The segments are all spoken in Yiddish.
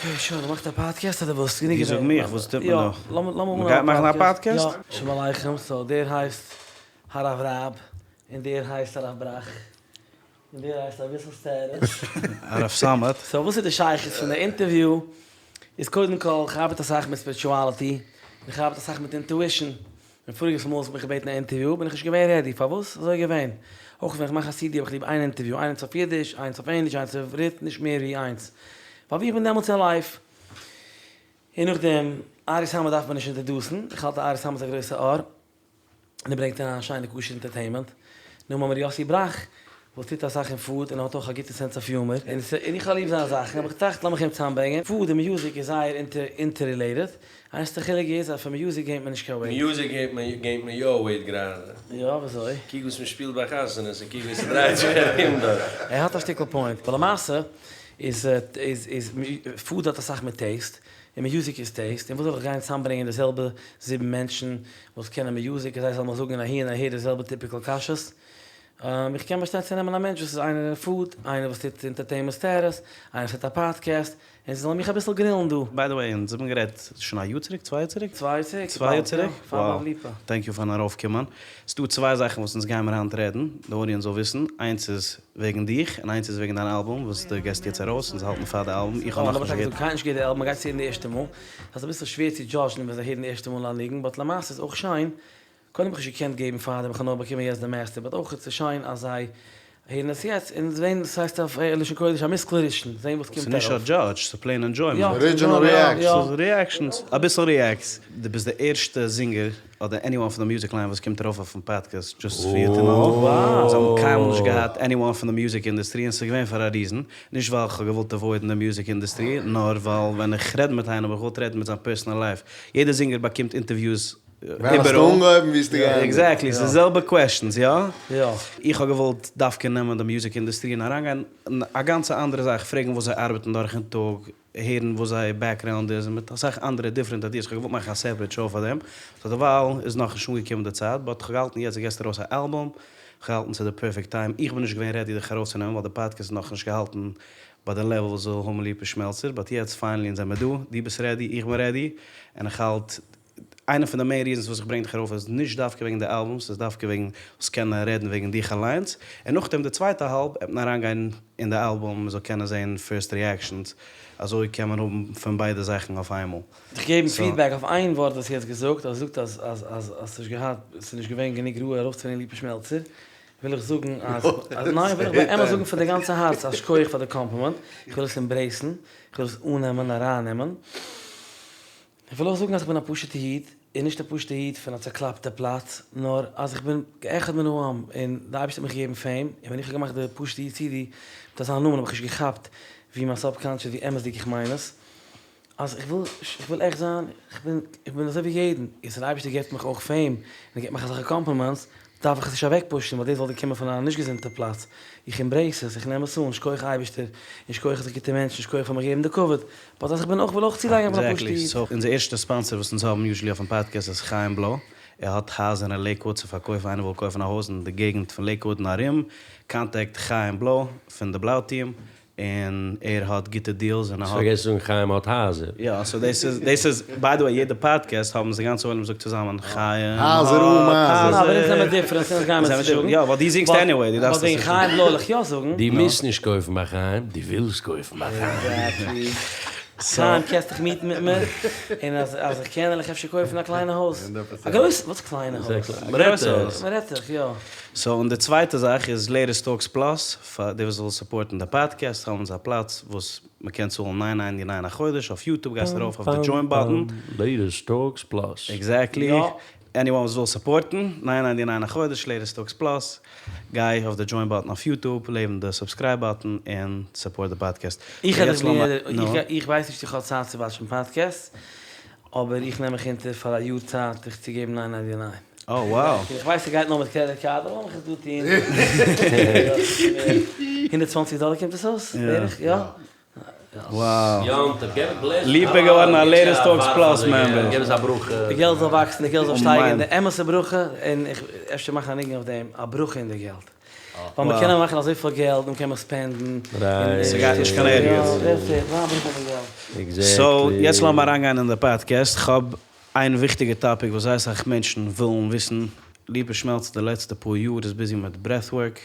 אקעי שוין, מ'מאכט א פאדקעסט אדער וואס? גענוג דו זאג געווען. מיך, וואס טוט מען יא, דא? לאמיר לאמיר מ'גייט אנהייבן מאכן א פאדקעסט? יא, שלום עליכם, סאו דער הייסט הרב רב, און דער הייסט הרב בראך, און דער הייסט אביסל סטעטוס. הרב סאמעט. סאו וואס איז די שייכות פון די אינטערוויו? איז קודם כל, כ'ארבעט אסאך מיט ספיריטואליטי, און כ'ארבעט אסאך מיט אינטואישן, און פאריגעס מאל האסט מיך געבעטן א אינטערוויו בין איך נישט געווען רעדי, פארוואס? אזוי געווען. אויך ווען איך מאך א סידי האב איך ליב איין אינטערוויו, איינס אויף אידיש, איינס אויף ענגליש, איינס אויף עברית, נישט מער ווי איינס. ווייל ווי איך בין דעמאלטס אין לייף. און נאכדעם, ארי סאמעט דארף מען נישט אינטערדוסן, איך האלט אז ארי סאמעט איז א גרויסע אור, און ער ברענגט אריין שיינע כשר אינטערטעינמענט. נאכדעם האמיר יאסי בראך, וואס טוט אסאך אין פוד און האט אויך א גוטע סענס אוו יומער, און איך האב ליב זיינע זאכן, האב איך געטראכט לאמיך אים צוזאמברענגען, פוד און מיוזיק איז זייער אינטעררילעיטעד, איינציגסטע חילוק איז אז פון מיוזיק געינט מען נישט קיין וועיט. מיוזיק געינט מען געינט מען יא וועיט גראדע. יא? וויאזוי? קוק וואס מען שפילט ביי חתונות און קוק ווי ס'דרייט זיך ארום דארט. ער האט א שטיקל פוינט, ווייל למעשה איז איז איז פוד האט אסאך מיט טעיסט, און מיוזיק איז טעיסט, און וואס זאל איך גיין צוזאמברענגען די זעלבע זיבן מענטשן וואס קענען מיוזיק און זיי זאלן מיך זאגן אהין און אהער די זעלבע טיפיקעל קשיות? איך קען באשטיין צו נעמען א מענטש וואס איז איינער אין פוד, איינער וואס טוט אינטערטעינמענט סטעטוס, איינער וואס טוט א פאדקעסט, און זיי זאלן מיך אביסל גרילן דא. ביי די וועי, אונז האבן גערעדט שוין א יאר צוריק? צוויי יאר צוריק? צוויי יאר צוריק, צוויי יאר צוריק? פאר באב ליפא. טענק יו פארן ארויפקומען. ס'דא צוויי זאכן וואס אונז גיימער היינט רעדן, די אודיענס זאל וויסן, איינס איז וועגן דיך, און איינס איז וועגן דיין אלבום וואס דו געסט יעצט ארויס, אונז האלטן פאר די אלבום, איך האב נאכנישט געהערט. קיינער נישט געהערט די אלבום, מ'גייט עס הערן די ערשטע מאל, ס'איז אביסל שווער צו דזשאדזשן ווען זיי הערן די ערשטע מאל א ניגון, באט למעשה איז אויך שיין קודם האב איך נישט געקענט געבן פארדעם, איך האב נאר באקומען יעצט די מעסטער, באט אויך איז שיין אז זיי הערן עס יעצט און זעהן, ס'הייסט אויף לשון קודש א מושכל ראשון, זעהן וואס קומט ס'איז נישט א ארויף. דזשאדזש, ס'איז פלעין ענדזשוימענט. ארידזשינעל ריעקשאנס. ס'איז ריעקשאנס, אביסל ריעקטס. דו ביסט די ערשטע זינגער אדער עניוואן פון די מוזיק ליין וואס קומט ארויף אויפן פאדקעסט, דזשאסט פאר יו טו נאו. זיי האבן קיינמאל נישט געהאט עניוואן פון די מוזיק אינדוסטרי און ס'איז געווען פאר א ריזען. נישט ווייל כ'האב געוואלט עוואוידן די מוזיק אינדוסטרי, נאר ווייל ווען איך רעד מיט איינעם האב איך געוואלט רעדן מיט זיין פערסאנעל לייף. יעדער זינגער באקומט אינטערוויוס ווען האסטו אנגעהויבן ווי ביסטו געענדיגט? עקזעקטלי, ס'איז די זעלבע קוועשאנס, יא? יא. איך האב געוואלט דווקא נעמען די מוזיק אינדוסטרי און אריינגיין אין א גאנצע אנדערע זאך, פרעגן וואס זיי ארבעטן דורך אין טאג, הערן וואס זייער בעקגראונד איז, און מיט אסאך אנדערע דיפרענט איידיעס, כ'האב געוואלט מאכן א סעפערעט שאו פאר דעם, סאו דערווייל איז נאכנישט אנגעקומען די צייט, באט כ'האב געהאלטן יעצט געסט ארויס א אלבום, כ'האב געהאלטן ס'איז די פערפעקט טיים, איך בין נישט געווען רעדי דיך ארויסצונעמען ווייל די פאדקעסט איז נאכנישט געהאלטן ביי די לעוועל וואס זאל האבן ליפא שמעלצער, באט יעצט פיינעלי אונז זעמער דא, דו ביסט רעדי, איך בין רעדי, און איך האלט איינע פון די מעין ריזענס וואס איך ברענג דיך ארויף איז נישט דווקא וועגן די אלבום, ס'איז דווקא וועגן זאלסט קענען רעדן וועגן דיך אליינס, און נאכדעם די צווייטע האלב עט מען אריינגיין אין די אלבום מ'זאל קענען זעהן פירסט ריעקשאנס, אזוי קען מען האבן פון ביידע זאכן אויף איינמאל. דיך געבן סאו. פידבעק אויף איין ווארט וואס האסט געזאגט, אז זאגט אז אז אז האסט נישט געהאט, ס'איז נישט געווען גענוג ראוי ארויפצוברענגען ליפא שמעלצער, וויל איך זאגן אז אז ניין וויל איך באמת זאגן פון די גאנצע הארץ א שכוח פאר די קאמפלימענט, איך וויל עס עמברעיסן, איך וויל עס אננעמען ארייננעמען. איך וויל אויך זאגן אז איך בין א פשוט'ע איד, און נישט א פשוט'ע איד פון א צעקלאפטע פלאץ, נאר אז איך בין כאחד מן העם, און די אייבערשטער האט מיך געגעבן פעים, און ווען איך האב געמאכט די פשוט'ע איד סידי מיט אזא נאמען האב איך נישט געכאפט ווי מיין סאבקאנשעס ווי אמת'דיג איך מיין עס, אז איך וויל איך וויל עכט זיין, איך בין איך בין אזוי ווי יעדן, און ס'דער אייבערשטער געבט מיך אויך פעים, און ער געבט מיך אזעלכע קאמפלימענטס, דארף איך עס נישט אוועקפושן ווייל דאס וואלט געקומען פון א נישט געזונטע פלאץ, איך עמברעיס עס, איך נעם עס אן, שכוח אייבערשטער, און שכוח אזעלכע גוטע מענטשן, שכוח פאר מיך געבן די כבוד, באט אז איך בין אויך וויל אויך צולייגן איך בין א פשוטע עקזעקטלי, איד. סאו אונזער ערשטע ספאנסער וואס אונז האבן יוזשעלי אויפן פאדקעסט איז חיים בלוי, ער האט הייזער אין לעיקוואוד צו פארקויפן, איינער וויל קויפן א הויז אין די געגנט פון לעיקוואוד און ארום, קאנטעקט חיים בלוי פון די בלוי טיעם, און ער האט גוטע דיעלס און ער האט. פארגעסן זאגן חיים האט הייזער. יא סאו דאס איז דאס איז ביי די וועי יעדע פאדקעסט האבן די גאנצע עולם זאגט צוזאמען חיים הייזער אן מייזער. אבער אונז זעמער דיפרענט אונז גיימער עס נישט זאגן. יא ווייל דו זינגסט עניוועי דו דארפסט עס נישט. באט וועגן חיים בלוי וועל איך יא זאגן. דו מוזט נישט קויפן ביי חיים, דו ווילסט קויפן ביי חיים. עקזעקטלי. חיים קענסט דיך מיטן מיט מיר, און אז אז איך קען וועל איך אפשר קויפן א קליינע הויז. א גרויסע, וואס קליינע הויז? א גרויסע הויז. מ'רעדט זיך, יא. סאו און די צווייטע זאך איז לעיטעסט טאלקס פלאס, פאר די וואס וויל סופארטן די פאדקעסט האבן זיי א פלאץ וואס מען קען צאלן ניין ניינטי ניין א חודש, אויף יוטוב גייסט ארויף אויף די דזשוין באטן. לעיטעסט טאלקס פלאס. עקזעקטלי, עניוואן וואס וויל סופארטן, ניין ניינטי ניין א חודש, לעיטעסט טאלקס פלאס, גיי אויף די דזשוין באטן אויף יוטוב, לעבן די סובסקרייב באטן, און סופארט די פאדקעסט. איך איך ווייס נישט איך האב צייט צו וואטשן פאדקעסטס, אבער איך נעם מיך אונטער פאר א יאר צייט דיך צו געבן ניין ניינטי ניין. אה wow. איך ווייס ס'גייט נאר מיט קרעדיט קארד אבער לאמיך עס דא טון. 120 דאלער קומט עס אויס בערך? יא? יום טוב, געב bless. ליפא געווארן א לעיטעסט טאלקס פלאס member. געב עס א ברכה. די געלט זאל וואקסן, די געלט זאל שטייגן, די אמת'ע ברכה, און איך אפשר מאכן א ניגון אויף דעם, א ברכה אין די געלט. ווייל מען קען מאכן אזויפיל געלט, און קען מען spend ן. ס'גייט נישט קיין ערגעץ. So, יעצט לאמיר אריינגיין אין די פאדקעסט. כ'האב איין וויכטיגע topic וואס זייער אסאך מענטשן ווילן וויסן. ליפא שמעלצער די לעצטע פאר יאר איז busy מיט breathwork.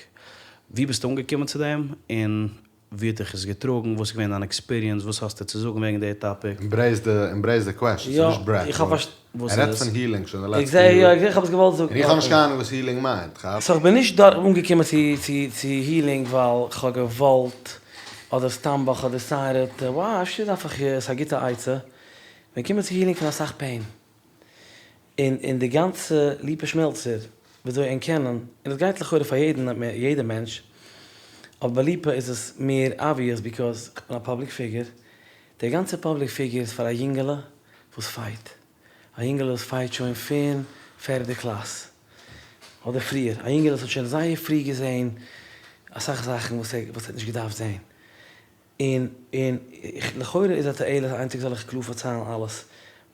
ווי ביסטו אנגעקומען צו דעם? און ווי האט דיך עס געטראגן? וואס איז געווען דיין experience? וואס האסטו צו זאגן וועגן די topic? Embrace the, embrace the question, ס'איז נישט breath work. וואס ער איז רעדט עס? פון healing שוין די איך לעצטע זע, יאר. יא, איך האב עס געוואלט זאגן. און איך האב נישט קיין אהנונג וואס healing מיינט, כאפסט? So איך בין נישט דארט אנגעקומען צו צו צו healing ווייל כ'האב געוואלט, אדער סתם ווייל כ'האב decided, wow אפשר דארף איך, ס'איז א גוטע עצה. מען קומט צו healing פון אסאך pain. און און די גאנצע ליפא שמעלצער וויאזוי ענק קענען, און עס גייט לכאורה פאר יעדן יעדע מענטש, אבער ביי ליפא איז עס מער obvious because כ'בין א public figure, די גאנצע public figure איז פאר א יונגעלע וואס fight, א יונגעלע וואס fight שוין פון פערדע קלאס אדער פריער, א יונגעלע וואס האט שוין זייער פרי געזען אסאך זאכן וואס ער האט נישט געדארפט זען, און און איך לכאורה איז א תועלת איין טאג זאל איך קלאר פארציילן אלעס,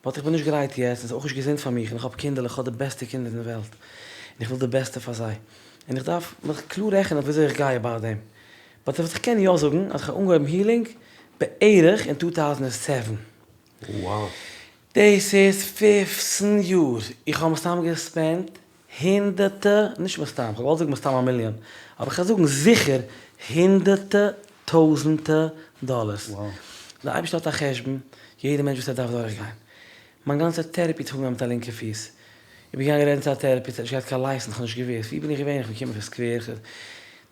but איך בין נישט גרייט יעצט און ס'איז אויך נישט געזונט פאר מיך און איך האב קינדערלעך איך האב די בעסטע קינדער אין די וועלט און איך וויל די בעסטע פאר זיי און איך דארף מיך קלאר רעכענען וויאזוי איך גיי about דעם, but וואס איך קען יא זאגן אז איך האב אנגעהויבן healing בערך אין 2007. דאס איז פופצן יאר, איך האב מסתם גע spend ט הונדערטע, נישט מסתם, כ'האב געוואלט זאגן מסתם א מיליאן, אבער כ'קען זאגן זיכער הונדערטע טויזענטע דאלערס. דער אייבערשטער האט א חשבון, יעדע מענטש וואס ער דארף דורכגיין. מיין גאנצע therapy האט זיך אנגעהויבן מיט א לינקע פיס. איך בין געגאנגען רעדן צו א therapist, ער האט נישט געהאט קיין license, כ'האב נישט געוואוסט. ווי בין איך געווען? איך בין געקומען פון סקווער.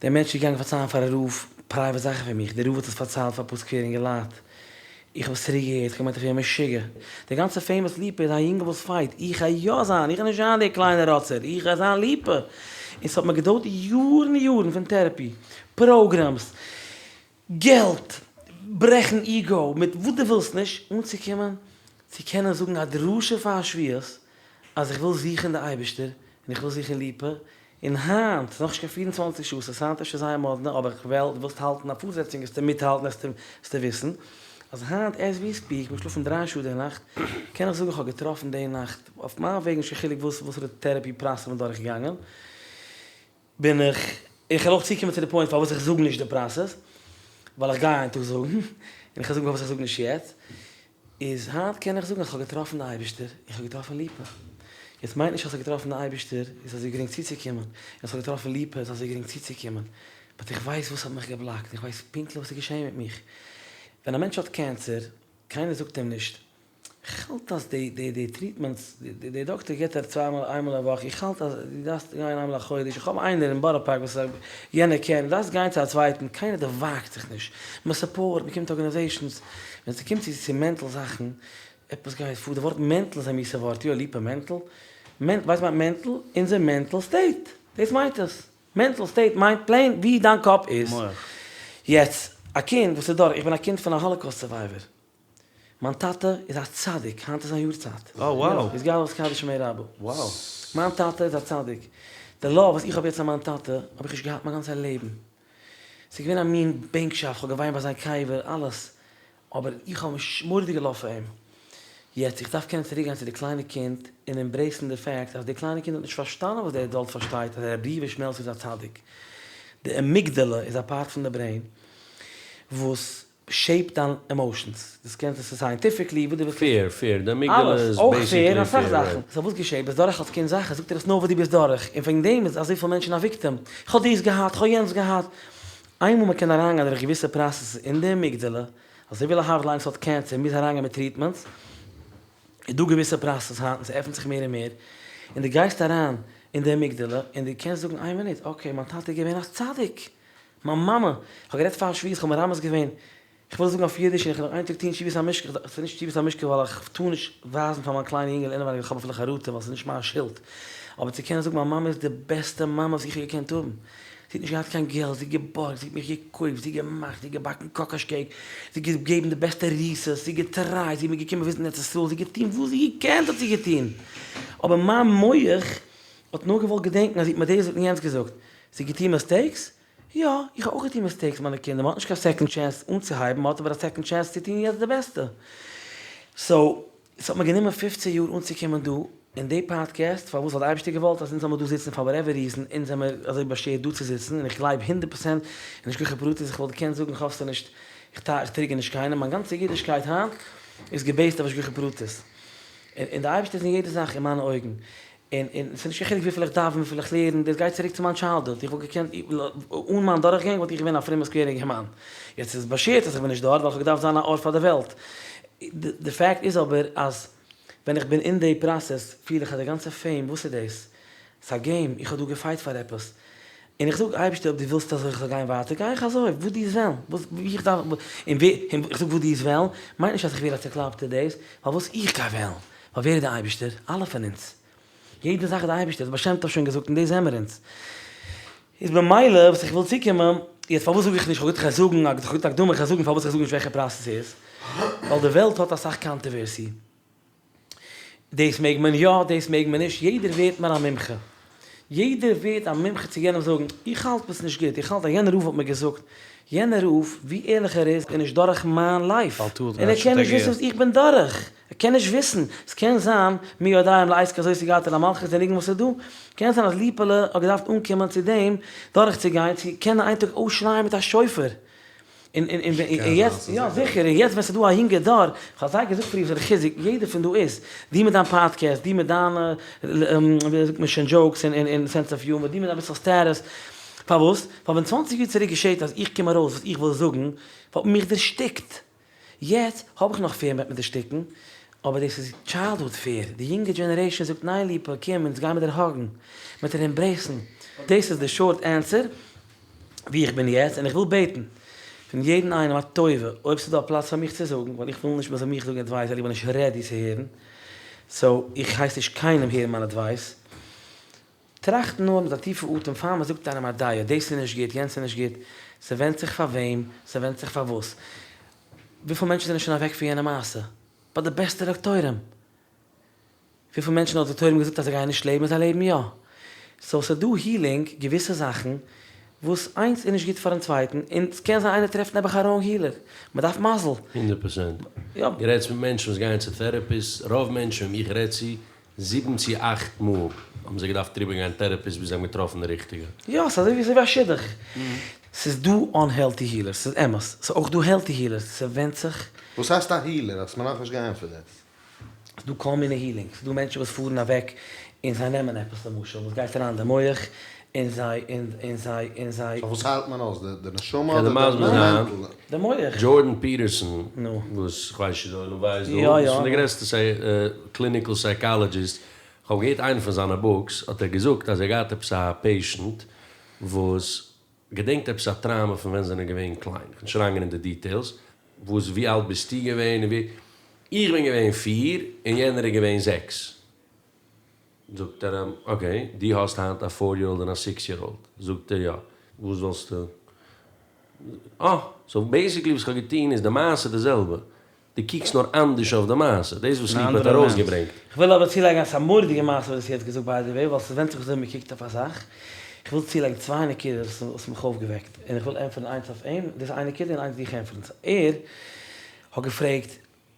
דער מענטש איז געגאנגען פארציילן פאר א רב private זאכן פון מיך, דער רב האט עס פארציילט פאר אפאר סקווער אינגעלייט. איך האב עס צוריק געהערט, איך האב געמיינט איך ווער משוגע. די גאנצע famous ליפא איז א יונגל וואס fight, איך גיי יא זיין, איך גיי נישט זיין דער קליינער ראצער, איך גיי זיין ליפא. און ס'האט מיר געדויערט יארן יארן פון therapy, programs, געלט, ברעכן ego, מיט וואס דו ווילסט נישט, אנצוקומען צו קענען זאגן א דרשה פאר שבועות אז איך וויל זוכן די אייבערשטער און איך וויל זוכן ליפא, און היינט, ס'איז נאכנישט קיין 24 שעה, ס'איז היינט אפשר זייער מאדנע, אבער איך וועל, דו ווילסט האלטן א פארזעצונג וועסטו מיטהאלטן, וועסטו וויסן, אז היינט as we speak, מיר שלאפן דריי שעה די נאכט, קען איך זאגן איך האב געטראפן די נאכט, אויף מיין וועג נישט קיין חילוק וואס וואסערע therapy process כ'בין דורכגעגאנגען, בין איך, איך וועל אויך צוקומען צו די point פארוואס איך זאג נישט די process, ווייל איך גיי איין טאג זאגן, און איך וועל זאגן פארוואס איך זאג נישט יעצט, איז היינט קען איך זאגן אז כ'האב געטראפן די אייבערשטער, איך האב געטראפן ליפא. יעצט מיינט נישט אז כ'האב געטראפן די אייבערשטער איז אזוי גרינג צוצוקומען, און אז כ'האב געטראפן ליפא איז אזוי גרינג צוצוקומען, but איך ווייס וואס האט מיך גע block ט, איך ווייס פונקטליך וואס איז געשען מיט מיך. ווען א מענטש האט קענסער, קיינער זאגט אים נישט, כ'האלט אז די די די treatments, די דאקטער גיבט דיר צוויי מאל איינמאל א וואך, איך האלט אז דו דארפסט גיין איינמאל א חודש, איך האב איינער אין בארא פארק וואס יענער קען, דו דארפסט גיין צו א צווייטן, קיינער דערוואגט זיך נישט, מען support, מען קומט organizations, ווען ס'קומט צו צו mental זאכן, עפעס גייט פאר, די ווארט mental איז א מיאוסע ווארט, יא ליפא mental, ווייסט וואס מיינט mental? אונזער mental state, דאס מיינט עס, mental state מיינט plain ווי דיין קאפ איז, יעצט א קינד וואס איז דורך, איך בין א קינד פון א Holocaust survivor, מיין טאטע איז א צדיק, היינט איז זיין יארצייט. Oh wow. איז גאלאס קדיש שמיה רבא. Wow. מיין טאטע איז א צדיק. די love וואס איך האב יעצט פאר מיין טאטע האב איך נישט געהאט מיין גאנצע לעבן. ס'איז געווען א מין בענקשאפט, כ'האב געוויינט ביי זיין קבר, אלעס. אבער איך האב מורא'דיגע love פאר אים. יעצט, איך דארף קענען צוריקגיין צו די קליינע קינד און embrace ן די fact אז די קליינע קינד האט נישט פארשטאנען וואס די adult פארשטייט אז ר' ליפא שמעלצער איז א צדיק. די amygdala איז א part פון די brain וואס shape ט דיין emotions, דאס קענסט עס איז scientifically וואס דו ווילסט. Fear, fear, די amygdala אלעס, איז אויך fear, basically אסאך fear, זאכן. Right. So וואס געשעט, ביסט דורך אלס קינד זאכן, זאגט ער עס נאר וואס דו ביסט דורך, און וועגן דעם איז אזויפיל מענטשן א victim, איך האב דאס געהאט, איך האב יענץ געהאט. איינמאל מען קען אריינגיין דורך געוויסע processes אין די amygdala, אזוי ווי להבדיל איינער וואס האט קענסער מוז אריינגיין מיט treatments, איז דא געוויסע processes היינט און ס'עפנט זיך מער און מער, און דו גייסט אריין אין די amygdala און דו קענסט זאגן איין מינוט, okay מיין טאטע איז געווען א צדיק, מיין מאמע, איך האב גערעדט פאר שבועות, איך האב מרמז געווען, איך וויל זאגן אויף אידיש און איך וועל נאך איין טאג טון תשובת המשקה, ס'איז נישט תשובת המשקה ווייל איך טאר נישט ווייזן פאר מיין קליינע יונגעלע אינעווייניג אז איך האב אפילו חרטה ווייל ס'איז נישט מיין שולד, אבער צו קענען זאגן מיין מאמע איז די בעסטע מאמע וואס איך האב געקענט האבן, זי האט נישט געהאט קיין געלט, זי האט געבארגט, זי האט מיך געקויפט, זי האט געמאכט, זי האט געבאקן קאקאש cake, זי האט געגעבן די בעסטע recess, זי האט געטרייט, זי איז מיר געקומען וויזיטן ארץ ישראל, זי האט געטון וואס זי האט געקענט האט זי געטון, אבער מיין מח האט נאר געוואלט געדענקן אז זי האט מיר דאס געזאגט און יענץ געזאגט, זי האט געטון mistakes? יא, איך האב אויך געטון מיסטעיקס מיינע קינדער, מען האט נישט קיין סעקאנד טשענס אנצוהייבן, מען האט אבער א סעקאנד טשענס צו טון יעצט די בעסטע. סאו, ס'האט מיר גענומען פופצן יאר אנצוקומען דא אין די פאדקעסט, פארוואס? ווייל די אייבערשטער האט געוואלט אז אונז זאל מיר דא זיצן פאר וואטעווער ריזען, אונז זעמיר אזוי באשערט דא צו זיצן, און איך גלייב הונדערט פראצענט אין השגחה פרטית, איך וואלט געקענט זאגן איך האף ס'נישט, איך טריגער נישט קיינעם, מיין גאנצע אידישקייט היינט איז געבעיסט אויף השגחה פרטית, און די אייבערשטער איז אין יעדע זאך אין מיינע אויגן, און און ס'איז נישט קיין חילוק וויפיל איך דאווען וויפיל איך לערן, דאס גייט צוריק צו מיין טשיילדהוד, איך וואלט געקענט, אן מיין דורכגאנג וואלט איך געווען א פרומע סקווערע אינגערמאן, יעצט איז באשערט אז איך בין נישט דארט ווייל איך האב געדארפט זיין א אור פאר די וועלט, די פאקט איז אבער אז ווען איך בין אין די פראסעס פיל איך אז די גאנצע פעים וואס איז דאס? ס'איז א געים, איך האב דא געפייט פאר עפעס, און איך זאג אייבערשטער אויב דו ווילסט אזוי איך זאל גיין ווייטער גיי איך אזוי, וואס דו וועסט וועלן, וואס איך דארף, און ווער, און איך זאג וואס דו וועסט וועלן, מיינט נישט אז איך ווער א צוקלאפטער דאס, ווייל וואס איך גיי וועלן, ווייל ווער איז דער אייבערשטער? אלע פון אונז. יעדע זאך איז דער אייבערשטער, דער בעל שם טוב האט שוין געזאגט און דאס זעמער אונז. איז במילא וואס איך וויל צוקומען, יעצט פארוואס זאג איך נישט, כ'האב געזאגט איך גיי זאגן, כ'האב געזאגט הקדמה איך גיי זאגן פארוואס איך זאג נישט וועלכע פראסעס ס'איז, ווייל די וועלט האט אסאך קאנטערווערסי. דאס מעג מען יא, דאס מעג מען נישט, יעדער ווערט מיר א מומחה. יעדער ווערט א מומחה צו יענעם זאגן, איך האלט ביסט נישט גוט, איך האלט אז יענער רב האט מיר געזאגט, יענער רב, ווי ערליך ער איז, איז נישט דורך מיין לייף, און ער קען נישט וויסן וואס איך בין דורך, ער קען נישט וויסן, ס'קען זיין, מי יודע אם לעת כזאת הגעת למלכות, די ניגון וואס איז דא, קען זיין אז ליפעלע האט געדארפט אנקומען צו דעם דורכצוגיין צו קענען איין טאג אויסשרייען מיט א שופר, און און און יעצט, יא זיכער, און יעצט ווען ס'איז דא א יונגע דור, כ'האב זיי געזאגט פריער וואס איז די חיזוק, יעדער פון דא איז, דו מיט דיין פאדקעסט, דו מיט דיינע, ווי זאגט מען שוין, דזשאוקס און און סענס אוו יומער, דו מיט אביסל סטעטוס, פארוואס? ווייל ווען צוואנציג יאר צוריק געשעט אז איך קום ארויס וואס איך וויל זאגן, וואלט מען מיך דערשטיקט, יעצט האב איך נאך פעיר מ'וועט מיר דערשטיקן, אבער דאס איז טשיילדהוד פעיר, די יונגע דזשענערעישאן זאגט ניין ליפא קום אונז גיימיר דיר האגן, מ'וועט דיר עמברעיסן, דאס איז די שארט ענסער. ווי איך בין יעצט, און איך וויל בעטן פון יעדן איינעם א טובה, אויב ס'איז דא א פלאץ פאר מיך צו זאגן, ווייל איך וויל נישט מ'זאל מיך זאגן עדווייס ווייל איך בין נישט רעדי צו הערן, סאו איך הייס נישט קיינעם הערן מיין עדווייס, טראכט נאר מיט א טיפע אטעם פאר מ'זאגט איינעם א דעה, דאס איז נישט גוט, יענץ איז נישט גוט, ס'ווענדט זיך פאר וועם, ס'ווענדט זיך פארוואס. וויפיל מענטשן זענען שוין אוועק פון יענע מעשה? ביי די בעסטע דאקטוירים. וויפיל מענטשן האט דאקטוירים געזאגט אז זיי גייען נישט לעבן און זיי לעבן יא. סאו ס'איז דא הילינג געוויסע זאכן וואס איינס איז נישט גוט פארן צווייטן און ס'קען זיין איינער טרעפט נעבעך א ראנג הילער. מ'דארף מזל. הונדערט פראצענט. דו רעדסט מיט מענטשן וואס גייען צו טערעפיסט, רוב מענטשן וועם איך רעד צו, זיבן צו אכט מאל האבן זיי געדארפט אריבערגיין טערעפיסט ביז זיי האבן געטראפן די ריכטיגע. יא, ס'איז אזוי ווי א שידוך. ס'איז דא אנהעלטי הילערס, ס'איז אמת. ס'איז אויך דא העלטי הילערס, ס'ווענדט זיך. וואס הייסט א הילער? האסט מיר נאכנישט געענטפערט דאס. ס'איז דא כל מיני הילינג, ס'איז דא מענטשן וואס פארן אוועק און זיי נעמען עפעס למשל וואס גייט אריין אין די מח און זיי און און זיי און זיי. סאו וואס היילט מען אויס? די נשמה קען אדער דיר די מסביר זיין מענטל? די מח. דזשארדען פיטערסאן, נו. וואס כ'ווייס נישט צו די עולם ווייסט דא, יא יא. איז פון די גרעסטע קליניקעל סייקאלעדזשיסט, כ'האב געהערט איינע פון זיינע בוקס האט ער געזאגט אז ער האט געהאט עפעס א פעישענט וואס געדענקט עפעס א טראומא פון ווען זיי זענען געווען קליין, כ'וועל נישט אריינגיין אין די דיטעילס, וואס ווי אלט ביסטו געווען און ווי, איך בין געווען פיר און יענער איז געווען זעקס, זאגט ער אים אקעי דו האסט היינט א פאר יער אולד און א סיקס יער אולד, זאגט ער יא, וואס וואלסטו, אה, סאו בעיסיקלי וואס כ'האב געטון איז די מעשה די זעלבע, דו קוקסט נאר אנדערש אויף די מעשה, דאס וואס ליפא האט ארויסגעברענגט. כ'וויל אבער צולייגן אז ס'איז א מורא'דיגע מעשה וואס דו האסט יעצט געזאגט ביי די וועי, ווייל ס'ווענדט זיך וויאזוי מ'קוקט אויף א זאך. כ'וויל צולייגן צוויי נקודות וואס האסט מיך אויפגעוועקט, און איך וויל ענטפערן איינס אויף אים, דאס איז איין נקודה, און איינס דיך ענטפערן. ער האט געפרעגט,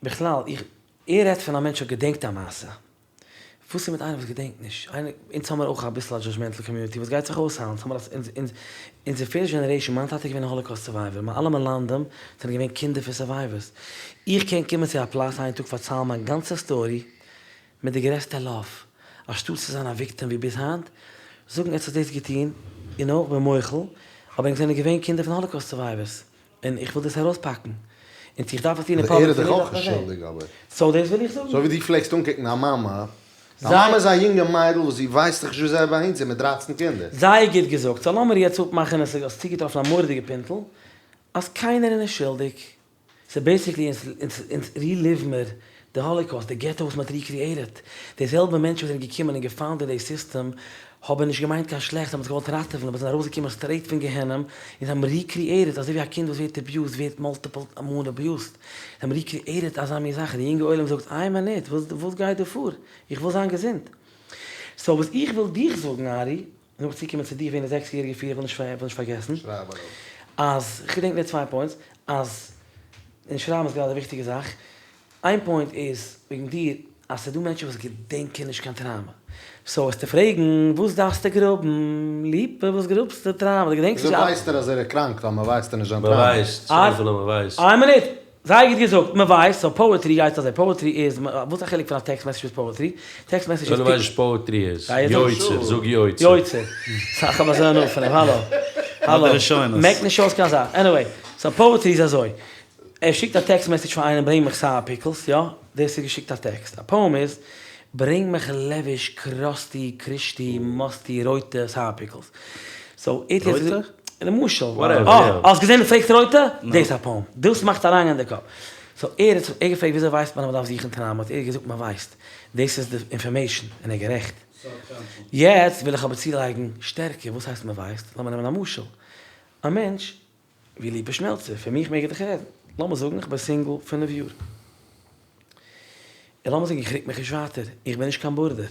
בכלל, איך, ער רעדט פון א מענטש וואס געדענקט א מעשה. וואס איז מיט איינער וואס געדענקט נישט? איינער, אונז האמיר אויך אביסל א דזשאדזשמענטל קאמיוניטי וואס גייט זיך אויסהיילן, אונז האמיר אונז אונז אונזער פירסט דזשענערעישאן, מיין טאטע איז געווען א האלאקאוסט סורווייווער, מיין אלע מלמדים זענען געווען קינדער פון סורווייווערס, איך קען קומען צו א פלאץ איין טאג פארציילן מיין גאנצע סטארי מיט די גרעסטע לאוו, אנשטאט צו זיין א וויקטעם ווי ביז היינט, זאגן עטס האט דאס געטון, יו נאו, כ'בין מוחל, אבער ענק זענען געווען קינדער פון האלאקאוסט סורווייווערס, און איך וויל דאס ארויספאקן. און צו איך דארף עס טון אין אבער ער פאבליק איז צו דאך נישט אויך דארף מען נישט זען. שולדיג אבער. סאו דאס וויל איך זאגן. אזוי ווי דו פלעגסט אנקוקן א מאמע, דיין זיי. מאמע איז א יונגע מיידל וואס זי ווייסט דאך נישט וויאזוי אהינצו מיט דרייצן קינדער. זייער גוט געזאגט. סאו לאמיר יעצט אפמאכן עס האסט צוגעטראפן א מורא'דיגע פינטל, אז קיינער איז נישט שולדיג. סאו בעיסיקלי אונז אונז ריליוו מיר די האלאקאוסט, די געטא וואס מ'האט ריקריעיטעד. די זעלבע מענטשן וואס זענען געקומען און געפאונדעד די סיסטעם האבן נישט געמיינט קיין שלעכטס, זיי האבן זיך געוואלט ראטעווען אבער זענען ארויסגעקומען סטרעיט פון גיהנום און זיי האבן ריקריעיטעד אזוי ווי א קינד וואס ווערט אביוזד ווערט מאלטיפעל מאל אביוזד. זיי האבן ריקריעיטעד אזא מין זאך און די יונגע עולם זאגט איין מינוט וואס וואס גייט דא פאר? איך וויל זיין געזונט. סאו וואס איך וויל דיך זאגן ארי. נאך צוקומען צו דיך וועגן די זעקס יעריגע פיר, איך וויל נישט איך וויל נישט פארגעסן. שרייב אראפ. אז, כ'געדענק נאר צוויי פוינטס, אז, און שרייבן איז גראדע א וויכטיגע זאך, איין פוינט איז וועגן דיר, אז ס'דא מענטשן וואס געדענקען נישט קיין טראומא, סאו וועסטו פרעגן וואס דארפסטו גראבן, ליפא וואס גראבסטו טראומא, דו געדענקסט וויאזוי נישט. ווייסט ער אז ער איז קראנק טאמער ווייסט ער נישט זיין טראומא? מ'ווייסט, ס'איז מ'ווייסט. איין מינוט! זייער גוט געזאגט, מען ווייסט, סאו פאעטרי גייט אזוי, פאעטרי איז, וואס איז א חילוק פון א טעקסט מעסעדזש ביז פאעטרי? טעקסט מעסעדזש איז דו ווייסט וואס פאעטרי איז? יוצר, זאג יוצר. יוצר. סא כ'האב אזוי הנאה פון אים, האלא. האלא. מעק נישט אויס קיין זאך. עניוועי, סאו פאעטרי איז אזוי, ער שיקט א טעקסט מעסעדזש פאר איינעם ברענג מיך סאוער פיקלס, יא? דאס איז געשיקט א טעקסט. א פאעם איז, ברענג מיך לעוויש, קראסטי, קרישטי, מאסטי, רויטע סאוער פיקלס. סאו ער האט יעצט רויטע? למשל. אה, האסט געזען דו פרעגסט רויטע? דאס איז א פאום. דאס מאכט אריינגיין אין די קאפ. סאו ער האט ער געפרעגט וויאזוי ווייסט מען אז מ'דארף זוכן טראומא האט ער געזאגט מ'ווייסט. דאס איז די אינפארמעישן און ער איז גערעכט. יעצט וויל איך אבער צולייגן שטערקער וואס הייסט מ'ווייסט? לאמיר נעמען א משל. א מענטש ווי ליפא שמעלצער, פון מיך מעג ער דאך רעדן. לאמיר זאגן איך בין סינגל פינף יאר. און לאמיר זאגן איך רוק מיך נישט ווייטער. איך בין נישט קיין בארדער.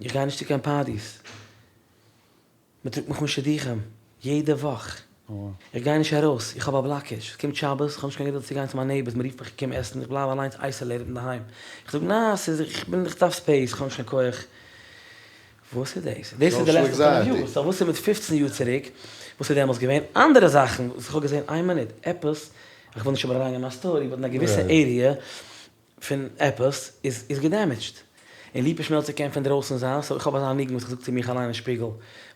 איך גיי נישט צו קיין פארטיס. מען טראגט מיך אן שידוכים יעדע וואך, איך גיי נישט ארויס, איך האב א בלאקעדזש, עס קומט שבת, איך האב נישט קיין געדולד צו גיין צו מיין נעיבערס, מען רופט מיך קום עסן, איך בלייב אליינס אייסעלעיטעד אינדערהיים, איך זאג ניין ס'איז איך בין איך דארף ספעיס, איך האב נישט קיין כח, וואס איז דאס? דאס איז די לעצטע פינף יאר, סאו וואס איז מיט פופצן יאר צוריק, וואס איז דעמאלטס געווען? אנדערע זאכן וואס איך האב געזען, איין מינוט, עפעס, איך וויל נישט אבער אריינגיין אין מיין סטארי, באט אין א געוויסע עריע פון עפעס איז איז געדעמעדזשט. און ליפא שמעלצער קען פון דרויסן זיין, סאו איך האב אזא ניגון וואס איך זאג צו מיך אליין אין שפיגל,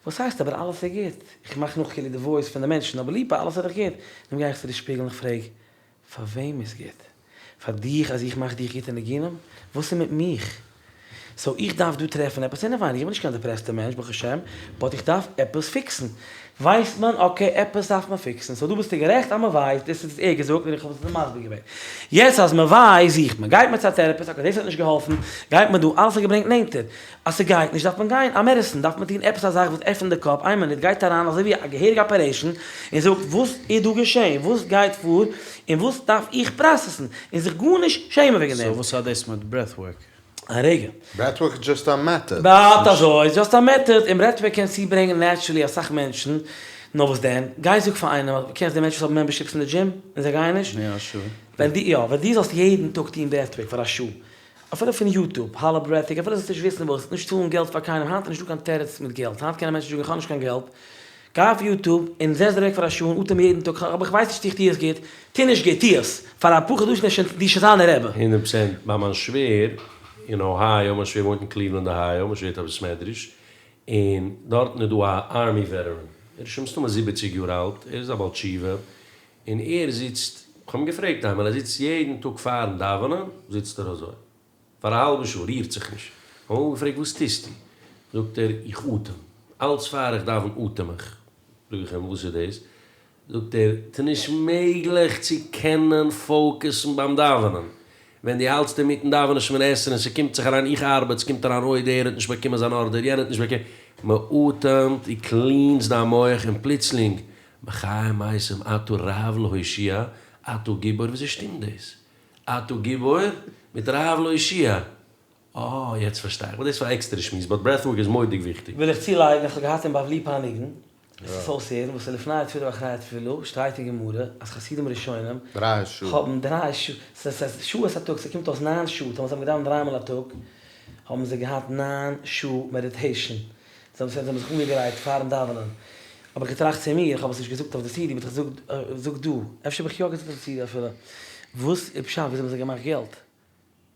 וואס הייסט אבער אלעס איז גוט? איך מאך נאך כאילו די וואויס פון די מענטשן, אבער ליפא אלעס איז דאך גוט. דאן גיי איך צו די שפיגל און איך פרעג, פאר וועם איז גוט? פאר דיך אז איך מאך דיך גוטע ניגונים? וואס איז מיט מיך? סאו איך דארף דא טרעפן עפעס אינעווייניג, איך בין נישט קיין דעפרעסטע מענטש ברוך השם, באט איך דארף עפעס פיקסן. ווייסט מען, אקעי עפעס דארף מען פיקסן, סאו דא ביסטו גערעכט אז מען ווייסט, דאס האט ער געזאגט און איך האב עס מסביר געווען. יעצט אז מען ווייסט זוכט מען, גייט מען צו א טערעפיסט, אקעי דאס האט נישט געהאלפן, גייט מען דא, אלעס האט געברענגט נענטער. אז ס'גייט נישט דארף מען גיין א מעדעסין, דארף מען טון עפעס א זאך וואס עפענט די קאפ, איין מינוט, גייט אריין אזוי ווי א געהעריגע אפערעישן און זאגט וואס איז דא געשען, וואס גייט פאר, און וואס דארף איך פראסעסן, און זיך גארנישט שעמען וועגן דעם. סאו וואס האט דאס מיט ברעטווארק? א רגע. ברעטווארק איז דזשאסט א מעטאד. באט אזוי, איז דזשאסט א מעטאד, און ברעטווארק קען צוברענגען נעטשורלי אסאך מענטשן, נאר וואס דען, גיי זאג פאר איינעם, קענסט די מענטשן וואס האבן מעמבערשיפס אין די דזשים, און זיי גייען נישט? יא שור. ווען דו, יא, ווען דו זאלסט יעדן טאג טון ברעטווארק פאר א שעה, אפילו פון יוטוב, האלא ברעטווארק, אפילו זאלסט נישט וויסן וואס, נישט צאלן געלט פאר קיינעם, היינט איז נישטא קיין תירוץ מיט געלט, היינט קענען מענטשן זאגן איך האב נישט קיין געלט, גיי אויף יוטוב און זעץ דיר אוועק פאר א שעה און אטעם יעדן טאג, אבער איך ווייס נישט צו איך טו עס גוט, טו נישט גוט, טו עס! פאר אפאר חדשים וועסט שוין דו שוין זיין דער רבי. הונדערט פראצענט, ביי מיין שווער אין אהייאו, מיין שווער וואוינט אין קליוולאנד אהייאו, מיין שווער האט א בית מדרש, און דארטן איז דא א ארמי וועטעראן, ער איז שוין מסתמא זיבעציג יאר אלט, ער איז א בעל תשובה, און ער זיצט, כ'האב אים געפרעגט איינמאל, ער זיצט יעדן טאג פארן דאווענען זיצט ער אזוי, פאר א האלבע שעה, רירט זיך נישט. כ'האב אים געפרעגט וואס טוסטו? זאגט ער, איך אטעם. אלץ פאר איך דאווען אטעם איך. זאג איך אים, וואס איז דאס? זאגט ער, ס'נישט מעגליך צו קענען פאוקעסן ביים דאווענען. ווען דו האלטסט אינמיטן דאווענען שמונה עשרה און ס'קומט זיך אריין איך ארבעט, ס'קומט אריין אוי דער האט נישט באקומען זיין ארדער, יענער האט נישט באקומען, מ'אטעמט, דו קלינסט דיין מח און פלוצלינג, מחיה מתים אתה רב להושיע, אתה גיבור, וויאזוי שטימט דאס? אתה גיבור מיט רב להושיע. אה, יעצט פארשטיי איך. באט דאס איז פאר א עקסטערע שמועס, באט ברעטווארק איז מורא'דיג וויכטיג. וויל איך צולייגן, איך האב געהאט אין בבלי א ניגון, עס איז אויסהערן, וואס איז לפני התפילה ואחרי התפילה, שטייט אין גמרא אז חסידים ראשונים דריי שעה. האבן דריי שעה, ס'איז שעות א טאג, ס'קומט אויס ניין שעה, טאמער זיי האבן געדאווענט דריי מאל א טאג, האבן זיי געהאט ניין שעה מעדיטעישן, זיי האבן זיך אנגעגרייט פארן דאווענען, האב איך געטראכט צו מיר, איך האב עס נישט געזאגט אויף די סידי, באט איך זאג דא, אפשר האב איך יא געזאגט אויף די סידי אפילו, וואס איז פשט וויאזוי האבן זיי געמאכט געלט?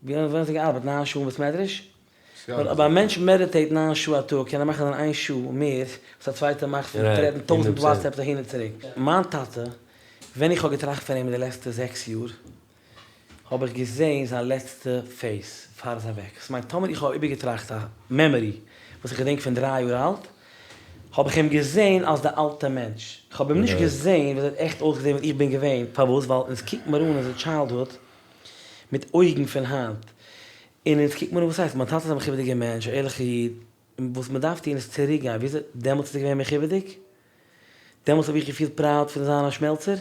ווי האבן זיי געארבעט ניין שעה אין בית מדרש? ווייל אויב א מענטש מעדיטעיט ניין שעה א טאג קען ער מאכן אין איין שעה מער וואס א צווייטער מאכט פון רעדן טויזענט וואטסעפפס אהין און צוריק. מיין טאטע, ווען איך האב געטראכט פון אים אין די לעצטע זעקס יאר, האב איך געזען זיין לעצטע פעיס פאר ער איז אוועק. ס'מיינט טאמער איך האב איבערגעטראכט א מעמארי וואס איך געדענק פון דריי יאר אלט, האב איך אים געזען אלס די אלטע מענטש. איך האב אים נישט געזען ווי ער האט עכט אויסגעזען ווען איך בין געווען. פארוואס? ווייל אונז קוקט מיר אן אונזער טשיילדהוד מיט אויגן פון היינט. און אונז קוקט מיר אן וואס הייסט? מיין טאטע איז א מכובד'יגער מענטש, א ערליכער איד, און וואס מ'דארף טון איז צוריקגיין. וויאזוי דעמאלטס איז ער געווען מכובד'יג? דעמאלטס האב איך געפילט פראוד פון זיין א שמעלצער?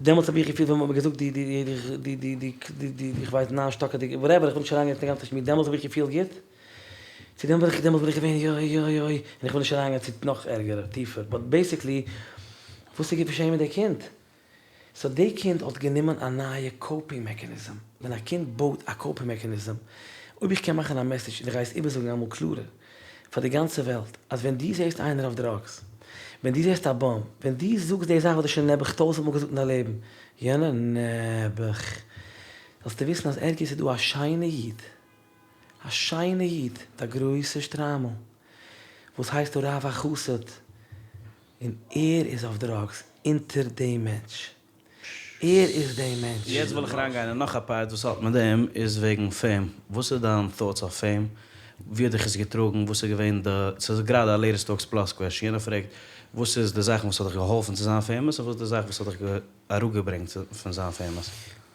דעמאלטס האב איך געפילט ווען מ'האט מיר געזאגט די די די די די די די איך ווייס ניין שטאקעדיגע וואטעווער איך וויל נישט אריינגיין אין די גאנצע שמועס דעמאלטס האב איך געפילט גוט? צו דעם בין איך דעמאלטס בין איך געווען יוי יוי יוי, און איך וויל נישט אריינגיין צו נאך ערגער טיפער, באט בעיסיקלי וואס איז געשעהן מיט די קינד? סאו די קינד האט גענומען א נייע קאופינג מעקעניזם, ווען א קינד בויט א קאופינג מעקעניזם, אויב איך קען מאכן א מעסעדזש און איך גיי עס איבערזאגן אמאל קלארער פאר די גאנצע וועלט, אז ווען דו זעסט איינער אויף דראגס, ווען דו זעסט א באם, ווען דו זאגסט די זאך וואס דו האסט שוין נעבעך טויזענט מאל געזאגט אין דיין לעבן, יענער נעבעך, זאלסטו וויסן אז ערגעץ איז דא א שיינע איד, א שיינע איד מיט א גרויסע שטריימל וואס הייסט הרב החסיד און ער איז אויף דראגס אונטער דעם מענטש. ער איז דעם מענטש. יעצט וויל איך אריין גיין אין נאך א פארט וואס האט מיט דעם איז וועגן פעים, וואס איז דיין thoughts אויף פעים? ווי האט דיך עס געטראגן? וואס איז געווען די, ס'איז גראדע א לעיטעסט טאלקס פלאס קוועסטשן, יענער פרעגט וואס איז די זאכן וואס האט דיך געהאלפן צו זיין פעימאס און וואס איז די זאך וואס האט דיך אראפגעברענגט פון זיין פעימאס?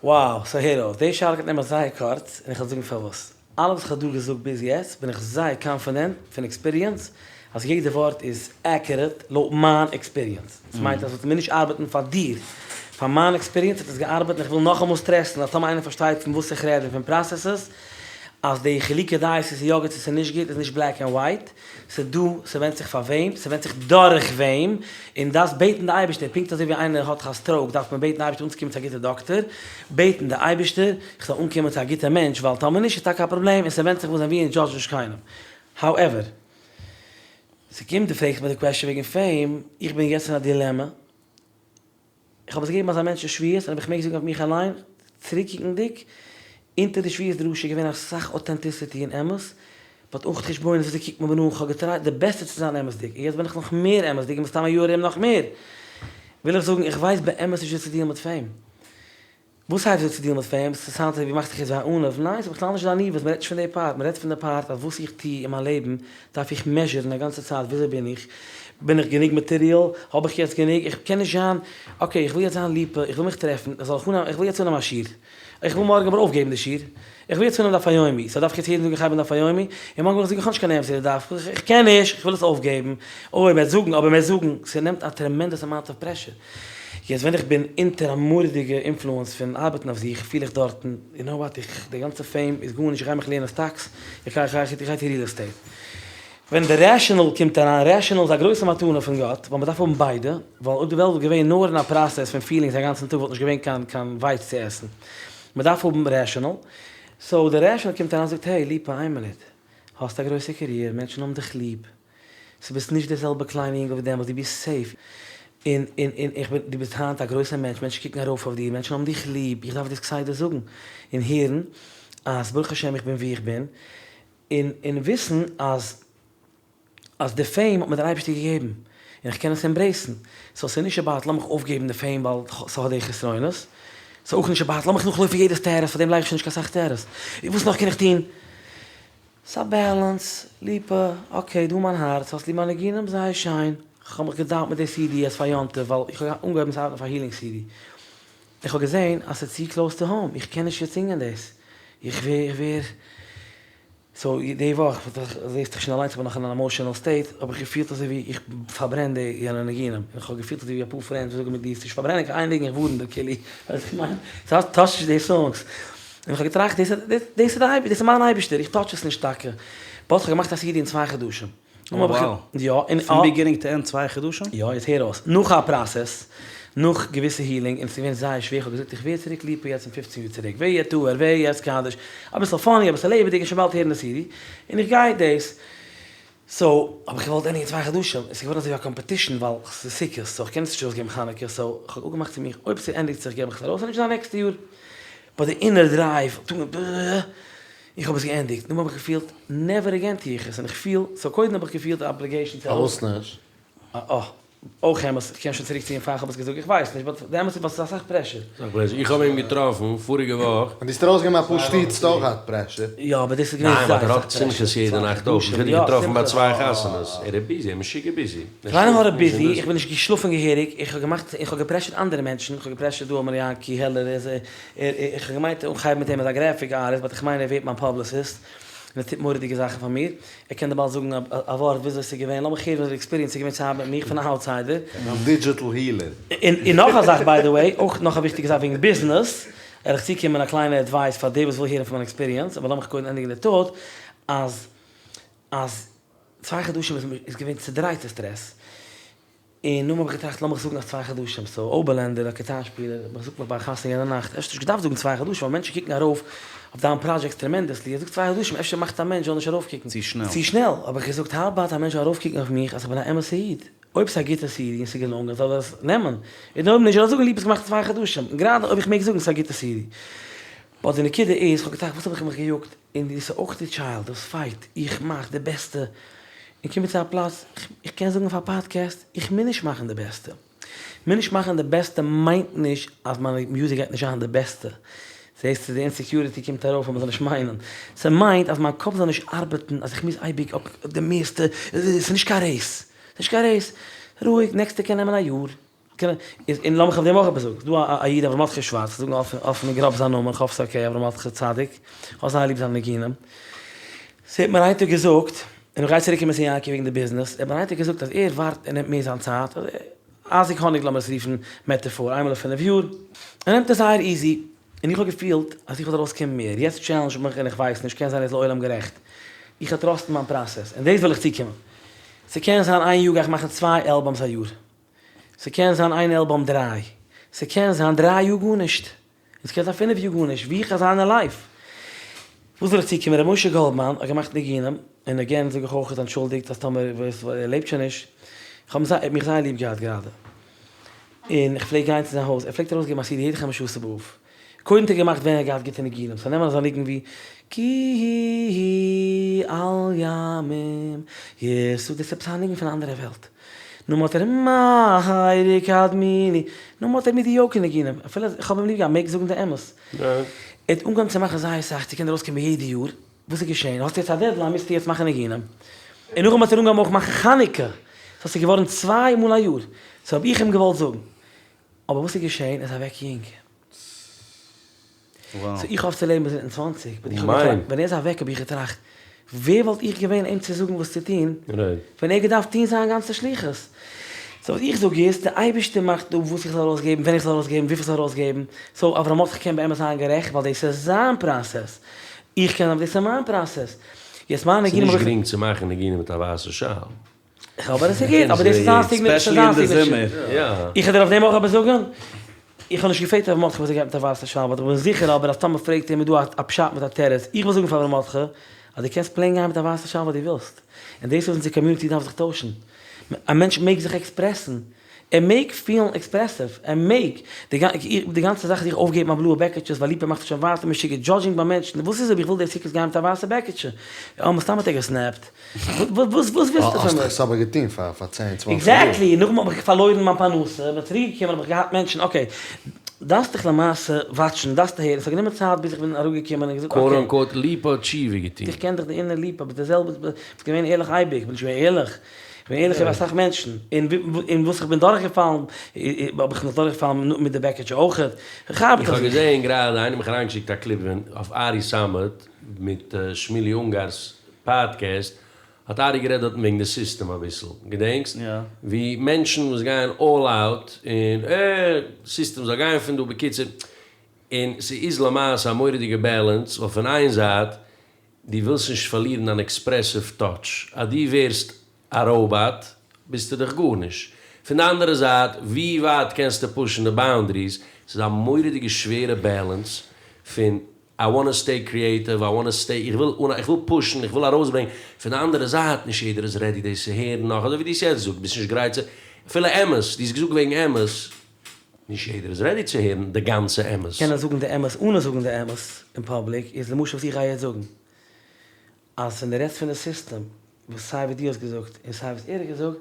Wow, סאו הער אויס, די שאלה גייט נעמען זייער קורץ, און איך וועל זאגן פארוואס. אלעס וואס איך האב דא געזאגט ביז יעצט בין איך זייער קאנפידענט פון עקספיריענס אז יעדע ווארט איז עקוראט לויט מיין עקספיריענס. דאס מיינט אז עס וועט מיר נישט ארבעטן פאר דיר. פאר מיין עקספיריענס האט עס געארבעט און איך וויל נאכאמאל סטרעסן אז טאמער איינער פארשטייט פון וואס איך רעד און פון פראסעסעס אז די חילוקי דעות צו ס'איז יא גוט צו ס'איז נישט גוט איז נישט בלעק ענד ווייט. ס'דא, ס'ווענדט זיך פאר וועם, ס'ווענדט זיך דורך וועם, און דארפסט בעטן די אייבערשטער, פונקט אזוי ווי איינער האט א סטראוק דארף מען בעטן די אייבערשטער אנצוקומען צו א גוטע דאקטער, בעטן די אייבערשטער איך זאל אנקומען צו א גוטע מענטש, ווייל טאמער נישט איז טאקע א פראבלעם, און ס'ווענדט זיך וואס און ווי און דזשאדזש נישט קיינעם. האועווער, ס'קומט דו פרעגסט מיר די קוועסטשען וועגן פעים, איך בין יעצט אין א דילעמע, איך האב עס געגעבן אזא מענטש אין שבועות, און אויב איך מעג זאגן אויף מיך אליין, צוריקקוקנדיג, אונטער די שבועות דרשה איז געווען אסאך אוטענטיסיטי און אמת, באט אויך חשבונות וויאזוי קוקט מען מיר אן, כ'האב געטרייט די בעסטע צו זיין אמת'דיג, און יעצט בין איך נאך מער אמת'דיג און מסתם א יאר ארום נאך מער. וויל איך זאגן, איך ווייס באמת נישט וויאזוי צו דיעלן מיט פעים. וואס הייסט וויאזוי צו דיעלן מיט פעים? ס'סאונדט אזוי ווי מאכסט דיך יעצט ווי א עניו, ניין ס'איז בכלל נישט די עניוות, מ'רעדט נישט פון די פארט, מ'רעדט פון די פארט אז וואס איך טוה אין מיין לעבן דארף איך מעזשערן א גאנצע צייט וויאזוי בין איך, בין איך גענוג מאטעריאל, האב איך יעצט גענוג, איך קען נישט זיין, אקעי איך וויל יעצט זיין ליפא, איך וויל מיך טרעפן, איך זאל אנהייבן, איך וויל יעצט אנהייבן א שיעור, איך וויל מארגן אבער אויפגעבן די שיעור, איך וויל יעצט אנהייבן דף היומי, סאו דארף איך יעצט יעדן טאג איך הייב אן דף היומי, און מארגן וויל איך זאגן איך האב נישט קיין נערוון צו די דף, איך קען נישט, איך וויל עס אויפגעבן, אוי מ'וועט זאגן, אבער מ'וועט זאגן, ס'נעמט א טרעמענדעס אמאונט אוו פרעשור. יעצט ווען איך בין אונטער א מורא'דיגע אינפלוענס פון ארבעטן אויף זיך פיל איך דארטן, יו נאו וואט, איך, די גאנצע פעים איז גארנישט, איך גיי מיך לערנען סטאקס, איך גיי, איך גיי, איך גיי טון ריעל עסטעיט. ווען די רעשענעל קומט אריין, רעשענעל איז א גרויסע מתנה פון גאט, ווייל מ'דארף האבן ביידע, ווייל אויב די וועלט וואלט געווען נאר אין א פראסעס פון פילינגס א גאנצן טאג וואלט נישט געווען קיין קיין ווייץ צו עסן. מ'דארף האבן רעשענעל. סאו די רעשענעל קומט אריין זאגט, העי ליפא איין מינוט, האסט א גרויסע קעריער, מענטשן האבן דיך ליב, ס'איז ביסט נישט די זעלבע קליינע יונגל ווי דעמאלטס, דו ביסט סעיף, און און און איך בין, דו ביסט היינט א גרויסער מענטש, מענטשן קוקן ארויף אויף דיר, מענטשן האבן דיך ליב, איך דארף דאס כסדר זאגן און הערן אז ברוך השם איך בין וואו איך בין, און און וויסן אז אז די פעים האט מיר דער אייבערשטער געגעבן, און איך קען עס עמברעיסן, סאו ס'איז נישט אבאוט לאמיך אויפגעבן די פעים ווייל ס'האט די חסרונות, ס'איז אויך נישט אבאוט לאמיך נאכלויפן יעדע סטעטוס, פאר דעם לייג איך שוין נישט קיין סאך סטעטוס, וואס נאך קען איך טון? ס'א בעלענס, ליפא, אקעי, דא מיין הארץ, האסט ליב מיינע ניגונים? זייער שיין, כ'האב מיך געדאונט מיט די סידי יעצט פאר יום טוב, ווייל איך האב אנגעהויבן צו ארבעטן אויף א הילינג סידי, איך האב געזען אז ס'איז צו קלאוס טו האום, איך קען נישט יעצט זינגען דאס, איך ווער, איך ווער, סאו די וואך, זעסט דאך שוין אליינס איך בין נאך אין אן עמאושענעל סטעיט, האב איך געפילט אזוי ווי איך פארברען די יענע ניגונים, און איך האב געפילט אזוי ווי אפאר פרענדס וואס זאגן מיר דו וועסט נישט פארברענען קיין איין ניגון איך ווארן דיר כאילו, ווייסט וואס איך מיין? טאטש נישט די סאנגס. און איך האב געטראכט, דאס איז די אייבערשטער, דאס איז מיין אייבערשטער, איך טאטש עס נישט טאקע. באט איך האב געמאכט א סידי אין צוויי חדשים. וואו! יא, און פון ביגינינג טו ענד צוויי חדשים? יא, יעצט הער אויס. נאך א פראסעס, נאך געוויסע הילינג, און עס איז געווען זייער שווער, איך האב געזאגט איך ווער צוריק ליפא יעצט אין פופצן יאר צוריק, ויטהר ויתקדש, אביסל פאני, אביסל לעבעדיג, און שוין באלד הערן די סידי, און איך גיי דאס. סאו האב איך געוואלט ענדיגן צוויי חדשים, עס איז געווארן אזויווי א קאמפעטישן ווייל ס'איז סוכות סאו איך קען עס נישט ארויסגעבן חנוכה סאו איך האב אפגעמאכט צו מיך אויב ס'ענדיגט זיך געב איך עס ארויס און נישט זיין נעקסטע יאר באט די אינער דרייוו איך האב עס געענדיגט נאכדעם האב איך געפילט נעווער עגעין טו איך עס און איך פיל סאו קודם האב איך געפילט א אבליגעישן צו פארוואס נישט? אה. אויך אמת, איך קען שוין צוריק ציען פאר איך האב עס געזאגט, איך ווייס נישט, באט די אמת איז ווייל ס'איז אסאך פרעשור. אסאך פרעשור, איך האב אים געטראפן פאריגע וואך. ווען דו האסט ארויסגעגעבן אפאר שטיץ האסטו אויך געהאט פרעשור. יא אבער דאס איז געווען ניין באט זייער ער אסאך האט פרעשור. שמחות יעדע נאכט אויך, איך האב אים געטראפן ביי צוויי חתונות, ער איז ביזי, ער איז משוגע ביזי. קליינע הארע ביזי, איך בין נישט געשלאפן געהעריג, איך האב געמאכט, איך האב געפרעשורט אנדערע מענטשן, איך האב געפרעשורט דא אמר יענקי העלער, ער איז, איך האב געמיינט אנכהייבן מיט אים אז א גרעפיק ארטיסט, באט איך מיין ער ווערט מיין פאבליסיסט, און ער טוט מורא'דיגע זאכן פאר מיר. ער קען דיר באלד זאגן א ווארט וויאזוי ס'איז געווען, לאמיך הערן וויאזוי די עקספיריענס איז געווען צו ארבעטן מיט מיך פון א אוטסיידער. דיין דידזשיטעל הילער. און נאך א זאך ביי די וועי, אויך נאך א וויכטיגע זאך וועגן ביזנעס, וועל איך צוקומען א קליינע עדווייס פאר דער וואס וויל הערן פון מיין עקספיריענס, אבער לאמיך קודם ענדיגן די טאט, אז. אז צוויי חדשים איז געווען צודרייטע סטרעס, און נאכדעם האב איך געטראכט לאמיך זאגן אז צוויי חדשים, סאו אויבערלענדער א גיטאר שפילער האט מיך געזאגט מיך ביי א חתונה יענע נאכט, אפשר נישט געדארפט זאגן צוויי חדשים ווייל מענטשן קוקן ארויף אויף דיין פראדזשעקט טרעמענדעסלי, זאג צוויי חדשים אפשר מאכט א מענטש זאל נישט ארויפקוקן. צו שנעל. צו שנעל, האב איך געזאגט האו אבאוט א מענטש זאל ארויפקוקן אויף מיך אז איך בין א אמת'ע איד, אויב ס'איז א גוטע סידי און ס'איז געלונגען זאל ער עס נעמען, און אויב נישט זאל ער זאגן ליפא האט עס געמאכט אין צוויי חדשים, און גראדע אויב איך מעג זאגן ס'איז א גוטע סידי. באט די נקודה איז, כ'האב געטראכט וואס האב איך מיך געיאגט, און דאס איז אויך די טשיילד, דאס פייט, איך מאך די בעסטע, און קומען צו א פלאץ, איך קען זאגן אויף א פאדקעסט, איך מוז נישט מאכן די בעסטע. מוז נישט מאכן די בעסטע מיינט נישט אז מיין מוזיק גייט נישט זיין די בעסטע. זעסט די אינסעקיוריטי קומט ארויף אז מ'זאל נישט מיינען. ס'מיינט אז מיין קאפ זאל נישט ארבעטן אז איך מוז אייביג אויף די מערסטע, ס'איז נישט קיין רעיס. ס'נישט קיין רעיס. רואיג, נעקסטע קען נעמען א יאר. און לאמיך אויף דעם אויך עפעס זאגן, ס'איז דא א איד אברהם מרדכי שווארץ, כ'זאג נאר אפן און גראב זיין נאמען, כ'האף ס'איז אקעי, אברהם מרדכי צדיק, כ'האב זייער ליב זיינע ניגונים, ס'האט מיר איין טאג געזאגט, און כ'גיי צוריק קומען צו יענקי וועגן די ביזנעס, ער האט מיר איין טאג געזאגט אז ער ווארט ער נעמט מער זיין צייט, אייזיק האניג לאמיר עס רופן מעטעפאר, איינמאל אין פינף יאר, ער נעמט עס זייער איזי, און איך האב געפילט אז איך וועל ארויסקומען מער, יעצט טשעלענדזש מיך און איך ווייס נישט, קען זיין ער איז לעולם גערעכט, איך וועל טראסטן מיין פראסעס, און דאס וויל איך צוקומען, ס'קען זיין איין יאר גיי איך מאכן צוויי אלבומס א יאר, ס'קען זיין איין אלבום דריי, ס'קען זיין דריי יאר גארנישט, און ס'קען זיין פינף יאר גארנישט, ווי איך וועל זיין אין לייף. וואס וויל איך צוקומען, ר' משה גאלדמאן האט געמאכט ניגונים, און אגעין זאג איך אויך אנטשולדיגט אז טאמער וואס ער לעבט שוין נישט, איך האב אים זייער, ער האט מיך זייער ליב געהאט גראדע, און איך פלעג גיין צו זיין הויז, ער פלעגט ארויסגעבן א סידי יעדע חמשה עשר באב, קודם האט ער געמאכט ווען ער האט געהאט גוטע ניגונים, סא נעמען אזא ניגון ווי כי על ימים יסעו דאס איז עפעס א ניגון פון א אנדערע וועלט, נאכדעם האט ער מהרה יקדמוני, נאכדעם האט ער מידיאוקער ניגונים, אפילו איך האב אים ליב געהאט מעג זאגן די אמת. ער האט אנגעהויבן צו מאכן זייער סאך צו קענען ארויסקומען יעדע יאר, וואס איז געשען? האסט יעצט א דעדליין מוזטו יעצט מאכן ניגונים. און נאכדעם האט ער אנגעהויבן אויך מאכן חנוכה, סא ס'איז געווארן צוויי מאל א יאר, סא האב איך אים געוואלט זאגן, אבער וואס איז געשען? ער איז אוועק יונג. סאו איך האף צו לעבן ביז 120, באט איך האב געטראכט, ווען ער איז אוועק האב איך געטראכט, ווער וואלט איך געווען אים צו זאגן וואס צו טון, ווען ער האט געדארפט טון זיין גאנצע שליחות. סאו וואס איך זאג איז, דער אייבערשטער מאכט אפ וואס איך זאל ארויסגעבן, ווען איך זאל ארויסגעבן, וויפיל איך זאל ארויסגעבן, סאו אברהם מרדכי קען באמת זיין גערעכט, ווייל דאס איז זיין פראסעס, איך קען אבער דאס איז מיין פראסעס. יעצט מיינע ניגונים ס'איז האב נישט איך. גרינג צו מאכן ניגונים מיט א ווייסע שאל. אבער עס איז גוט, אבער דאס איז זיין סיגנעטשער, ספעשעלי אין די זומער. איך וועל דיר אויף דעם אויך עפעס זאגן, איך האב נישט געפרעגט אברהם מרדכי וואס ער גייט מיט א ווייסע שאל, באט איך בין זיכער אבער אז טאמער פרעגט אים איז דא א פשט מיט א תירוץ, איך וויל זאגן פאר אברהם מרדכי אז דו קענסט פלעין גיין מיט א ווייסע שאל וואס דו ווילסט, און דאס איז וואס אונזער קאמיוניטי דארף זיך טוישן, א מענטש מעג זיך עקספרעסן, ער מעג פילן עקספרעסיוו, ער מעג, די גאנצע זאך זיך אויפגעבן א בלויע בעקיטשע ווייל ליפא מאכט זיך שוין ווייטער משוגע דזשאדזשינג ביי מענטשן, וואס איז אויב איך וויל די סוכות גיין מיט א ווייסע בעקיטשע? אה מסתם האט ער געסנעפט. וואס ווילסטו פון מיר? האסט עס אבער געטון פאר צען צוואנציג יאר. עקזעקטלי, נאכדעם האב איך פארלוירן מיין פרנסה, בין צוריק געקומען האב איך געהאט מענטשן, אקעי, דארפסט דיך למעשה וואטשן, דארפסט הערן, ס'האט גענומען צייט ביז איך בין אראפגעקומען און געזאגט אקעי. קוואוט אנקוואוט ליפא האט תשובה געטון. איך קען דיך די אינער ליפא, ביסט די זעלבע, ביסט געווען ערליך אייביג, כ'בין נישט געווען ערליך, כ'בין ערליך איבער אסאך מענטשן, און און וואס איך בין דורכגעפאלן, האב איך נאך דורכגעפאלן מיט די בעקיטשע אויכעט, כ'ארבעט איך אויף האב זיך. געזעהן גראדע איינער האט מיך אריינגעשיקט א קליפ ווען אויף ארי סאמעט מיט שמילי אונגאר'ס פאדקעסט האט ארי גערעדט דארטן וועגן די סיסטעם אביסל, געדענקסט? ווי מענטשן וואס גייען אלל אוט און אה סיסטעם זאל גיין פון דא בקיצור, און ס'איז למעשה א מורא'דיגע בעלענס ווייל פון איין זייט דו ווילסט נישט פארלירן דיין עקספרעסיוו טאטש, אז דו ווערסט א ראובאט ביסטו דאך גארנישט, פון די אנדערע זייט ווי ווייט קענסטו פושן די באונדעריס, ס'איז א מורא'דיגע שווערע בעלענס פון איי וואנט טו סטעי קריעטיוו, איי וואנט טו סטעי, איך וויל איך וויל פושן, איך וויל ארויסברענגען, פון די אנדערע זייט נישט יעדער איז רעדי דאס צו הערן נאך, אזוי ווי דו האסט יעצט געזאגט, ביסט נישט גרייט צו, אפילו אמת, דו האסט געזאגט וועגן אמת, נישט יעדער איז רעדי צו הערן די גאנצע אמת. קענען זאגן די אמת אנע זאגן די אמת אין פאבליק איז למשל וואס איך גיי יעצט זאגן, אז ווען דו רעדסט פון די סיסטעם, וואס סיי וואס דו האסט געזאגט און סיי וואס ער האט געזאגט,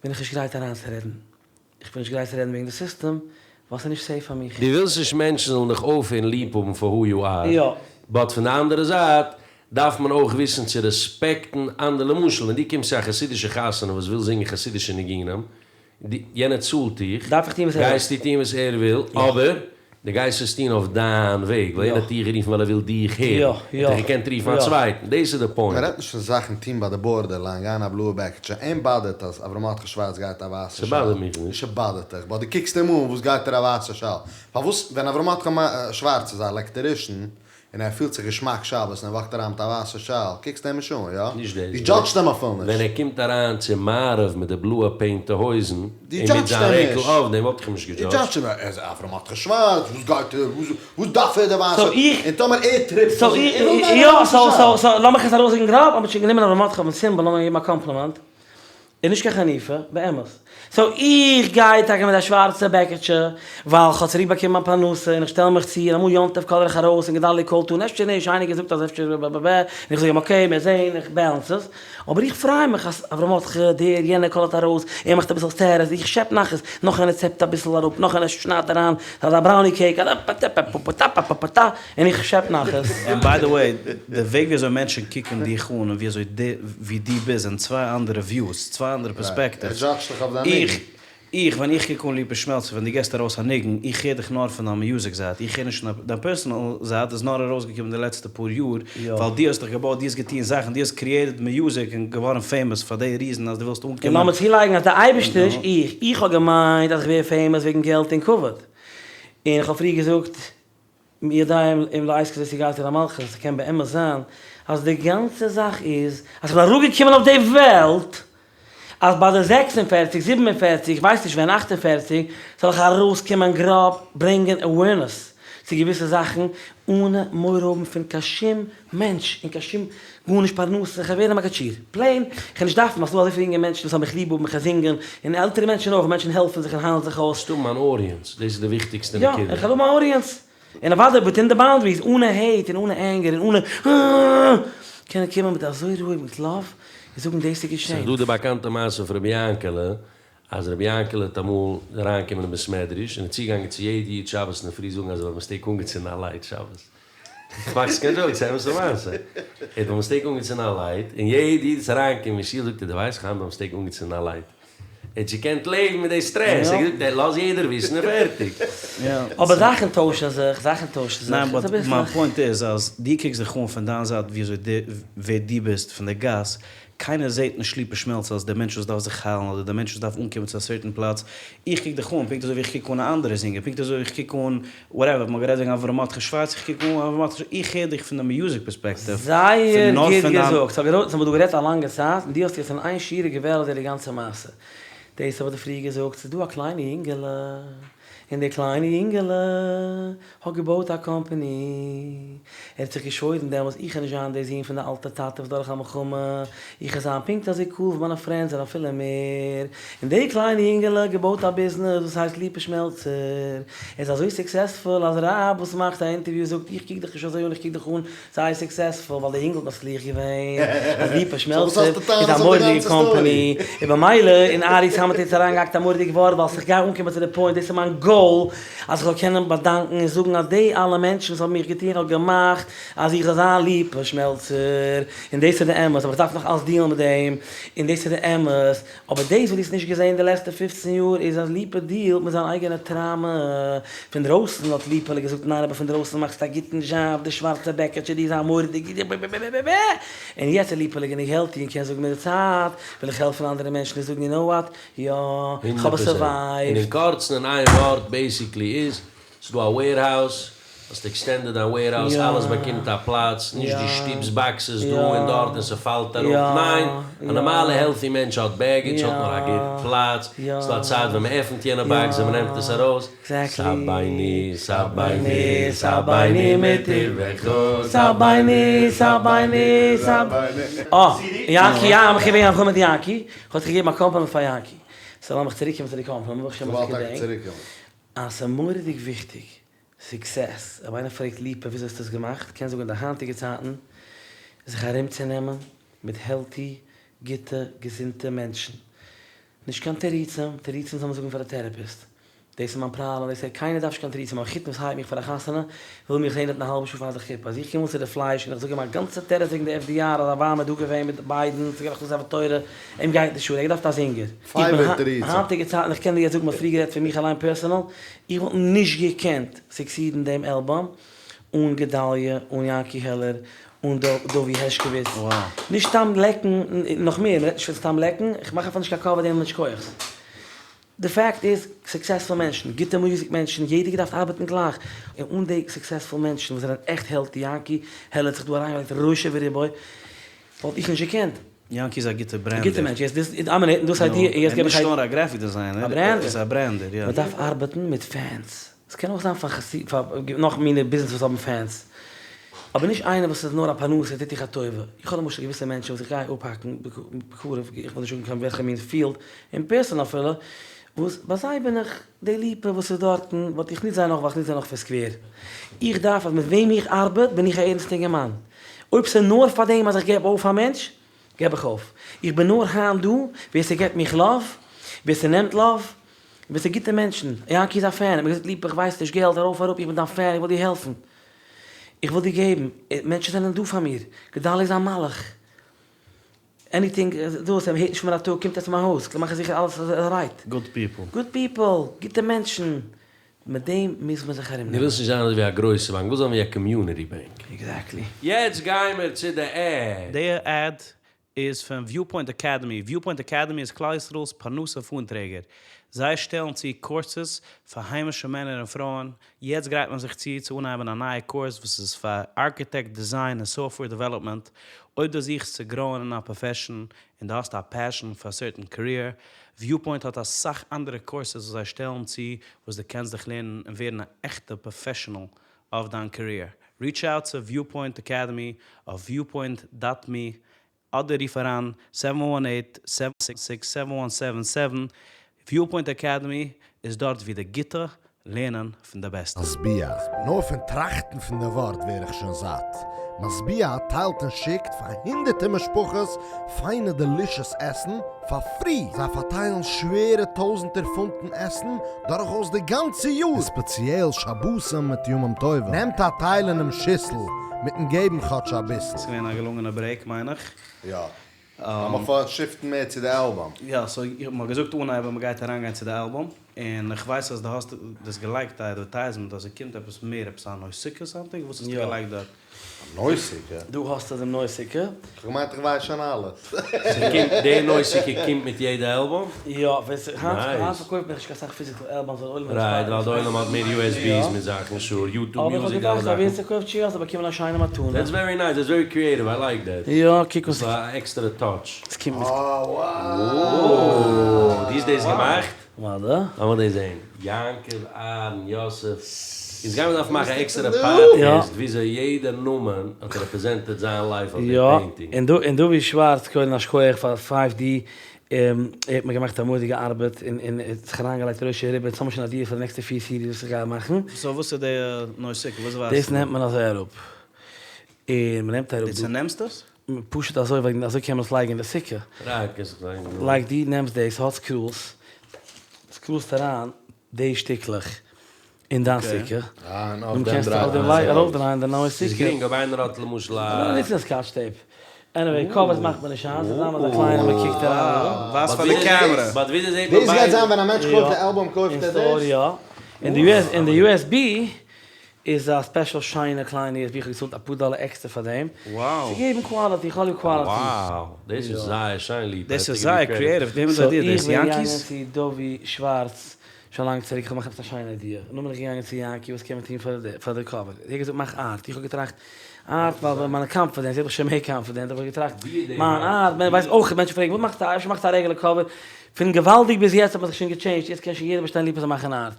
בין איך נישט גרייט אריינצורעדן. איך בין נישט גרייט צו רעדן וועגן די סיסטעם, ווייל ס'איז נישט סעיף פאר מיך. דו ווילסט נישט מענטשן זאלן דיך אויפהערן ליב האבן פאר הו יו אר, יא. באט פון די אנדערע זייט דארף מען אויך וויסן צו רעספעקטן אנדערע, למשל ווען דו קומסט צו א חסידישע חתונה וואס וויל זינגען חסידישע ניגונים, יענער צאלט דיך, דארף איך טון וואס ער וויל. גייסטו טון וואס ער וויל, אבער דו גייסט עס טון אויף דיין וועג, ווייל יענער האט דיך גערופן ווייל ער וויל דיך הערן, ער האט דיך געקענט רופן א צווייטן, דאס איז די פוינט. מען רעדט נישט פון זאכן טון ביי די בארדער ליין, גיין א בלויע בעקיטשע, אים באדערט אז אברהם מרדכי שווארץ גייט א ווייסע שאל? ס'באדערט מיך נישט. נישט ס'באדערט דיך, באט דו קוקסט אים אן וואס גייט ער א ווייסע שאל? פארוואס ווען אברהם מרדכי שווארץ איז א עלעקטערישן. און ער פילט זיך געשמאק שבת און ער וואקט אריין מיט א ווייסע שאל, קוקסט אים נישט אן, יא? נישט דאס. דו דזשאדזשסט אים אפילו נישט. ווען ער קומט אריין צו מעריב מיט די בלויע פעינטע הויזן, און דו מיט דזשאדזשסט זיין אים רעקל נישט. אויף דעם וואלט איך אים נישט דו געדזשאדזשט. דזשאדזשסט אים, ער איז אברהם מרדכי שווארץ, וואס גייט ער, וואס דארף ער די ווייסע, סאו איך. און טאמער ער טריפט סאו פון זיך, איך, ער וויל גיין יא, מיט א ווייסע סאו, שאל. סאו, סאו, לאמיך עס ארויסזאגן גראב, האב איך שוין גענומען אברהם מרדכי אויפן סימבאל, לאמיר אים געבן א קאמפלימענט. איז נישט קיין חניפה, באמת. סאו איך גיי טאקע מיט א שווארצע בעקיטשע, ווייל כ'האב צוריק באקומען מיין פרנסה און איך שטעל מיך צו, און אמאל יום טוב קאלער איך ארויס און גדלי' קאלט אן, אפשר נישט, איינער געזאגט אז אפשר ב ב ב, און איך זאג אים אקעי מיר זעהן, איך בעלענס עס, אבער איך פריי מיך אז אברהם מרדכי, דער, יענער קאלערט ארויס, ער מאכט אביסל סטעטוס, איך שעפ נחת, נאך איינער צעפט אביסל אראפ, נאך איינער שניידט אריין, אזא בראוני קעיק, אראפ-א-טע-פע-פו-פו-טא-פא-פא-פא-טא. און איך שעפ נחת. און ביי די וועי, די וועג ווי אזוי מענטשן קוקן דיך אן און ווי אזוי די ווי דו ביסט זענען צוויי אנדערע וויוס, צוויי אנדערע פערספעקטיווס. ער דזשאדזשט דיך אויף דיין ניגון. איך, איך, ווען איך קוק אן ליפא שמעלצער ווען דו געסט ארויס א ניגון, איך הער דיך נאר פון דיין מיוזיק זייט, איך הער נישט פון דיין פערסאנעל זייט איז נאר ארויסגעקומען די לעצטע פאר יאר, ווייל דו האסט דיך געבויט, דו האסט געטון זאכן, דו האסט קריעטעד מיוזיק און געווארן פעימאס פאר די ריזען אז דו ווילסט אנקומען. און לאמיר צולייגן אז די אייבערשטער, נישט איך, איך האב געמיינט אז איך ווער פעימאס וועגן געלט און כבוד, און איך האב פריער געזאגט, מי יודע אם לעת כזאת הגעתי למלכות, ס'קען באמת זיין אז די גאנצע זאך איז אז כ'בין אראפגעקומען אויף די וועלט אז ביי די 46, 47, כ'ווייס נישט ווען, 48, זאל איך ארויסקומען גראב ברענגען awareness צו געוויסע זאכן אנע מורא האבן פון קיין שום מענטש און קיין שום גארנישט פרנסה, כ'וועל ווערן א מגיד שיעור, פלעין, כ'וועל נישט דארפן, ווייל ס'דא אזויפיל יונגע מענטשן וואס האבן מיך ליב האבן, מיך זינגען, און עלטערע מענטשן אויך, מענטשן העלפן זיך און היילן זיך אויס. האסט אן אודיענס, דאס איז די וויכטיגסטע יא, נקודה. איך האב אן אודיענס, און אוודאי וויטין די באונדעריס, אנע העיט און אנע ענגער און אנע קענען קומען מיט אזוי רואיג מיט לאוו און זאגן דאס איז געשען. ס'איז דא די באקאנטע מעשה פון רבי יענקעלע, אז רבי יענקעלע האט אמאל אריינגעקומען אין בית מדרש און איז צוגעגאנגען צו יעדע איד שבת אינדערפרי זאגן אז ער האט ביי מיסטעיק אנגעצינדן א לייט שבת. כ'מאך נישט קיין דזשאוק, ס'איז א אמת'ע מעשה. ער האט ביי מיסטעיק אנגעצינדן א לייט, און יעדע איד איז אריינגעקומען אין שול זאגט ער דו ווייסט כ'האב היינט ביי מיסטעיק אנגעצינדן א לייט. ער האט נישט געקענט לעבן מיט די סטרעס, ער האט געזאגט לאז יעדער וויסן און פערטיג. אבער זאכן טוישן זיך, זאכן טוישן זיך. ניין באט מיין פוינט איז אז דו קוקסט דיך אן פון דיין זייט וויאזוי ווער דו ביסט פון די גאס, קיינער זעט נישט ליפא שמעלצער אלס דער מענטש וואס דארף זיך היילן אדער דער מענטש וואס דארף אנקומען צו א סערטען פלאץ, איך קוק דיך אן פונקט אזוי ווי איך קוק אן א אנדערע זינגער, פונקט אזוי ווי איך קוק אן וואטעווער, מ'האט גערעדט וועגן אברהם מרדכי שווארץ, איך קוק אן אברהם מרדכי שווארץ, איך הער דיך פון די מיוזיק פערספעקטיוו, זייער פון נאר גוט פון דיין. געזאגט, סאו געראטן, סאו מ'האט דא גערעדט א לאנגע צייט, און דו האסט יעצט אין איין שורה געוועלט די גאנצע מעשה. דאס האב איך דיר פריער געזאגט, ס'איז דא א קליינע יונגעלע, און די קליינע יונגעלע האט געבויט א קאמפעני, ער האט זיך געשוואוירן דעמאלס איך וועל נישט זיין דער זון פון די אלטע טאטע וואס דורך א מלחמה, איך וועל זיין פונקט אזוי קול ווי מיינע פרענדס און אפילו מער, און די קליינע יונגעלע האט געבויט א ביזנעס וואס הייסט ליפא שמעלצער, ער איז אזוי סוקסעספול אז רב וואס מאכט א אינטערוויו זאגט איך קוק דיך נישט אזוי אן איך קוק דיך אן זייער סוקסעספול ווייל דער יונגל האט מצליח געווען אז ליפא שמעלצער איז א מורא'דיגע קאמפאני און במילא און ארי סאמעט האט יעצט אריינגעהאקט א מורא'דיג ווארט ווייל איך גיי אנקומען צו די פוינט דאס איז מיין גאול אז איך זאל קענען באדאנקן און זאגן אז די אלע מענטשן וואס האבן מיך געטון האט געמאכט אז איך זאל זיין ליפא שמעלצער און דאס איז די אמת אבער איך דארף נאך אלס דיעלן מיט דעם און דאס איז די אמת אבער דאס וואס דו האסט נישט געזען די לעצטע פופצן יאר איז אז ליפא דיעלט מיט זיין אייגענע טראמע. פון דרויסן האט ליפא'לע געזאגט ניין אבער פון דרויסן מאכסטו א גוטן דזשאב, די שווארצע בעקעטשע די איז א מורא'דיגע ב ב ב ב ב און יעצט איז ליפא'לע גענוג העלטי און קען זאגן מיט די צייט וויל איך העלפן אנדערע מענטשן און זאגן יו נאו וואט, יא, כ'האב עס הונדערט פראצענט. און אין סורווייווד. קורצן אין איין ווארט בעיסיקלי איז, ס'איז דא א וועירהאוז, האסט עקסטענדעד דיין וועירהאוז, יא. אלעס באקומט א פלאץ, נישט דו יא. שטופסט באקסעס דא יא. און דארט און ס'פאלט אראפ, יא. ניין, א יא. נארמאלע העלטי מענטש האט בעגעדזש, האט נאר א גוט יא. פלאץ, יא. ס'איז דא א צייט ווען מ'עפנט יענע באקס און מ'נעמט עס ארויס, עקזעקטלי. סבייני סבייני סבייני מטובך סבייני סבייני סבייני. אה, יאנקי, יא, איך בין געווען מיט יאנקי, כ'האב זיך געגעבן א קאמפלימענט פאר יאנקי, סאו לאמיך צוריקקומען צו די קאמפלימענט, ברוך השם אז איך כ'וואלט טאקע געדענק. צוריקקומען. אז ס'איז מורא'דיג וויכטיג סוקסעס, אויב איינער פרעגט ליפא וויאזוי האסטו עס געמאכט, קען זאגן אין די היינטיגע צייטן, זיך ארומצונעמען מיט העלטי, גוטע, געזונטע מענטשן. נישט קיין תירוצים, תירוצים זאל מען זאגן פאר די טערעפיסט. דאס איז מיין פראבלעם, דאס איז, קיינער דארף נישט קיין תירוצים, א מחותן וואס הייערט מיך פאר א חתונה, וויל מיך זען דארט א האלבע שעה פאר די חופה. אז איך קום אן צו די פלייש און איך זאג אים א גאנצע תירוץ וועגן די FDR אז אבאמא איז דא געווען מיט ביידען, ס'איז געווען א הכנסת ספר תורה, אים גייט נישט אן, ער האט געדארפט א זינגער. איך בין היינטיגע צייטן, איך קען דיר יעצט זאגן, מ'האט פריער גערעדט פון מיך אליין פערסאנעל, איך וואלט נישט געקענט סוקסידן דעם אלבום אן גדליה, אן יענקי העלער, אן דובי הערשקאוויץ. נישט סתם לעקן, נאך מער, מ'רעדט נישט פון סתם לעקן, איך מאך אפילו נישט קיין קאווער דעם מענטש כוחות. די פאקט איז, סוקסעספול מענטשן, גוטע מוזיק מענטשן, יעדער געדארפט ארבעטן גלייך, און אן די סוקסעספול מענטשן וואס זענען עכט העלטי, יענקי העלער האט זיך דא אריינגעלייגט ראשו ורובו, וואלט איך נישט געקענט. יענקי איז א גוטע ברענדער. א גוטע מענטש, יעצט דאס איז און דאס איידיע, און יעצט געב איך נישט נאר א גרעפיק דיזיינער, א ברענדער. איז א ברענדער, יא. מען דארף ארבעטן מיט פענס. עס קען אויך זיין פאר חסיד פאר נאך מיני ביזנעס וואס האבן פענס. אבער נישט איינער וואס איז נאר א פרנסה טוט דיך א טובה. איך האב למשל געוויסע מענטשן וואס איך גיי אפהאקן בקרוב, איך וויל נישט זאגן קיין וועלכע מין פיעלד, אין פערסאן אפילו, וואס ביי זיי בין איך די ליפא וואס איז דארטן, באט איך נוץ זיי נאך ווייל איך נוץ זיי נאך פון סקווער. איך דארף אז מיט וועם איך ארבעט בין איך א ערנסטע אינגערמאן. אויב ס'איז נאר פאר דעם אז איך געב אויף א מענטש, געב איך אויף. איך בין נאר היינט דא ווער ס'געבט מיך לאוו, ווער ס'נעמט לאוו, ווער ס'איז גוטע מענטשן. יענקי איז א פען, ער האט מיר געזאגט ליפא איך ווייס נישט געלט ארויף אראפ איך בין דיין פען איך וויל דיר העלפן. איך וויל דיר געבן. מענטשן זענען דא פאר מיר. גדלי' איז א מלאך. עניטינג דאס, ער הערט נישט פון מיר א טאג קומט ער צו מיין הויז, כ'מאך זיכער אלעס איז רייט. גוד פיפל. גוד פיפל, גוטע מענטשן. מיט דעם מוז מען זיך ארומנעמען. דו ווילסט נישט זיין אזויווי א גרויסע באנק, ווילסט זיין ווי א קאמיוניטי באנק. עקזעקטלי. יעצט גיימער צו די עד. די עד איז פון וויופוינט אקעדעמי, וויופוינט אקעדעמי איז כלל ישראל'ס פרנסה פאן טרעגער, זיי שטעלן צו קורסעס פאר היימישע מענער און פרויען, יעצט גרייט מען זיך צו צו אנהייבן א נייע קורס וואס איז פאר ארקיטעקט, דיזיין און סאפטוועיר דעוועלאפמענט, אויב דו זוכסט צו גראוען אין א פראפעשן און דו האסט א פעשן פאר א סערטען קעריער, וויופוינט האט אסאך אנדערע קורסעס וואס זיי שטעלן צו וואס דו קענסט דיך לערנען און ווערן א עכטע פראפעשענעל אויף דיין קעריער. ריטש אוט צו וויופוינט אקעדעמי אויף וויופוינט דאט מי אדער רוף אריין סעווען וואן עיט סעווען סיקס סעווען וואן סעווען סעווען, וויופוינט אקעדעמי איז דארט ווי די גוטע לערנען פון די בעסטע. משביע, נאר פון טראכטן פון די ווארט ווער איך שוין זאט. משביע טיילט און שיקט פאר הונדערטער משפחות פיינע דעלישעס עסן פאר פרי! זיי פארטיילן שווערע טויזנטער פונטן עסן דורכאויס די גאנצע יאר! און ספעציעל שבתים מיט ימים טובים. נעמט א טייל אינעם שיסל מיטן געבן כאטש אביסל. ס'איז געווען א געלונגענע ברעיק מיין איך. יא. לאמיך פאר שיפטן מער צו די אלבום. יא, סאו מ'האט געזאגט אנהייב אז מ'גייט אריינגיין צו די אלבום, און איך ווייס אז דו האסט דאס געלייגט א אדווערטייזמענט אז ס'קומט עפעס מער, עפעס א נוי סוכה סאמטינג, וואס האסטו געלייגט דארט? א נוי סוכה? דא האסטו דעם נוי סוכה. כ'האב געמיינט איך ווייס שוין אלעס. ס'קומט, די נוי סוכה קומט מיט יעדע אלבום? יא, ווען ס' היינט היינט פארקויפט מען נישט קיין סאך פיזיקל אלבומס ווייל עולם רייט, ווייל די עולם האט מער יו עס בי'ס מיט זאכן, שור, יוטוב אבער איך האב מיוזיק, די אלע געדאכט אז ווער זאכן. ס'קויפט שוין זאל באקומען א שיינע מתנה. דעטס ווערי נייס, דעטס ווערי קריעטיוו, איי לייק דעט. יא, קוק וואס ס'איז א עקסטערע טאטש. ס'קומט מיט. אה וואו! דו האסט דאס געמאכט? וואדע. לאמיר דאס זעהן. יעקב אהרן יוסף. אונז גיימיר דארפן מאכן א עקסטערע פאדקעסט וויאזוי יעדע נאמען האט רעפרעזענטעד זיין לייף אויף די פעינטינג. יא, און דובי שווארץ קודם א שכוח פאר פייוו די, ער האט מיר געמאכט א מורא'דיגע ארבעט און און ער האט זיך אריינגעלייגט ראשו ורובו, אונז האבן שוין איידיעס פאר די נעקסטע פיר סידיס וואס איך גיי מאכן. סאו וואס איז די נוי סוכה? וואס ווייזט דאס נעמט מען אזוי אראפ, און מ'נעמט אראפ דו צונעמסט עס? פשוט אזוי ווייל אזוי קען מען עס לייגן אין די סוכה. לייק דו נעמסט דאס, האט סקרולס, סקרולסט אריין די שטיקלעך אין דיין סוכה, דאן קענסטו אויף דעם ארויפדרייען די נוי סוכה. ס'איז גרינג אויב איינער האט למשל א. ניצן סקאטש טעיפ. עניוועי, קאווערס מאכט מען נישט היינט, ס'איז זיין אזא קליינע מען קוקט אריין. ווייז פאר די קעמרע. באט וויאזוי זעט מען דאס גייט זיין ווען א מענטש קויפט די אלבום קויפט ער דאס? יא. און די יו עס בי איז א ספעשל שיינע קליינע יו עס בי, איך האב געצאלט אפאר דאלער עקסטער פאר דעם, צו געבן קוואליטי, איך האב ליב קוואליטי. Wow! דאס איז זייער שיין ליפא, דאס איז זייער קריעטיוו, וועמענס סאו איידיע איך דאס? בין געגאנגען יענקי'ס? צו דובי שווארץ שוין לאנג צוריק, איך האב געמאכט עפעס א שיינע איידיע, נאכדעם בין איך געגאנגען צו יענקי וואס קען מען טון פאר די קאווער, ער האט געזאגט מאך ארט, איך האב געטראכט ארט ווייל מיינע קאנפידענס, יעצט האב איך שוין מער קאנפידענט, האב איך געטראכט מיין ארט, מען ווייסט אויך, מענטשן פרעגן וואס מאכסטו, אפשר מאכסטו א רעגולער קאווער, פון געוואלדיג ביז יעצט האט מען זיך שוין געטשעינדזשט, יעצט קען שוין יעדער באשטיין ליפא זאל מאכן ארט.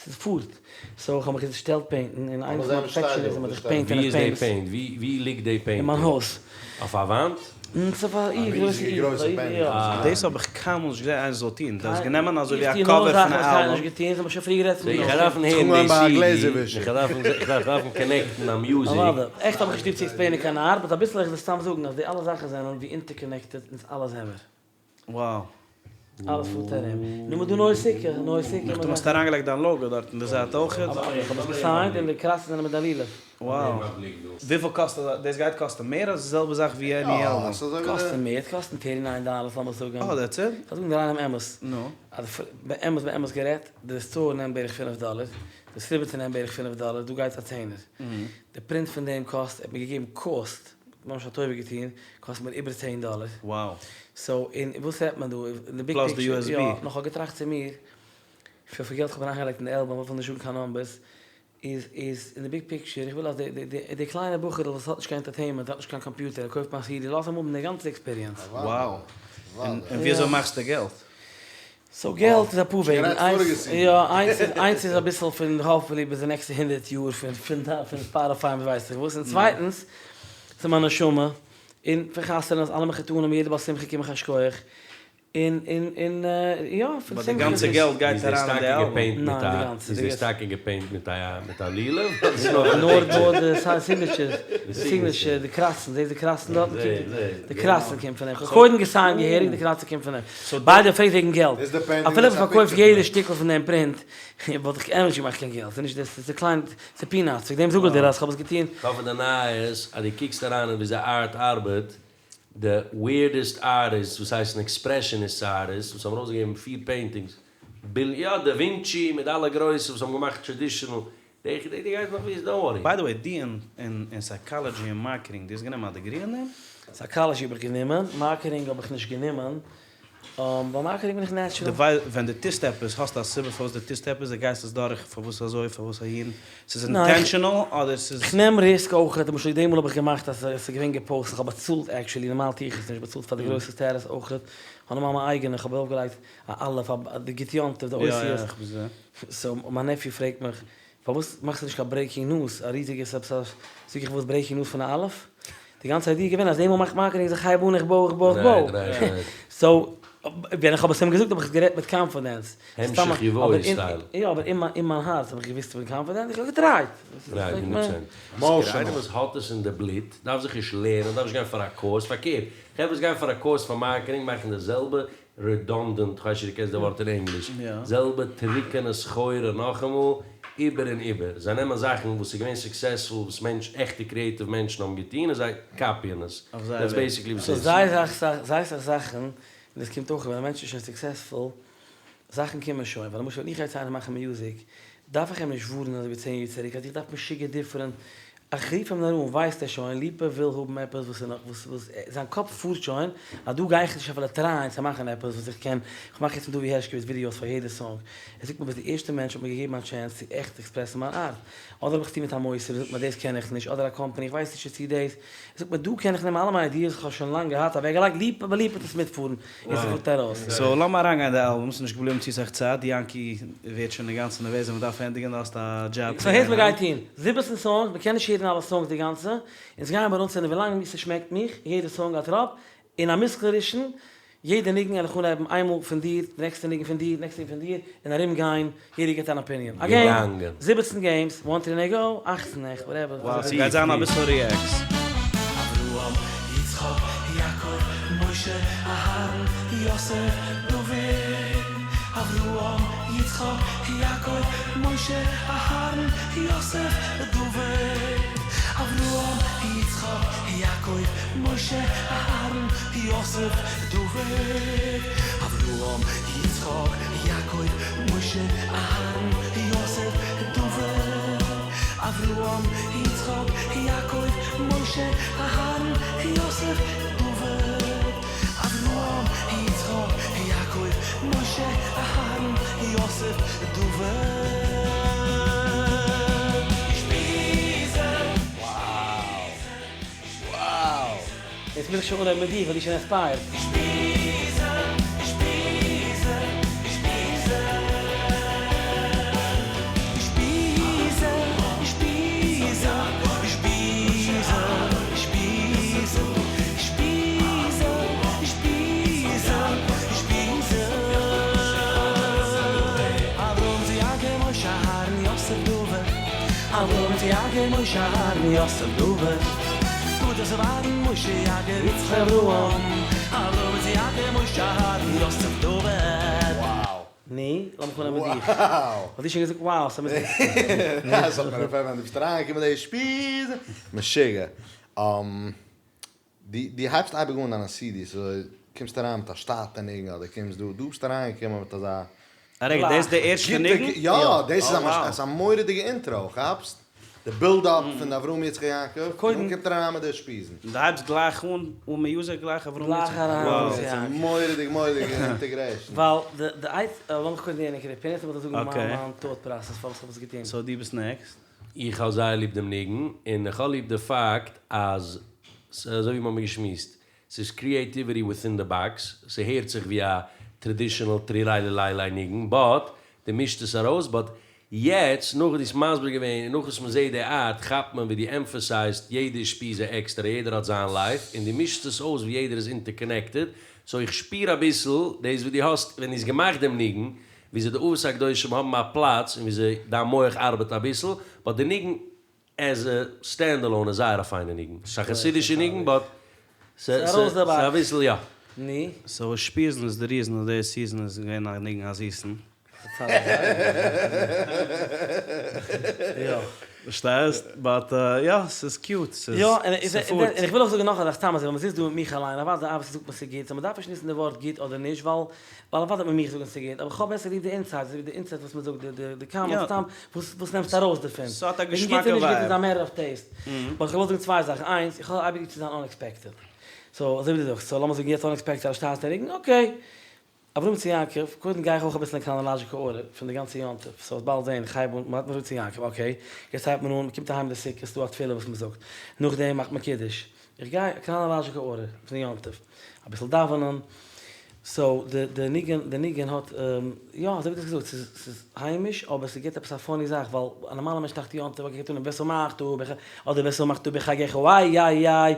ס'איז פארט. סאו איך האב מיך געשטעלט פעינטן און איינס פון מיין פערפעקשעניזם אז איך פעינט און ווי איך איז די פעינט. פעינט? ווי ליגט די פעינטינג? אין מיין הויז. אויף א וואנט? ס'איז אויף א ריזיגע גרויסע פעינטינג. דאס האב איך קיינמאל נישט געזען איינער זאל טון. דו האסט גענומען אזוי ווי א קאווער פון א אלבום. איך טו נאר זאכן וואס קיינער האט נישט געטון, ס'האב איך שוין פריער גערעדט פון איך דארף הערן די סידי, איך דארף דארפן קאנעקטן א מיוזיק. אוודאי. עכט האב איך נישט ליב צו עקספלעינען קיין ארט, באט אביסל איך וועל סתם זאגן אז די אלע זאכן זענען ווי אינטערקאנעקטעד אונז אלע זעמער. וואו. אלעס פארט ארום. נו מ'דא נוי סוכה, נוי סוכה. נאכדעם האסטו אריינגעלייגט דיין לאגא דארט אין די זייט אויכעט. איך האב עס געסיינט און די קראסן זענען מיט די לולב. וואו. וויפיל קאסט אזא, דאס גייט קאסטן מער אדער די זעלבע זאך ווי עני אלבום? קאסטן מער, ס'קאסט טערטי ניין דאלערס לאמיר זאגן. אה דעטס איט? כ'וועל זאגן די ריינעם אמת. נו. אז באמת באמת גערעדט, די סטאר נעמט בערך פינף דאלער, די דיסטריביוטער נעמט בערך פינף דאלער, דא גייט א צענער. די פרינט פון דעם קאסט, ער האט מיר געגעבן קאסט, ממש א טובה געטון, קאסט מיר איבער צען דאלער. Wow. סאו, און וואס רעדט מען דא? אין די ביג פלאס די פיקטשער, USB. יא, נאר כ'האב געטראכט צו מיר. וויפיל געלט כ'האב אריינגעלייגט אין די עלבאם, כ'וויל נישט זאגן קיין נאמבערס, איז איז אין די ביג פיקטשער, איך וויל אז די די די קליינע בחור'ל וואס האט נישט קיין ענטערטעינמענט, האט נישט קיין קאמפיוטער, ער קויפט מיין סידי, לאז אים האבן די גאנצע עקספיריענס. Wow. און וויאזוי מאכסטו געלט? סאו געלט איז אפאר וועגן, איינס יא איינס איז איינס איז אביסל פון האפפולי ביז די נעקסטע הונדרעט יאר פון פון פון ספאטיפיי און ווייס איך וואס, און צווייטענס ס'איז מיין נשמה, און פון חתונות אלע מחותנים יעדע בעל שמחה קום איך א שכוח, און און און יא פון באט די גאנצע געלט גייט אריין אין די אלבום. ניין די גאנצע. איז דאס טאקע געפעינט מיט א מיט א לולב? נאר נאר די סיגניטשער, די סיגניטשער, די קראצן, זעסט די קראצן דארטן? די קראצן קומט פון אים, כ'האב קודם געסיינט געהעריג, די קראצן קומט פון אים. ביי די וועי פרעגסט וועגן געלט, אפילו איך פארקויף יעדע שטיקל פון דעם פרינט, וואלט איך עניוועי נישט געמאכט קיין געלט, ס'איז נישט דאס, ס'איז קליין, ס'איז פינאטס, וועגן דעם זאג איך דיר אז כ'האב עס געטון. כ'האף די נייעס אז דו קוקסט אריין אין וויאזוי ארט ארבעט, די וויערדעסט ארטיסטס וואס הייסן עקספרעשעניסט ארטיסטס וואס האבן ארויסגעגעבן פיר פעינטינגס, ביל יא דע ווינטשי מיט אלע גרויסע וואס האבן געמאכט טרעדישענעל, די די גייסט נאך וויסן דאנט ווארי. ביי די וועי די אין אין סייקאלעדזשי און מארקעטינג די האסט גענומען א דעגרי אין דעם? סייקאלעדזשי האב איך גענומען, מארקעטינג האב איך נישט גענומען, ביי מארקעטינג בין איך נעטשרעל. די ווייל ווען די טוסט עפעס האסטו א סיבה פארוואס די טוסט עפעס די גייסט עס דורך פארוואס אזוי פארוואס אהין ס'איז אינטענשענעל אדער ס'איז. כ'נעם ריסק אויכעט, למשל די מאל האב איך געמאכט אז ס'איז געווען געפאוסט, איך האב באצאלט עקשעלי, נארמאל טו איך עס נישט, באצאלט פאר די גרויסע סטעטוס אויכעט, כ'האב נארמאל מיין אייגענע, כ'האב ארויפגעלייגט א אלף, א די גוט יום טוב, די אותיות, סאו מיין נעפיו פרעגט מיך, פארוואס מאכסטו נישט קיין ברעיקינג ניוז, א ריזיגע סאבסאס, זאג איך וואס ברעיקינג ניוז פון א אלף? די גאנצע איידיע איז געווען אז די מאל מאכט מארקעטינג אז איך הייב אן איך בוי איך בוי איך בוי, סאו ווען איך האב עס אים געזאגט האב איך עס גערעדט מיט קאנפידענס, המשך יבוא סטייל. יא אבער אין מיין הארץ האב איך געוואוסט איך בין קאנפידענט, איך האב געטרייט. רייט, הונדערט פראצענט. איינער וואס האט עס אין די בלוט דארף זיך נישט לערנען, דארף נישט גיין פאר א קורס, פארקערט, חברה וואס גייען פאר א קורס פאר מארקעטינג מאכן די זעלבע רעדאנדענט, כ'ווייס נישט צו דו קענסט די ווארט אין ענגליש, זעלבע טרוקענע סחורה נאכאמאל, איבער און איבער. זיי נעמען זאכן וואס איז געווען סוקסעספול, וואס מענטש, עכטע קריעטיוו מענטשן האבן געטון און זיי קאפיען עס. דעטס בעיסיקלי וואס ס'איז. זייער אסאך זייער אסאך זאכן, און דאס קומט אויך ווען א מענטש איז שוין סוקסעספול, זאכן קומען שוין, ווייל למשל ווען איך גיי צו איינעם מאכן מיוזיק, דארף איך אים נישט ווארענען אזוי ווי צען יאר צוריק אז איך דארף משוגע דיפרענט, איך רוף אים נאר אן ווייסט ער שוין, ליפא וויל האבן עפעס וואס איז נאך וואס וואס זיין קאפ פארט שוין אז דא גיי איך נישט אפילו טרייען צו מאכן עפעס וואס איך קען, איך מאך יעצט מיט דובי הערשקאוויץ ווידיאוס פאר יעדע סאנג, ער זאגט מיר ביסט די ערשטע מענטש וואס האט מיר געגעבן א טשענס צו עכט עקספרעסן מיין ארט, אדער האב איך צוטון מיט א מוסד וואס זאגט מיר דאס קען איך נישט, אדער א קאמפאני איך ווייס נישט צו דאס, ער זאגט מיר דא קען איך נעמען אלע מיינע איידיעס וואס איך האב שוין לאנג געהאט אוועקגעלייגט ליפא ביי ליפא וועט עס מיטפארן און ס'פארט ארויס. סאו לאמיר אריינגיין אין די אלבום, ס'איז נישט געבליבן צו סאך צייט, יענקי ווערט שוין אינגאנצן נערוועז אז מ'דארף ענדיגן, דו האסט א דזשאב סאו הערטס מ'גייט טון, זיבעצן סאנגס, מ'קען נישט הערן אלע סאנגס די גאנצע, אונז גייען מיר אנצינדן ווילאנג ס'שמעקט מיך, יעדע סאנג א טראפ, און א מושכל ראשון, יעדע ניגון וועל איך אנהייבן איינמאל פון דיר, די נעקסטע ניגון פון דיר, די נעקסטע ניגון פון דיר, און ארום גיין, יעדער גיבט אן אפיניען. א געים, זיבעצן געימס, וואן טרי נעי גאו, אכצן עכט, וואטעווער. וואו, ס'גייט זיין אביסל ריעקס. אברהם, יצחק, יעקב, משה, אהרן, יוסף, דוד. אברהם, יצחק, יעקב, משה, אהרן, יוסף, דוד. אברהם, יצחק, יעקב, משה, אהרן, יוסף, דוד. אברהם, יצחק, יעקב, משה, אהרן, יוסף, דוד. אברהם, יצחק, יעקב, משה, אהרן, יוסף, דוד. אברהם, יצחק, יעקב, משה, אהרן, יוסף, דוד. יעצט מוז איך שוין אנהייבן מיט דיר ווייל דו שוין אינספייערט. נו, לאמיך אנהייבן מיט דיך. האט דיר שוין געזאגט wow, ס'מוז זיין. ס'האט מיר ווען דו ביסט אריינגעקומען די אושפיזא. משוגע. דו הייבסט אייביג אן דיינע סידיס אזוי, קומסט אריין מיט א שטאטע ניגון אדער קומסט דא, דא ביסטו אריינגעקומען מיט אזא. א רגע, דאס איז די ערשטע ניגון? יא, דאס איז א מורא'דיגע אינטראו, כאפסט? די בילד אפ פון אברהם יצחק יעקב, און דאן קומט ער אריין מיט די אושפיזין. און דו הייבסט גלייך אן אן מיוזיק גלייך אברהם יצחק? גלייך אריין אברהם יצחק יעקב. מורא'דיג מורא'דיגע אינטעגרעישן. ווייל די די אייט, לאמיך קודם די נקודה, פיניש און וועל איך זאגן מיין טאט פראסעס פארוואס איך האב עס געטון. סאו דו ביסט נעקסט. איך האב זייער ליב דעם ניגון, און איך האב ליב די פאקט אז ס'איז אזוי ווי מ'האמיר געשמועסט, ס'איז קריעטיוויטי וויטין די באקס, ס'הערט זיך ווי א טרעדישענעל טריליליליליי ניגון, באט דו מישט עס ארויס, באט יעצט נאך וואס דו האסט מסביר געווען און נאך וואס מ'זעהט די ארט כאפט מען ווי דו עמפעסייזט יעדע אושפיזא עקסטער יעדער האט זיין לייף און דו מישסט עס אויס ווי יעדער איז אינטערקאנעקטעד, סאו איך שפיר אביסל דאס וואס דו האסט ווען דו האסט געמאכט דעם ניגון, וויאזוי די אבות הקדושים האבן א פלאץ און וויאזוי דיין מח ארבעט אביסל, באט די ניגון עז ע סטענד אלאון איז זייער א פיינע ניגון, ס'איז א חסידישע ניגון באט ס'איז אביסל יא. ני. סאו אושפיזין איז די ריזען אז די סיזען איז געווען א ניגון א זיסן. יא. פארשטייסט? באט יא, ס'איז קיוט, ס'איז יא, און ס'פארט. איך וויל אויך זאגן נאך א זאך, סתם אזוי, ווייל מ'זיצט דא מיט מיך אליין, אוודאי אבוויעסלי זאגט מען ס'גוט, סאו מ'דארף נישט נוצן די ווארט גוט אדער נישט, ווייל ווייל אוודאי וועט מען מיך זאגן ס'גוט, אבער כ'האב בעסער ליב די אינסייט, אזוי ווי די אינסייט וואס מ'זאגט, די די די קאמענטס, סתם וואס וואס נעמסטו ארויס דערפון? ס'האט א וועגן גוט געשמאקע און נישט גוט ווייב. איז א מעטער אוו טעיסט. באט כ'וויל זאגן צוויי זאכן, איינס, איך האב אייביג ליב צו זיין אנעקספעקטעד. סאו אזוי ווי דו זאגסט, סאו לאמיר זאגן יעצט אנעקספעקטעד א שטארקע ניגון, אקעי. אברהם יצחק יעקב, קודם גיי איך אויך אביסל אין קראנאלאזשיקע ארדער פון די גאנצע יום טוב, סאו וועסט באלד זען, איך הייב אן, מ'האט אברהם יצחק יעקב, אקעי, יעצט הייבט מען אן, מ'קומט אהיים די סוכה, ס'דא א תפילה וואס מ'זאגט, נאכדעם מאכט מען קידוש, איך גיי קראנאלאזשיקע ארדער פון יום טוב, אביסל דאווענען, סאו די די ניגון די ניגון האט יא אזוי ווי דו האסט געזאגט ס'איז ס'איז היימיש אבער ס'גיבט עפעס א פאני זאך ווייל א נארמאלע מענטש טראכט יום טוב אקעי גייט אן ושמחת בח אדער ושמחת בחגך איי איי איי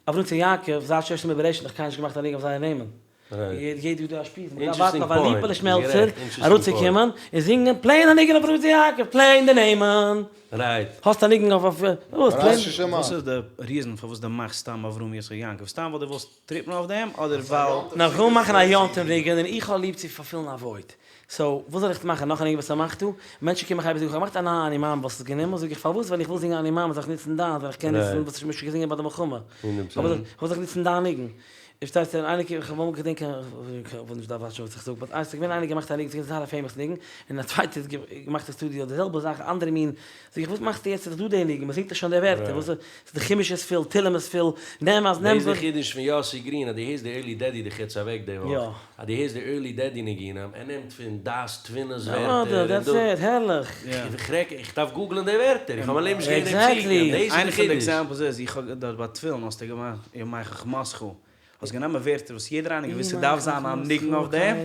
אברהם יצחק יעקב זייט ששת ימי בראשית האט נאך קיינער נישט געמאכט א ניגון אויף זייער נעמען. יעדע יאר דא אושפיזין, מ'דארף ווארטן אויף א ליפעלע שמעלצער אראפצוקומען און זינגען פלעין א ניגון אויף אברהם יצחק יעקב, פלעין די נעמען. האסט א ניגון אויף וואס? פלעין. וואס איז די ריזען פארוואס דו מאכסט סתם אברהם יצחק יעקב? סתם ווייל דו ווילסט טריפן אויף דעם אדער ווייל. נאר איך וויל מאכן א יום טוב ניגון און איך האב ליב צו פארפילן א וואויד. סאו וואס זאל איך מאכן נאך א ניגון ושמחת? מענטשן קומען מיך אייביג זאגן איך האב געמאכט א נייע אני מאמין וואלסט עס גענומען? זאג איך פארוואס ווען איך וויל זינגען אני מאמין זאל איך נוצן דיינס ווען איך קען נוצן וואס איז שוין געזינגען ביי די מלחמה? פארוואס זאל איך נוצן דיין ניגון? איך שטיי צו איינער איך האב אמאל געדענקען איך וויל נישט דארף וואטשן וואס איך זאג באט איינס איז געווען איינער געמאכט א ניגון ס'איז געווען זייער א פעימאס ניגון און א צווייטער האט געמאכט אין סטודיאו די זעלבע זאך אנדערע מין זאג איך וואס מאכסטו יעצט ס'איז דאך דא די ניגון מ'זינגט דאך שוין די ווערטער וואס איז די חומש איז פול תהלים איז פול נעם אז נעם דאס איז די חידוש פון יאסי גרין אז דו הערסט די ערלי דעדי דיך יעצט אוועק די וואך אז דו הערסט די ערלי דעדי ניגונים ער נעמט פון דעת תבונה'ס ווערטער און דעטס איט, הערליך. איך דארף גוגלען די ווערטער, איך האב מיין לעבן נישט געהערט דעם פסוק, דאס איז די איינע פון די חידוש. עקזעמפלס איז, איך האב דארט ביי תפילין האסטו געמאכט ימי חכמתך, האסט גענומען ווערטער וואס יעדער איינער געוואוסט ס'דארף זיין א ניגון אויף דעם,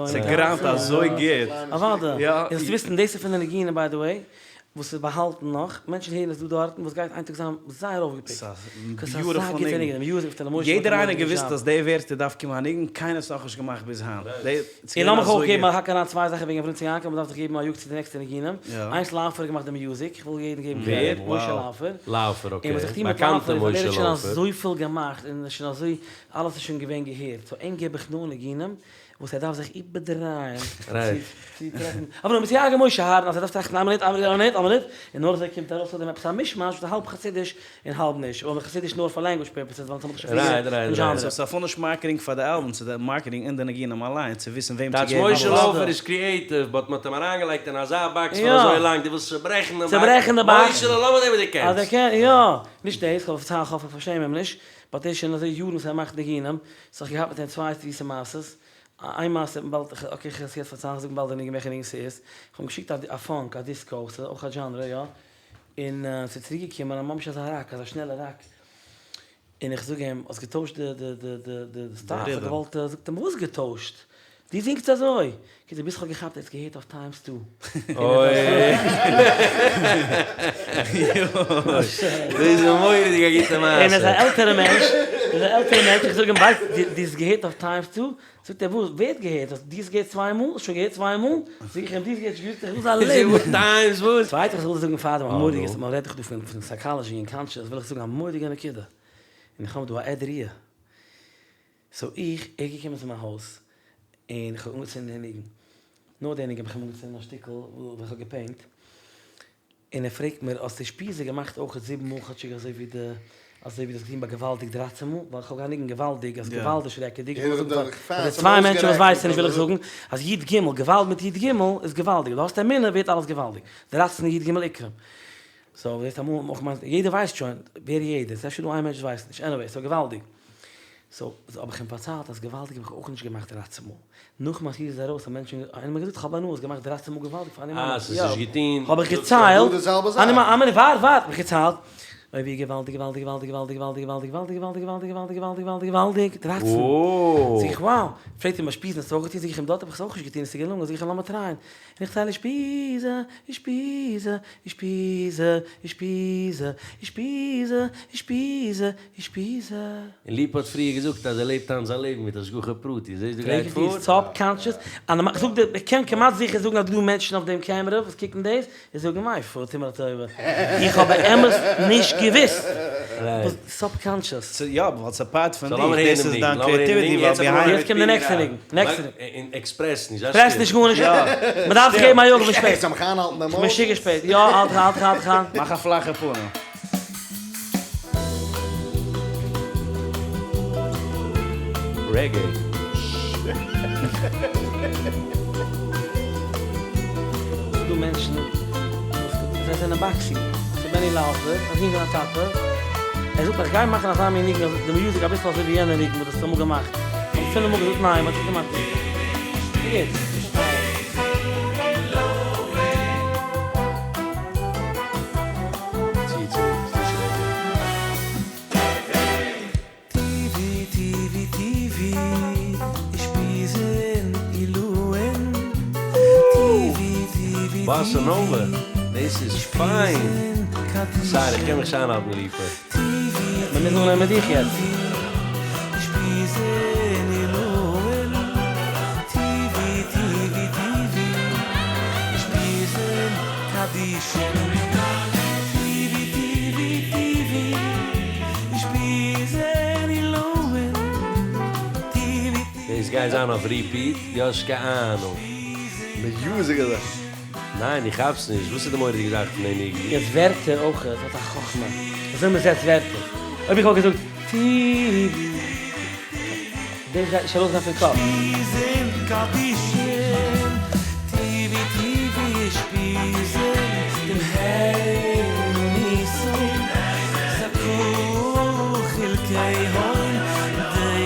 ס'גראמט אזוי גוט. אוודאי, און זאלסט וויסן דאס איז פון די ניגונים ביי די וועי, וואס איז באהאלטן נאך, מענטשן הערן עס דא דארטן, וואס גייט איין טאג זיין זייער אויפגעפיקט. ס'איז א ביוטיפול ניגון. יעדער איינער געוואוסט אז די ווערטער דארף קומען א ניגון, קיינער האט עס נאכנישט געמאכט ביז היינט. און לאמיך אויך געבן א האק אריין צוויי זאכן וועגן אברהם יצחק יעקב, מ'דארף זיך געבן א יאג צו די נעקסטע ניגונים. איינס לאופער האט געמאכט די מיוזיק, איך וויל יעדן געבן קרעדיט, משה לאופער. לאופער אקעי, און וואס איך טו מיט באקאנטע לאופער איז ווייל ער משה האט שוין לאופער. אזויפיל געמאכט און עס איז שוין אזוי, אלעס איז שוין געווען געהערט, סאו אים געב איך נאר ניגונים וואס ער דארף זיך איבערדרייען צו טרעפן, אברהם יצחק יעקב משה אהרן, אז ער דארף טראכטן איין מינוט, איין מינוט, איין מינוט, און נאר אזוי קומט ארויס פון דעם עפעס א מישמאש וואס איז האלב חסידיש און האלב נישט, אבער חסידיש נאר פאר לענגוויטש פערפעסעס ווייל אונז האבן דאך שוין פריער דעם זשאנרע. סאו ס'איז אפילו נישט מארקעטינג פאר די אלבום, ס'איז די מארקעטינג אין די ניגונים אליין, צו וויסן וועם צו טייטש געבן משה וואס. לאופער איז קריעטיוו באט מ'האט אים אריינגעלייגט אין אזא באקס פאר אזוי לאנג, דו ווילסט צוברעכן דעם באקס? משה לאמיר זען וואס דו אז ער קענסט. קען, יא! נישט דאס, כ'האף איך פארשעם אים נישט, באט ער איז שוין אזוי יארן וואס ער מאכט ניגונים, סאו כ'האב געהאט מיט אים צוויי זיסע מעשות, איין מעשה האט מען באלד, אקעי כ'וועל עס יעצט פארציילן, כ'זאג באלד די ניגון וועלכע ניגון ס'איז, כ'האב אים געשיקט א פאנק, א דיסקאו, ס'איז אויך א דזשאנרע, יא, און ס'איז צוריק געקומען א ממש אזא ראק, אזא שנעלע ראק, און איך זאג אים, האסט געטוישט די די די די די סטייל, כ'האב געוואלט, זאגט ער מיר וואס געטוישט? דו זינגסט אזוי! קיצור ביז כ'האב געכאפט ער האט עס געהערט אויף טיימס טו. אוי. דאס איז א מורא'דיגע גוטע מעשה. און ער איז א עלטערע מענטש, ער איז א עלטערע מענטש, איך זאג אים ווייסט דו האסט געהערט אויף טיימס טו? זאגט ער וואס? ווער האט געהערט? האסט דו עס געהערט צוויי מאל? האסט שוין געהערט צוויי מאל? זאג איך אים דו האסט געהערט שוין געזאגט איך וויל זיין לעבן. טיימס וואס? צווייטע איך וויל דיר זאגן פאר דעם א מורא'דיגע, מען רעדט דאך דא פון סייקאלעזשי און קאנטשעס, וויל איך זאגן א מורא'דיגע נקודה, און איך האב דא א עד ראיה. סאו איך, ער איז געקומען צו מיין הויז, און איך האב אנגעצינדן די ניגון, נאר די ניגון האב איך אים אנגעצינדן א שטיקל וואס איך האב געפעינט, און ער פרעגט מיר, האסט די אושפיזא געמאכט אויך זיבן מאל כאטשיג אזוי ווי די, אזוי ווי דו האסט געטון ביי געוואלדיג דרייצן מאל, ווייל איך האב געהאט א ניגון געוואלדיג, אז געוואלד איז שרעקעדיג, איך וויל זאגן פאר די צוויי מענטשן וואס ווייסן נישט וויל איך זאגן, אז י ג, געוואלד מיט י ג איז געוואלדיג, דו האסט אמונה ווערט אלעס געוואלדיג, דרייצן י ג עיקרים. סאו זעסט אמאל האט מען אויך געמיינט יעדער ווייסט שוין, ווער יעדער? ס'איז אפשר דא איין מענטש וואס ווייסט נישט, עניוועי סאו געוואלדיג. סאו האב איך אים פארציילט אז געוואלדיג האב איך אויך נישט געמאכט דרייצן מאל. נאך מיין סידי איז ארויס האבן מענטשן איינער מיר געזאגט איך האב הנאה האסט געמאכט דרייצן מאל געוואלדיג פאר אני מאמין. אה ס'איז נישט געטון. האב איך געציילט, אני מאמין, ווארט ווארט, האב איך געציילט, אוי ווי געוואלדיג געוואלדיג געוואלדיג געוואלדיג געוואלדיג געוואלדיג געוואלדיג געוואלדיג געוואלדיג געוואלדיג געוואלדיג געוואלדיג דרייצן. זאג איך wow, פרעגט ער מיר אושפיזין האסטו אויך געטון, זאג איך אים דארט האב איך עס אויך נישט געטון עס איז געלונגען, זאג איך אים לאמיר טרייען, און איך צייל אושפיזא, אושפיזא, אושפיזא, אושפיזא, אושפיזא, אושפיזא, אושפיזא. און ליפא האט פריער געזאגט אז ער לעבט היינט זיין לעבן מיט השגחה פרטית, זעסט דא פרעג גייט איך דיר, פאר? סאבקאנשעס, איך זאג דיר, איך קען כמעט זיכער זאגן אז דא מענטשן אויף דעם קעמערע וואס קוקן דאס, און זאגן מאיפה טו מיר א טובה, איך האב באמת נישט געוואוסט וואס סאבקאנשעס. יא, ווייל ס'איז פארט פון סאו דיך, לאמיר הערן דאס דעם איז ניגון, דיין לאמיר הערן דעם קריעטיוויטי ניגון, ווייל יעצט האב איך ביהיינד. יעצט קומט די נעקסטע ניגון, נעקסטע ניגון. און עקספרעס נישט, זיי פרעס שטיל. נישט גארנישט, מ'דארף זיך געבן א יאג, כ'בין שפעט. זאל מיך איינהאלטן דעם כ'בין מויל. משוגע שפעט, יא האלט דיך האלט דיך האלט דיך איין. מאך א פלאכע פנים. רעגעי. ס'דא מענטשן וואס זיי זענען באקסי, ס'איז בעני לאופער, א זון פון א טאטע, ער זאגט איך גיי מאכן אזא מין ניגון אז די מיוזיק אביסל אזוי ווי יענע ניגון וואס דו האסט אמאל געמאכט, כ'האב פינף מאל געזאגט ניין, מ'האט נישט געמאכט. ס'גוט. צי צו איז נישט רעגעי. טיווי טיווי טיווי אושפיזין עילאין טיווי טיווי באסא נאווע, דאס איז פיין. אושפיזין סארי, איך קען קדישין מיך נישט איינהאלטן ליפא. טיווי מ'מוז אנהייבן מיט דיך יעצט. אושפיזין עילאין טיווי טיווי טיווי אושפיזין קדישין טיווי טיווי טיווי אושפיזין עילאין טיווי דאס גייט זיין אויף ריפיט, דו האסט קיין אהנונג. מיוזיק איז א. ניין איך כאפס נישט, וואס איז די מורא'דיגע זאך פון די ניגון? יעצט ווערטער אויך, עס האט א חכמה וויאזוי מען זעצט ווערטער, אויב איך וואלט געזאגט טיווי דאס גייט נישט ארויסגיין פון קאפ. אושפיזין קדישין טיווי טיווי אושפיזין דמהימנותא זכאה חולקיהון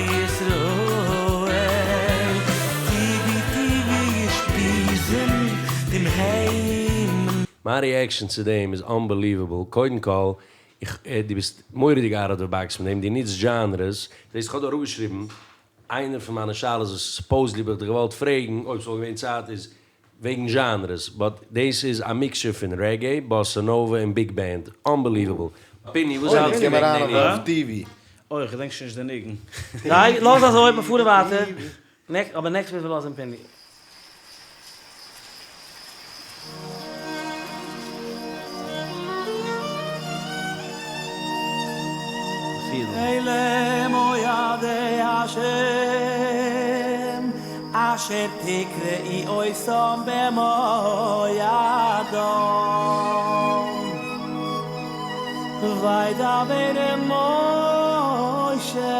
דישראל טיווי טיווי אושפיזין דמהימנותא. מיין ריעקשאן צו דעם איז אנבעליוועבל, קודם כל, איך, דו ביסט מורא'דיג אוט אוו די באקס מיט דעם, דו נוצט דזשאנרעס, זעסט איך האב דא אראפגעשריבן איינער פון מיינע שאלות וואס סופאוזדלי האב איך דיך געוואלט פרעגן אויב ס'וואלט געווען צייט איז וועגן זשאנרעס, באט דאס איז א מיקסטשער פון רעגעי, באסא נאווע און ביג בענד, אנבעליוועבל. פיני וואס אוי, האלטסטו קום וועגן אריין די ניגון? אויף טיווי. אוי, איך געדענק שוין נישט די ניגון. זיי, לאז אזוי, מיר פארן ווייטער. אבער נעקסט מוז מען לאזן פיני. אלה מועדי השם אשר תקראו אותם במועדם וידבר משה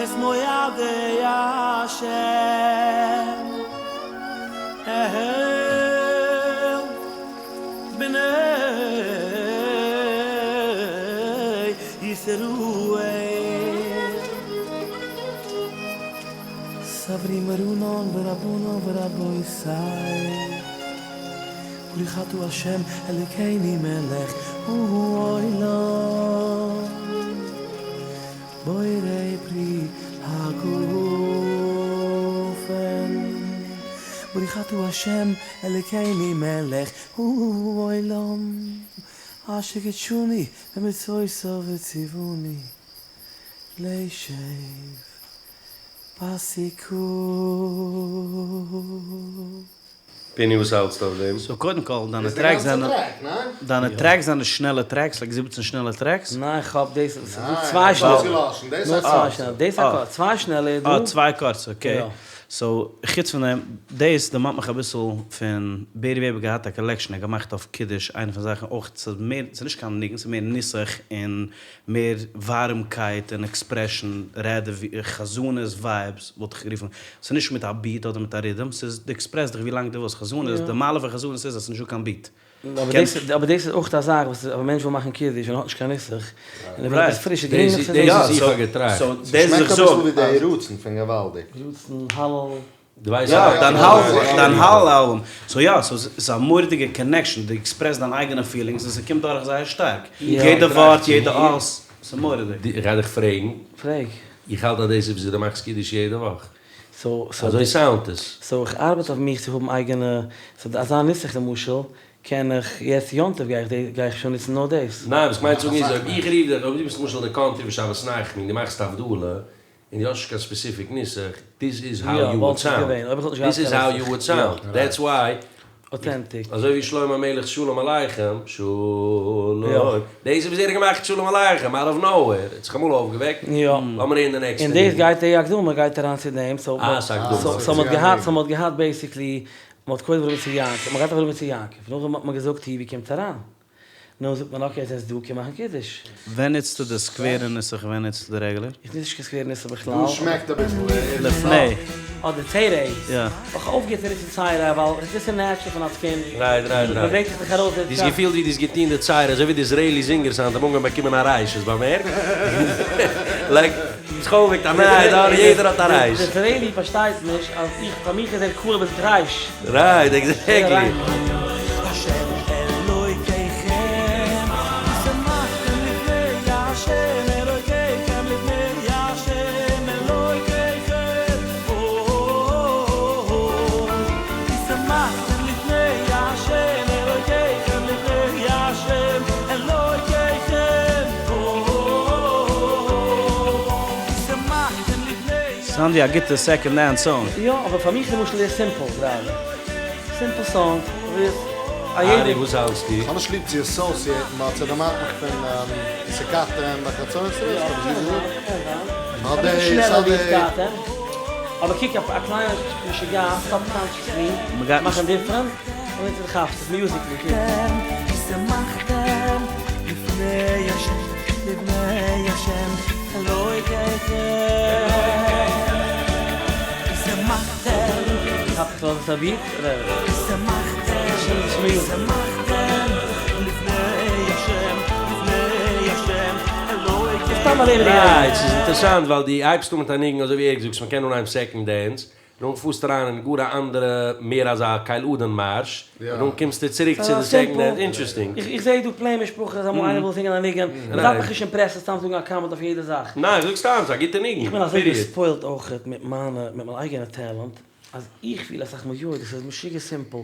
את מועדי השם אל בני ישראל סברי מרנן ורבנן ורבותי ברוך אתה ה' אלוקינו מלך העולם בורא פרי הגפן ברוך אתה ה' אלוקינו מלך העולם אשר קדשנו במצוותיו וציוונו לישב בסוכה. פיני וואס האלטסטו אויף דעם? סאו קודם כל, דיינע איז די טרעקס גאנצע זענען, טרעק, ניין? דיינע טרעקס זענען שנעלע טרעקס, לייק זיבעצן שנעלע טרעקס? ניין כ'האב דאס, ס'איז דא ניין, צוויי כ'האב שנעלע. אויסגעלאשן, דאס נאר א צוויי קורצע. שנעלע, דאס א אה. קורצע, צוויי שנעלע איז דא. אה, צוויי קורצע, אקעי. יא. סאו, חוץ פון דעם, דאס דערמאנט מיך אביסל פון בערי וועבער האט געהאט א קאלעקשאן ער האט געמאכט אויף קידוש, איינע פון די זאכן אויך, ס'איז מער, ס'איז נישט קיין ניגון, ס'איז מער נוסח און מער ווארעמקייט און עקספרעשאן רעדער ווי חזנות ווייבס וואלט איך גערופן, ס'איז נישט מיט א ביעט אדער מיט א רידעם, ס'איז דו עקספרעסט דיך ווי לאנג דו ווילסט, חזנות, די מעלה פון חזנות איז אז ס'איז נישטא קיין ביעט. אבער דאס איז אויך א זאך וואס א מענטש וויל מאכן קידוש און האט נישט קיין נוסח, און ער וויל עפעס פריש, איז גרינג נאך צו זינגען. דאס איז איך האב געטראכט. ס'שמעקט אביסל ווי די יהי רצון פון געוואלדיג. יהי רצון, הלל. דו ווייסט יא, דיין הלל, דיין הלל אלבום. סאו יא, סאו ס'איז א מורא'דיגע קאנעקשאן, דו עקספרעסט דיין אייגענע פילינגס און ס'קומט דורך זייער שטארק. יעדע ווארט, יעדע אות, ס'איז מורא'דיג. איך גיי דיך פרעגן. פרעג. איך האלט אז דאס איז וויאזוי דו מאכסט קידוש יעדע וואך. אזוי סאונדט עס. סאו איך ארבעט אויף מיך צו האבן אייגענע, סאו אזא נוסח למשל, קען איך, יעצט יום טוב גיי איך גיי איך שוין נוצן נאר דאס. ניין, וואס כ'מיין צו זאגן איז, אויב איך רוף דיך, אויב דו ביסט למשל אין די קאנטרי ושבת נחמו און דו מאכסט הבדלה, און דו האסט נישט קיין ספעסיפיק נוסח, דיס איז האו יו וואלד סאונד, דיס איז האו יו וואלד סאונד, דעטס וויי, אוטענטיק. אזוי ווי שלמה המלך'ס שלום עליכם, שלום, דאס איז וויאזוי ער האט געמאכט שלום עליכם, אאוט אוו נאווער, ער האט זיך אמאל אויפגעוועקט, לאמיר הערן די נעקסטע און דאס גייט די הקדמה גייט אריין צו דעם, סאו סאו מ'האט געהאט, סאו מ'האט געהאט בעיסיקלי, מ'האט קודם אברהם יצחק יעקב, מ'האט געהאט אברהם יצחק יעקב, נאכדעם האט מען געזאגט ווי קומט אריין. נו זאגט מען אקעי זעסט דא קען מאכן קידוש. ווען נוצטו די סקווערע נוסח און ווען נוצטו די רעגולער? איך נוץ נישט קיין סקווערע נוסח בכלל. דא שמעקט אביסל די ערשטע לפני. אדער תרא. יא. איך האב אויפגעהערט צו נוצן צירה ווייל דאס איז נעטשרעל פון אלס קינד. רייט רייט רייט. מ'ברענגט זיך דאך ארויס די דאס געפיל ווי דו האסט געטון די צירה אזוי ווי די איזרעילי זינגערס היינט האבן אנגעהויבן באקומען א רייש האסט באמערקט? לייק זיך אויפגעוועקט א נייע דור יעדער האט א רייש. די איזרעילי פארשטייט נישט אז איך פאר מיך איז ער קול אבער ס'איז רייש. רייט עקזעקטלי. סאונד ווי א גוטע סעקאנד הענד סאנג. יא, אבער פאר מיך למשל איז עס סימפל גראדע. סימפל סאנג, וואס א יעדער. ארי וואס האלטסטו? כ'האב נישט ליב צו אסאסיעטן באט ס'דערמאנט מיך פון ותקעתם בחצוצרות, האב איך גוט געזאגט? קען זיין. ס'האט אביסל די שנעלער ס'האט ווי די. ותקעתם. אבער קוק א קליינע משוגעת סאבקאנשעסלי מאכן דיפרענט און דו כאפסט עס מיוזיקלי קוק. כאפט עס א ביט? רייט, ס'איז אינטערסאנט ווייל דו הייבסט אן מיט א ניגון אזוי ווי ער האט געזאגט מ'קען אנהייבן סעקאנד דענס, דאן פארסטו אריין אין גאר א אנדערע מער אזא קל אדון מארש, און דאן קומסטו צוריק צו די סעקאנד דענס, אינטערעסטינג. איך זעה דא פלעין משפחות אז אמאל איינער וויל זינגען א ניגון, מ'דארף מיך נישט אימפרעסן סתם זאגן א קאמענט אויף יעדע זאך. ניין, איך זאג סתם, ס'איז א גוטע ניגון, איך בין אזוי פיריעד. געספוילט אויכעט מיט מיינע, מיט מיין אייגענע טעלענט, אז איך פיל אסאך מאל יוי דאס איז משוגע סימפל,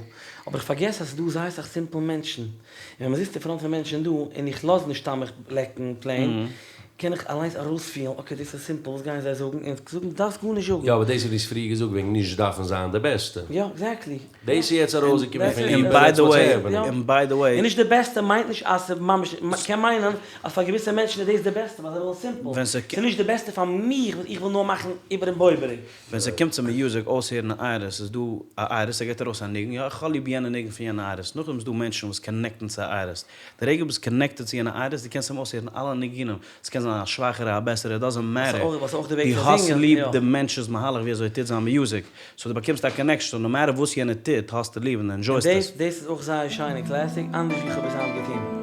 אבער איך פארגעס אז ס'איז דא זייער אסאך סימפל מענטשן, און ווען מ'זיצט אין פראנט פון מענטשן דא און איך לאז נישט סתם מיך לעקן פלעין, קען איך אליינס ארויספילן אקעי דאס איז סימפל וואס גייען זיי זאגן, און זאגן דו דארפסט גארנישט זאגן. יא אבער דאס האט דו פריער געזאגט וועגן נישט דארפן זיין די בעסטע. יא עקזעקטלי. דאס איז יעצט ארויסגעקומען פון און ביי די וועי, און ביי די וועי. און נישט די בעסטע מיינט נישט אז ס'איז ממש, קען מיינען אז פאר געוויסע מענטשן איז דאס די בעסטע ווייל זיי ווילן סימפל, ס'איז נישט די בעסטע פאר מיך וואס איך וויל נאר מאכן איבער און בויבעריק. ווען ס'קומט צו מיוזיק אויסהערן א ארטיסט איז דא א ארטיסט ער געבט ארויס א ניגון יא איך האב ליב יענע ניגון פון יענע ארטיסט נאכדעם איז דא מענטשן וואס קאנעקטן צו א ארטיסט די רגע ביסט קאנעקטעד צו יענע ארטיסט דו קענסט אים אויסהערן אלע ניגונים ס'קען זיין א שוואכערע א בעסערע דאזענט מעטער דו האסט ליב די מענטש'ס מהלך ווי אזוי ער טוט זיין מיוזיק סאו דו באקומסט א קאנעקשאן נאו מעטער וואס יענער טוט האסטו ליב און ענדזשויסט עס. דאס איז אויך זייער שיין און קלעסיק אנדערש ווי איך האב עס היינט געטון.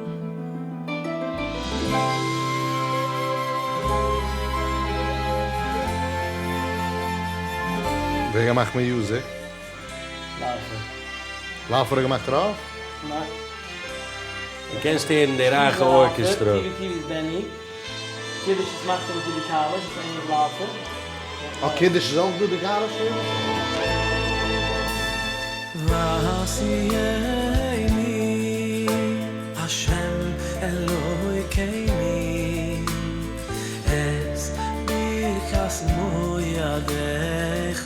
ווער געמאכט מיוזיק? לאופער. לאופער האט געמאכט רוב? ניין. דו קענסט הערן די רייכע ארקעסטרא. טיווי טיווי איז בעני. קידוש איז מאכט ער מיט די קאליש, איז ענגליש לאופער. אה קידוש איז אויך דא די קאליש? והשיאני השם אלוקינו את ברכת מועדיך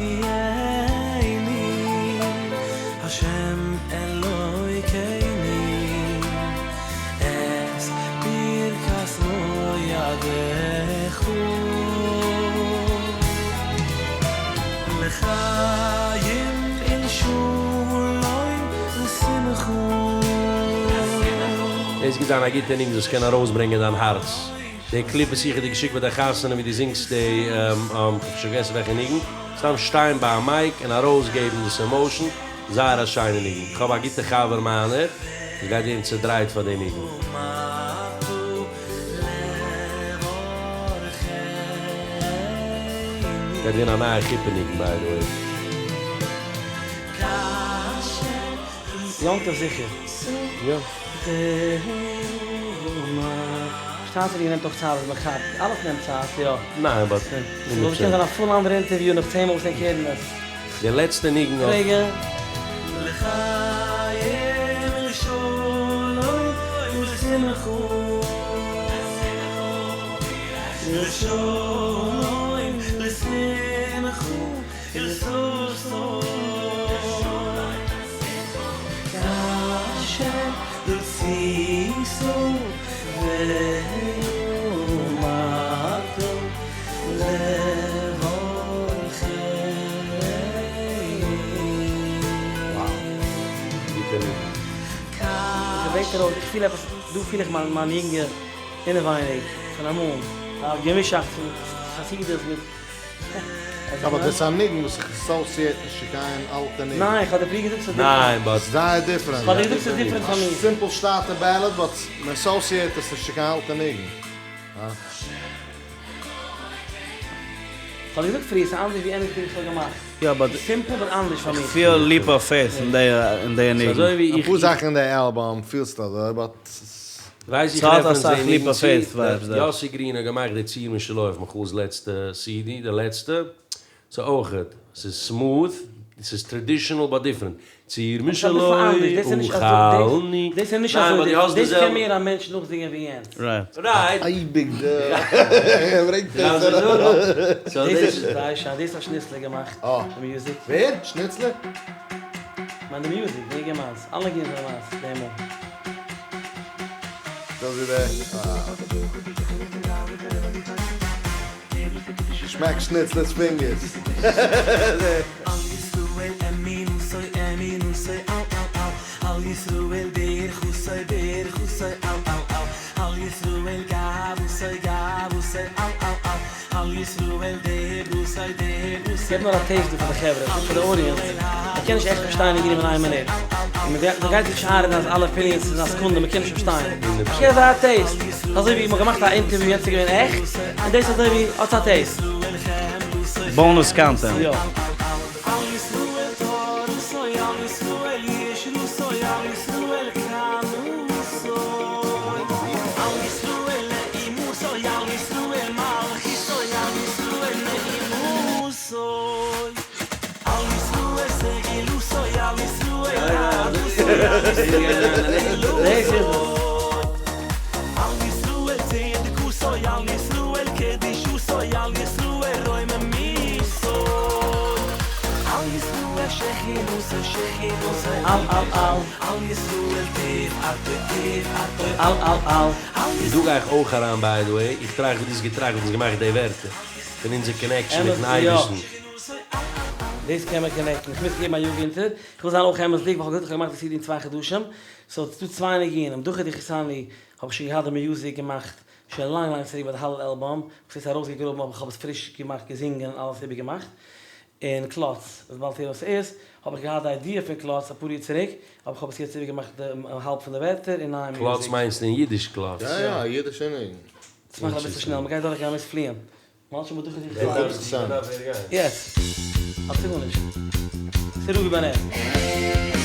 והשיאני השם אלוקינו את ברכת מועדיך לחיים ולשלום ולשמחה. דאס גייט זיין א גוטע ניגון וואס קען ארויסברענגען דיין הארץ. די קליפ וואס איך האב דיר געשיקט ביי די חתונה ווי דו זינגסט די כ'האב שוין פארגעסן וועלכע ניגון, סתם שטיין ביי א מייק און ארויסגעבן דאס עמאושן, זייער א שיינע ניגון, כ'האב א גוטע חבר מיינער וואס גייט ווערן צודרייט פאר די ניגון. גייט ווערן א נייע חופה ניגון ביי די וועי. יום טוב זיכער. יא. שטאטע ווי נעמט אויך צייט אז מען כאפט, אלעס נעמט צייט, יא. ניין באט. ס'וואלט געקענט זיין א פול אנדערע אינטערוויו נאך צען מאל וואס ענק הערן עס. די לעצטע ניגון אויף. רגע. לחיים לשלום ולשמחה לשלום לשמחה ולששון כאשר רצית ואמרת לברכני. ס'וועגט ארויס, איך פיל עפעס, דא פיל איך מיין מיין יונגע אינעווייניג פון אמאל, א געמישאכטס פון חסידות מיט. אבער דאס איז א ניגון וואס איך אסאוסיעט נישט צו קיין אלטע ניגון. ניין, איך האב דיר פריער געזאגט ס'איז דיפרענט. ניין באט. זייער דיפרענט. כ'האב דיר געזאגט ס'איז דיפרענט פאר מיר. סימפל שטאטע בעלעד באט מען אסאוסיעט עס נישט צו קיין אלטע ניגון. כ'האב דיר געזאגט פריער ס'איז אנדערש ווי עניטינג וואס כ'האב געמאכט. יא באט. סימפל באט אנדערש פאר מיר. איך פיל ליפ אוו פעיט אין די אין די ניגון. ס'אזוי ווי איך. אפאר זאכן אין די אלבום פילסטו אזוי באט. ווייס איך ס'האט רעפערענס אסאך די ליפ ניגון אוו צו פעיט ווייבס דארט. יאסי גרין האט געמאכט די צור משלו אויף מיכאל'ס לעצטע סידי, די לעצטע, ס'איז אויכעט, ס'איז סמוד, ס'איז טרעדישענעל באט דיפרענט, צור אבער ס'איז משלו אביסל אנדערש, דאס איז נישט אכלני, אזוי, דאס איז נישט ניין אזוי באט דו האסט די דאס קען זעלבע. מער א מענטש נאכזינגען ווי יענץ. רייט. רייט. אייביג די ברענגט עס אראפ. סאו דאס דאס איז זייער שיין, דאס האט שניצלער געמאכט, די מיוזיק. ווער? שניצלער? כ'מיין די מיוזיק, ווער געמאכט? אלע ניגונים זענען מיינס, די מאל. דאס איז די. שמעק שניצלער'ס פינגערס. על ישראל אמינותו אמינותו על על על על ישראל ברכותו ברכותו על על על על ישראל גאוותו גאוותו על על על על ישראל דברותו דברותו געב נאר א טעיסט דא פאר די חברה, פאר די אודיענס, מען קען נישט עכט פארשטיין ניגונים אין איין מינוט, און מען גייט זיך נישט איינרעדן אז אלע אפיניענס איז אין א סעקונדע, מען קען נישט פארשטיין. געב זיי א טעיסט, אזוי ווי מען האט געמאכט א אינטערוויו יענץ איז געווען עכט, און דאס אזוי ווי האטס א טעיסט. באנוס קאנטענט. יא. על ישראל תורתו על ישראל ישרותו על ישראל קנותו על ישראל נעימותו על ישראל מלכותו על ישראל נעימותו על ישראל סגולתו על ישראל יהדותו על ישראל דאס איז עס. על ישראל צדקותו על ישראל קדושתו על ישראל רוממותו על ישראל שכינותו שכינותו על על על. על ישראל תפארתו תפארתו על על על. על דא גיי איך אויך אריין ביי די וועי, איך טראכט ווי דו האסט געטראכט ווען דו האסט געמאכט די ווערטער פון אונזער קאנעקשאן אמת מיטן יא. אייבערשטן. דאס קען מען קאנעקטן, איך מוז געבן א יאג אונטער, איך וויל זיין אויך אמת'דיג ווייל כ'האב געזאגט איך האב געמאכט די סידי אין צוויי חדשים, סאו ס'דא צוויי ניגונים, דחה דחיתני האב איך שוין געהאט די מיוזיק געמאכט שוין לאנג לאנג צוריק ביי די הלל אלבום, וואס איז ארויסגעגראבן אבער כ'האב עס פריש געמאכט געזינגען און אלעס איבערגעמאכט, און קלאץ, וואס באלד הערן וואס ס'איז, האב איך געהאט די איידיע פון קלאץ אפאר יאר צוריק, אבער כ'האב עס יעצט איבערגעמאכט די האלב פון די ווערטער און נייע קלאץ מיוזיק. מיינסטו אין אידיש קלאץ? יא יא, א אידישע ניגון. צו מאכן אביסל שנעל, מ'גייט דורכגיין מ'מוז פליען. מ'האלט שוין ביי דחה הונדערט דחיתני. פראצענט. יעס. האט זיך גארנישט. ס'איז רובי בנעט.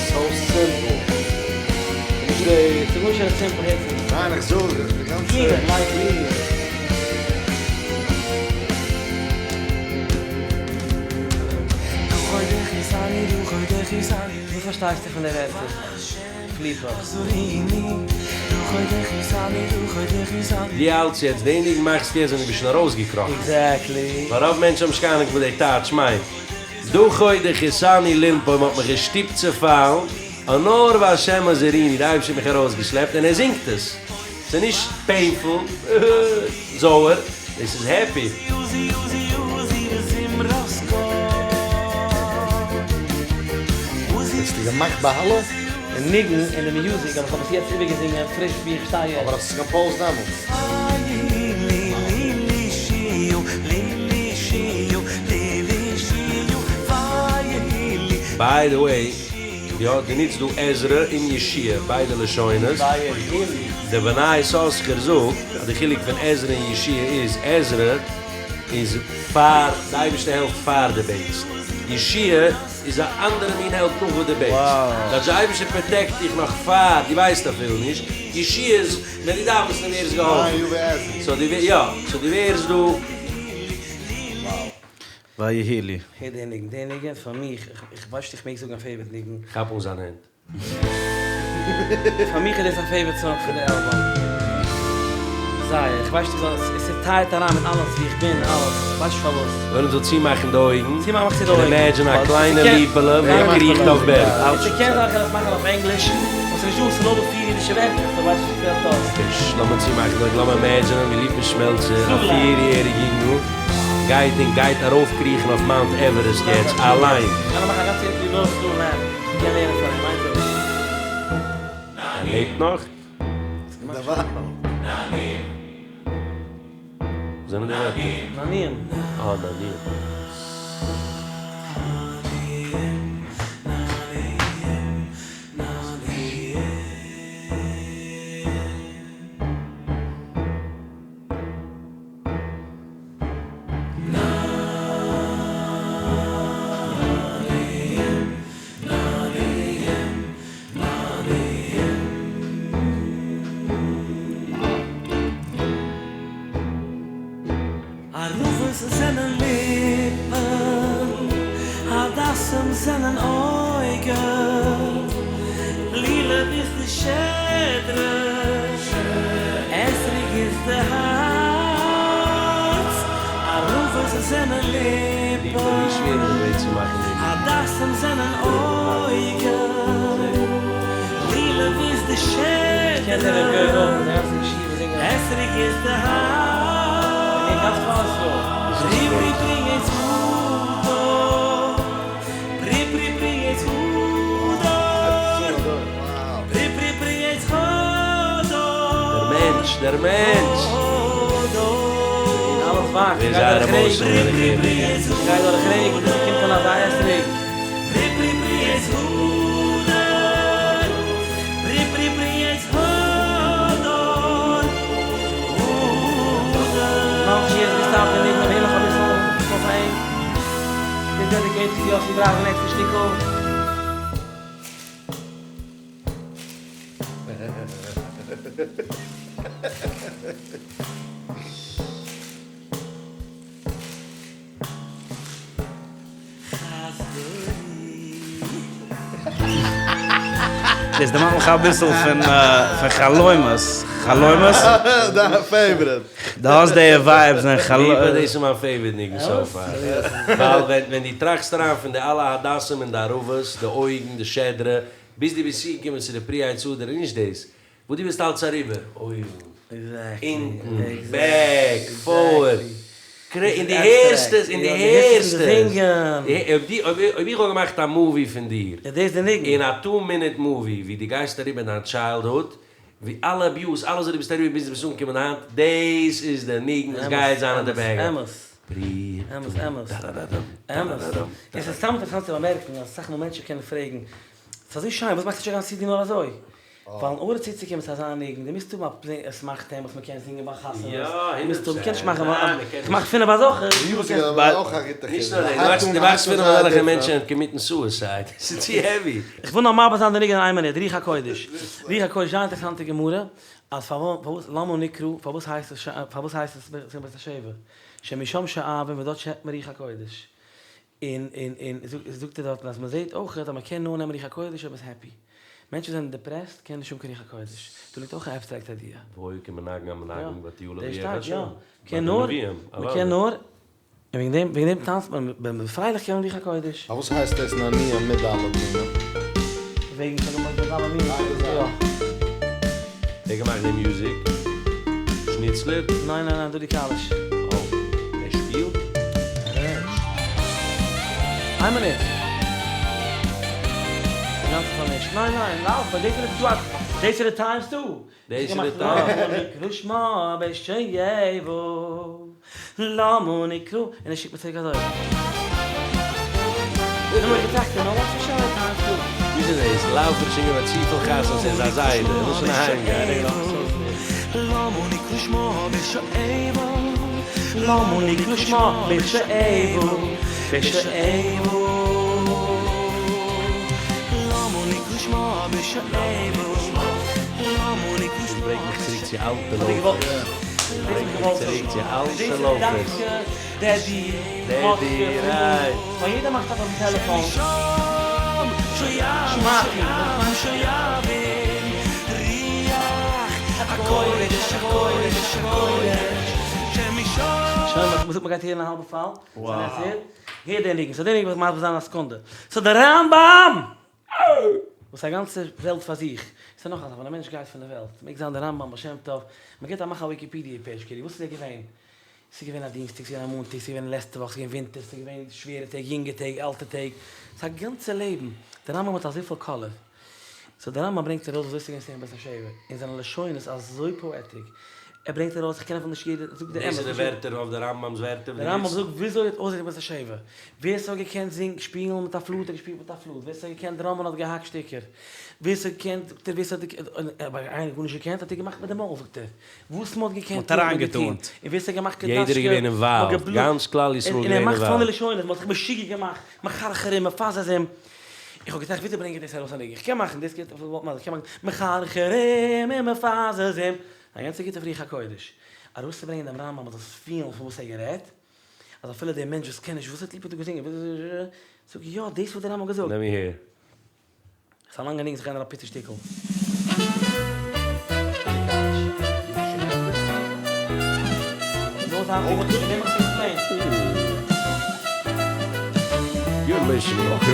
סאו סימפל. נישט די. ס'איז גארנישט אזוי סימפל הערט זיך. ניין איך זאג די גאנצע. קלינער, לייק. דחה דחיתני דחה דחיתני וואס פארשטייסטו פון די ווערטער? פליפער. דחה דחיתני דחה דחיתני די האלטסט יעצט די ניגון מאכסטו יעצט ווען דו ביסט שוין ארויסגעקראכן. עקזעקטלי. ווייל רוב מענטשן האבן נישט קיין אהנונג וואס די טייטש מיינט. דחה דחיתני לנפול מ'האט מיך געשטופט צו פאלן, און נאר והשם עזרני די אייבערשטער האט מיך ארויסגעשלעפט און ער זינגט עס. ס'איז נישט פעינפול, זויער, דאס איז העפי. עוזי עוזי עוזי וזמרת קה עוזי האסטו געמאכט ביי הלל? די ניגון און די מיוזיק אבער כ'האב עס יעצט איבערגעזינגען פריש ווי איך שטיי יעצט. אבער האסט עס קאמפאוזד דעמאלטס? חיילי. ביי די וועי, יא, דו נוצט דא עזרא און יהושע ביידע לשונות. די בני יששכר זאגט אז די חילוק פון עזרא און יהושע איז, עזרא איז פאר, די אייבערשטער העלפט פאר דו בעטסט, יהושע איז א אנדערע מין העלפ נאך וואס דו בעטסט, דאס די אייבערשטער פראטעקט דיך נאך פאר דו ווייסט אפילו נישט, יהושע איז ווען דו דארפסט און ווערסט געהאלפן. סאו דו יא, סאו דו ווערסט דא. ויהי לי. הער די ניגון, די ניגון איז פאר מיך, איך ווייס נישט איך מעג זאגן א פעיווארט ניגון. כאפ אן זיין הענט. פאר מיך איז דאס א פעיווארט סאנג פון די אלבום. זייער, איך ווייס נישט עס טייט אריין מיט אלעס ווי איך בין אלעס, איך ווייס נישט פארוואס. ווען מ'זאל צומאכן די אויגן, צומאכן מאך צו די אויגן. און אימעדזשין א קליינע ליפעלע ווי ער קריכט אויף בערג. אויב ס'קען זיין קען איך עס מאכן אויף ענגליש, און ס'נישט דא, ס'נאר דא פיר אידישע ווערטער, סאו ווייס נישט וואס פעלט אויס. ש, לאמיר צומאכן די אויגן, לאמיר אימעדזשינען ווי ליפא שמעלצער, א פיר יעריג יונגל, גייט און גייט ארויפקריכן אויף מאונט עווערעסט יעצט אליין. קען ער מאכן א גאנצע אינטערוויו נאר סלאו לעם, מ'קען לערנען פון אים, מיינט דאס. ער לעבט נאך? וואס זענען די ווערטער? נענועים. אה, נענועים. ערבות זענען ליפן, הדסים זענען אויגן, לולב איז די שדרה, אתרוג איז די הארץ, ערבות זענען ליפן, הדסים זענען אויגן, לולב איז די שדרה, אתרוג איז די הארץ, פרי פרי פרי עץ הדר, פרי פרי פרי עץ הדר, פרי פרי פרי עץ הדר. דער מענטש, דער מענטש! אלעס וואקסט, ווער גייט זייער דורך עמאושענעל רעגן, ווען איך הער דעם. גייט דורך רעגן, ביז ס'קומט אן אזא אתרוג. פרי פרי פרי עץ הדר, פרי פרי פרי עץ הדר, הדר. ממש יעצט געסטאפט די ניגון, אבער נאך אביסל אויף אים. איז דעדיקעיטעד צו יאסי בראך די נעקסטע שטיקל. דאס דערמאנט מיך אביסל פון פון חלומות, חלומות? דיין פעיוואריט. דו האסט די ווייבס אין חלומות. ליפא דאס איז מיין פעיוואריט ניגון סאו פאר. ווייל ווען ווען דו טראכסט אריין פון די אלע הדסים און די ערבות, די אויגן, די שדרה, ביז דו ביסט צוגעקומען צו די פרי עץ הדר איז נישט דאס וואס דו ביסט אלץ אריבער, אויבן, אונטן, בעק, פארווערד, און דו הערסט עס, און דו הערסט עס, אויב איך וואלט געמאכט א מאווי פון דיר, און א טו מינוט מאווי ווי דו גייסט אריבער דיין טשיילדהוד, ווי אלע אביוז, אלעס וואס דו ביסט אריבער ביז דו ביסט אנגעקומען היינט, דאס איז די ניגון וואס גייט זיין אין די בעקגראונד. פרי אמת אמת אמת. עס איז סתם אינטערעסאנט צו באמערקן אז אסאך מאל מענטשן קענען פרעגן, ס'איז אזוי שיין, וואס מאכסטו נישט א גאנצע סידי נאר אזוי? ווייל אין ארדער צוצוקומען צו אזא ניגון, דו מוזט האבן א פלעי אסמכתא וואס מ'קען זינגען ביי חתונות, דו מוזט האבן, מ'קען נישט מאכן, איך מאך פינף אזעלכע. נישט נאר דאס, דו מאכסט פינף אזעלכע מענטשן קאמיטן סועסייד, ס'איז צו העווי. איך וויל נאר מרבה זיין די ניגון אין איין מינוט, רוח הקודש. רוח הקודש, זייער אינטערעסאנטע גמרא, אז פארוואס למה נקרא, פארוואס הייסט עס, פארוואס הייסט עס בית השואבה, שמשם שואבים וואס דארט שעפט מען רוח הקודש. און און און זאגט ער דארטן אז מען זעט אויך אז מען קען נאר נעמען רוח הקודש אויב מען איז העפי. מענטשן וואס זענען דעפרעסט קענען נישט האבן קיין רוח הקודש. דא ליגט אויך א עבסטרעקט איידיע. והיה כמנגן המנגן בתהלה דאס ברוח שטייט השם. יא. מ'קען נאר, מ'קען נאר, און וועגן דעם וועגן דעם טאנצט מען ווען מ'איז פרייליך קען מען רוח הקודש. פארוואס הייסט דאס נענועים מיט ד' מינים? וועגן ס'האט געמאכט מיט ד' מינים. יא. ווער האט געמאכט די מוזיק? שניצלער? ניין ניין ניין דודי קאליש. אוי, ער שפילט? איין מינוט. גאנץ פארמישט. ניין ניין, לאו, באט דאס איז די טו, דאס איז די טיימס טו. דאס איז די טיימס. למה נקרא שמה בית שואבה למה נקרא, און ער שיקט מיר צוריק אזוי. נאכדעם האב איך געטראכט, יו נאו וואט, ס'איז שוין טיים טו. וויאזוי דאס? לאופער איז שוין געווען צופיל חתונות ער איז א זיידע, ער וויל שוין אהיים גיין. למה נקרא שמו בשואבה? למה נקרא שמו בשואבה? בשואבה. למה נקרא שמו בשואבה? למה נקרא דאס שמו ברענגט מיך צוריק צו אלטע האט ער געוואלט לויפערס. דאס האט ער געוואלט ברענגט מיך צוריק צו זאגן. אלטע דאס איז לויפערס. דווקא דעדי, דעדי, מאטקע, רייט. פרימא, ווייל יעדער מאכט אפ אויפן טעלעפאן. שמשם שואב שמעתי. שואב שואבים רוח הקודש הקודש הקודש שמשם שוין, מ'זאגט מ'גייט הערן א האלבע פאל. סאו דעטס איט. הער די ניגון. סאו די ניגון וועל איך מסביר זיין אין א סעקונדע. סאו די רמב"ם! וואס איז א גאנצע וועלט פאר זיך. ס'איז נאך א זאך, ווען א מענטש גייט פון די וועלט, מעג זיין די רמב"ם, בעל שם טוב, מ'געט א מאך א וויקיפידיע פעידזש כאילו, וואס איז ער געווען? ס'איז געווען א דינסטאג, ס'איז געווען א מאנטאג, ס'איז געווען לעצטע וואך, ס'איז געווען ווינטער, ס'איז געווען שווערע טעג, יונגע טעג, אלטע טעג. ס'איז א גאנצע לעבן. דער רמב"ם האט אזויפיל קאלער. סאו דער רמב"ם ברענגט ארויס וויאזוי ס'איז געווען שמחת בית השואבה, און זיינע לשונות איז אזוי פאעטיק. ער ברענגט ארויס, איך קען אפילו נישט יעדע, זאגט די דאס אמת. איז די ווערטער אויף די רמב"ם'ס ווערטער וואס דער דו רמב"ם גיבסט? זאגט וויאזוי האט אויסגעזען בית השואבה. ווער ס'האט געקענט זינג, שפילן מיט א פלוט האט געשפילט מיט א פלוט, ווער ס'האט געקענט דראמען האט געהאקט שטיקער, ווער ס'האט געקענט, זאגט ער, ווער ס'האט געקענט, און אבער איינער האט גארנישט געקענט האט ער געמאכט מיט די מויל, זאגט ער, וואס מ'האט געקענט מ'האט טון האט מען געטון, אריינגעטאנט. און ווער ס'האט געמאכט יעדער איז קדאשקע, געווען מ'האט אינוואלווד, געבלאזן, גאנץ כלל ישראל און איז ער געווען מאכט פאני אינוואלווד. לשונות, מ'האט זיך משוגע געמאכט, מחרחרים, מפזזים, איך האב געטראכט וויאזוי ברענג איך דאס ארויס א ניגון, איך קען מאכן, דאס גייט אויף וואלט איך קען מאכן, מחרחרים ומפזזים, א גאנצע גוטע רוח הקודש, ארויסצוברענגען דעם רמב"ם מ'זאל פילן פון וואס ער גערעדט, אז אפילו דער מענטש וואס קען נישט וואס האט ליפא דא געזינגען, זאג איך יא דאס וואס דער רמב"ם האט געזאגט. לעט מי הער. ס'איז א לאנגע ניגון ס'קען זיין א פיצי שטיקל. You're listening to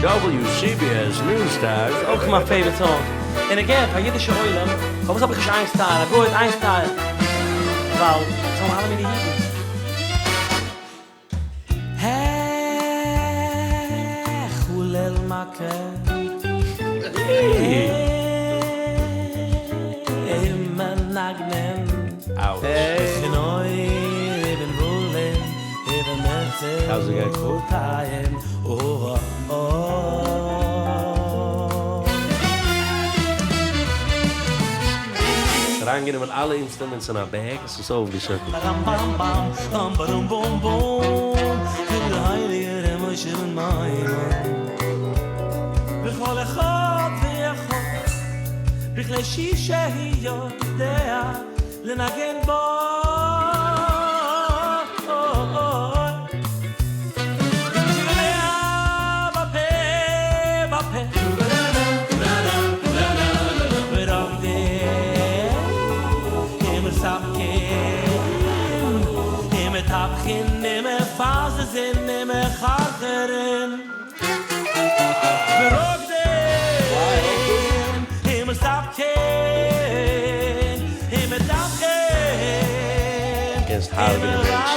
WCBS News Time. אויך מיין פעיוואריט סאנג. און אגעין פאר אידישע עולם, פארוואס האב איך נישט איין סטייל? א גוי האט איין סטייל. ווייל זיי האבן אלע מיני אידן. החולל מכה הם מנגנים בכינור ובנבלים ובמצלתיים אריינגענומען אלע אינסטרומענטס אין א בעג, עס איז אויפגעשאקלט. קענסט הרג'נען מענטשן.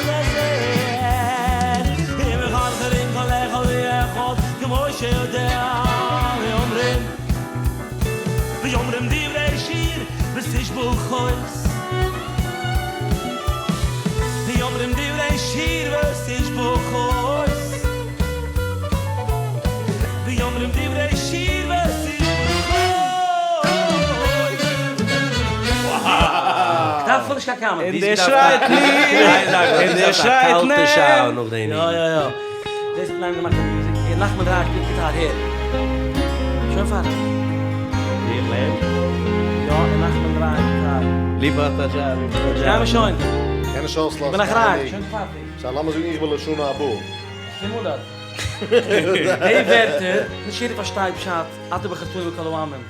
כ'דארף נישט קיין קאמענט. און דער שרייט נישט, און דער שרייט ניין. יא יא יא. דאס האט ניין געמאכט די מוזיק. און נחמן דרייער שפילט גיטאר הער. שוין פארטיג. ווער לערנט? יא און נחמן דרייער גיטאר. ליפא האט א דזשאב, ליפא האט א דזשאב. גיימער שוין. קען נישט אויסלאזן כ'בין אחראי. שוין פארטיג. סא לאמיר זאגן איך בין לשנה הבאה. קום אן דארט. די ווערטער, נישט יעדער פארשטייט פשט, אתה בחרתנו מכל העמים.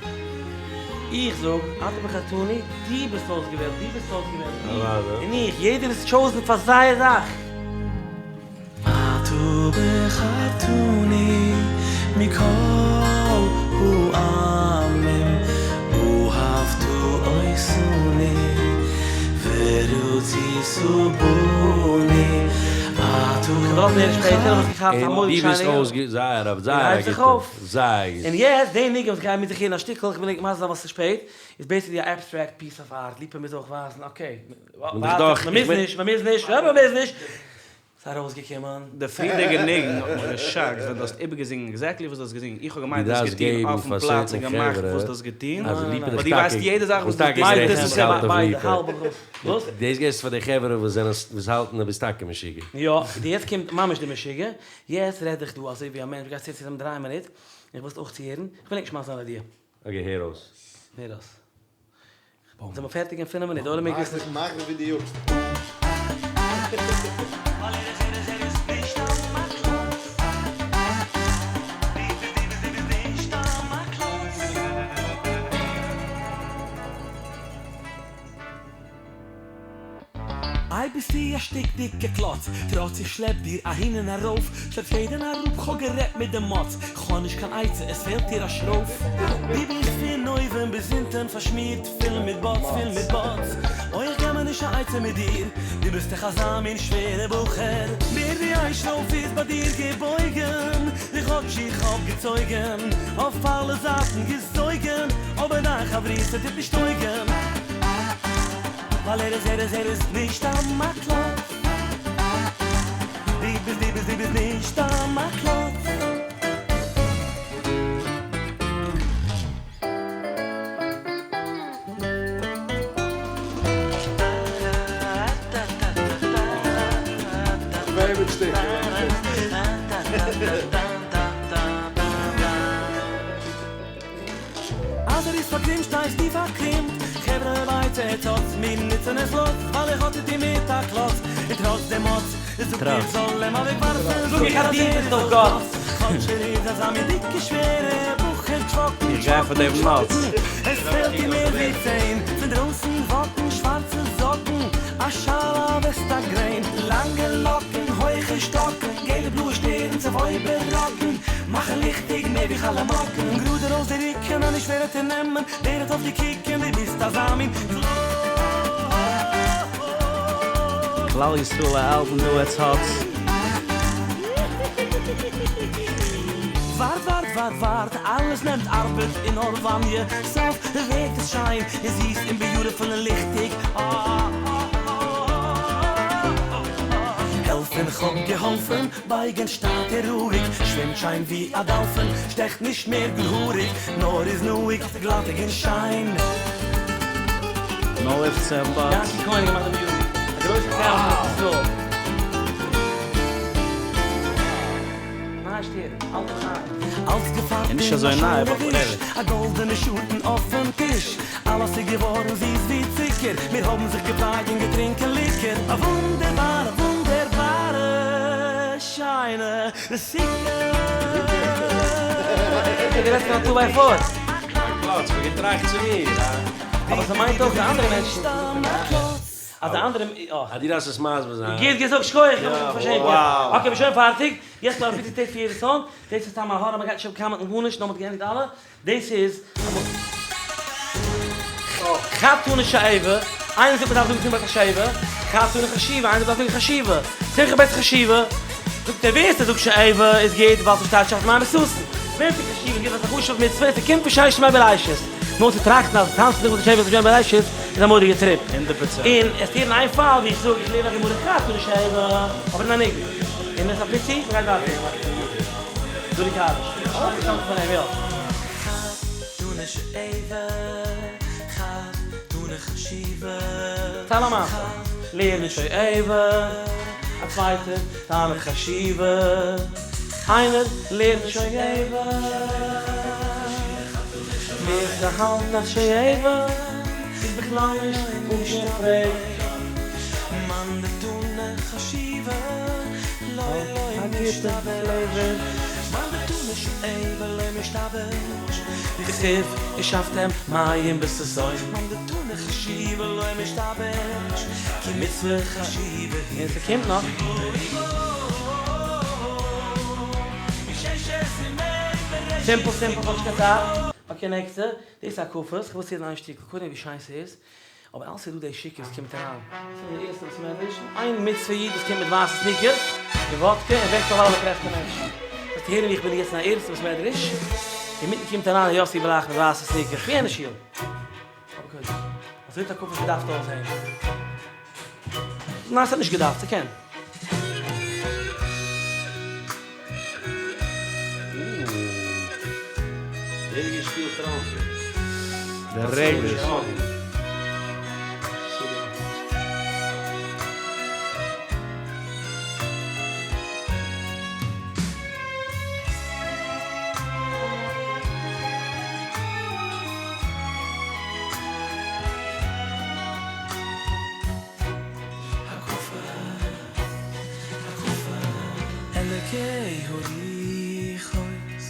איך זאג, אתה בחרתנו, דו ביסט אויסגעוועלט, דו ביסט אויסגעוועלט, דו, און איך, יעדער איז טשאוזן פאר זייער זאך. אתה בחרתנו מכל העמים אהבת אותנו ורצית בנו אתה כ'וועל מער שפעטער, האב איך געכאפט א און מורא'דיג דו ביסט שיינע ניגון. אויסגע... זייער א און זייער א הייבט זיך גוטע. אויף. זייער גוט. און יעצט די ניגון וואס כ'גיי מיט זיך הערן א שטיקל, כ'וויל ענק מסביר זיין ווייל ס'איז שפעט, איז בעיסיקלי א עבסטרעקט פיס אוו ארט, ליפא מוז אויך ווייזן, אקעי, בין איך דאך, איך מ'מוז בין. נישט, מ'מוז נישט, יא מ'מוז נישט. ס'איז ארויסגעקומען. די פריערדיגע ניגון האט מיך געשאקט ווען דו האסט איבערגעזינגען עקזעקטלי וואס דו האסט געזינגען, איך האב געמיינט דו האסט געטון אויפן פלאץ און געמאכט וואס דו האסט געטון, באט דו ווייסט יעדע זאך וואס דו טוסט וואס? דאס געסטו פאר די חברה וואס זענען וואס האלטן דו ביסט טאקע משוגע. יא, די יעצט קומט ממש די משוגע, יעצט רעד איך דא אזוי ווי א מענטש, מ'גייט צו צו דעם דריי מינוט, איך וויל עס אויך צוהערן, איך וויל ענק נישט מסביר זיין די איידיע. אקעי הער אויס. הער אויס. זעמער פערטיג אין פינף מינוט, די עולם מעג וויסן. מאך ווי דו יאגסט. איי ביסטו א שטיק דיקע קלאץ, טראץ איך שלעפ דיר אהין און ארויף, שלעפסט יעדען אראפ, כ'האב גערעדט מיט די מאץ, כ'האב נישט קיין עצה, עס פעלט דיר א שרויף. דו ביסט פון אויבן ביז אונטען פארשמירט, פול מיט באץ, פול מיט באץ, אוי איך געב מיר נישט א עצה מיט דיר, דו ביסט דאך אזא מין שווערע בחור. מער ווי איין שרויף איז ביי דיר געבויגן, און כאטש איך האב געצויגן, אויף אלע זייטן געזויגן, אבער דיין חברותא טוט נישט טויגן. ווייל ער איז ער איז ער איז נישט א מקלט. דו ביסט דו ביסט דו ביסט נישט א מקלט. אז ער איז פארקרימט שטייסטו פארקרימט חברה ווייטע עטס האטס מיר נוצן עס לויט ווייל איך האב צו טון מיט א קלאץ און טראץ דעם מאץ זאגט איך זאל אים אוועקווארפן זאג איך אז דו ביסט אויף גאט. כאטש ער איז אזא מין דיקע שווערע בחור טשוואקן איך גיי פאר דעם נאץ. עס פעלט אים מער ווי צען פון דרויסן וואקן שווארצע זאקן א שאל א וועסט א גרעין לאנגע לאקן הויכע שטאקן געלע בלויע שטערנס אויף אויבערראקן מאכן ליכטיג מער ווי חלה מאקן גראד ארויס די רוקן אז נישט ווער וועט דיר נעמען ווער וועט אויף דיר קוקן דו ביסט אזא מין קלאץ. כלל ישראל א אלבום דא עטס האטס. ווארט ווארט ווארט ווארט אלעס נעמט ארבעט און הארוואניע סוף ווערט עס שיין און זיס און ביוטיפול און ליכטיג אה. העלפן כ'האב געהאלפן בייגן שטאט און רואיג, שווימט שיין ווי א דאלפין, שטעכט נישט מער געהאריג, נאר איז נוהג גלאטיג און שיין. נאו איפס ענד באטס. יענקי כהן האט געמאכט די מיוזיק, א גרויסע טאלענט אין ישראל. נייע שטערן, אלטע חיים. אלץ געפארבט און נישט אין א אזוי ניי שיינע אבער וויש, וואטעווער. א גאלדענע שאטן אויפן טיש, אלעס איז געווארן זיס ווי צוקער, מיר האבן זיך געפרייט און געטרינקען ליקער, א וואונדערבארע וואונדערבארע שיינע סוכה. די רעדסט פון א טו ביי פאר. קלאץ, כ'האב געטראכט צו מיר, א. אבער ס'מיינט אויך די אנדערע מענטשן. אז די אנדערע, אה. אז דו דארפסט עס מסביר זיין. גוט געזאגט, שכוח, איך האב מיך פארשעמט יעצט. אקעי, מ'איז שוין פארטיג. יעצט נאר א פיצי טעיסט פון יעדע סאנג. דאס איז סתם א הארה, מ'גייט נישט קאמענטן גארנישט, נאר מ'האט געענדיגט אלע. דאס איז חד תני שואבה, איינער זאגט מ'דארף זאגן שמחה בית השואבה, חד תני חשובה, איינער דארף זאגן חשיבה, שמחה בית חשיבה, זאגט ער ווער ס'זאגט שואבה איז גוט ווייל ס'שטייט ושאבתם מים בששון, ווער ס'זאגט חשובה איז גוט ווייל ס'איז א חשוב'ע מצוה און ס'קומט פון ששת ימי בראשית, נאר צו טראכטן אז טאנצן שמחת בית השואבה איז געווען בראשית איז א מורא'דיגע טריפ. הונדערט פראצענט. און עס הערן איין פאל ווי איך זאג איך לערן א גמרא חד תני שואבה אבער אין א ניגון, און עס איז א פיצי, מ'גייט ווייטער. דודי קאליש. אויך געשטאנען פון אים, יא. חד תני שואבה, חד תני חשובה. טענה מעשה. לערן שואבה, א צווייטער טענה'ט חשובה. איינער לערנט שואבה. ווער ס'האלט אז שואבה איז בכלל נישט אפגעפרעגט. מאן דתני חשובה, לא לא א גוטע פלעיווער. מאן דתני שואבה לא משתבש. דכתיב ושאבתם מים בששון. מאן דתני חשובה לא משתבש. כי מצוה חשובה היא. און ס'קומט נאך. סימפל סימפל כ'האב נישט קיין צייט. אקעי נעקסטע. דאס איז הקפות, כ'וויל צו איין שטיקל, קודם ווי שיין ס'איז. אבער אלס איז דא די שיכור וואס קומט אריין ס'איז די ערשטע בית מדרש, איין מצוה איד וואס קומט מיט ווייסע סניקערס און וואדקע און וועקט אויף אלע דעפרעסטע מענטשן. זאלסטו הערן ווי איך בין יעצט אין א ערנסטע בית מדרש, אינמיטן קומט אריין יאסי בראך מיט ווייסע סניקערס פון יענע שול. אבער קודם, אזוי האט הקפות געדארפט אויסזען. ניין ס'האט נישט געדארפט, ס'קען. ווער האט געשפילט טראמפעט? דער רעביש. אלוקי הרוחות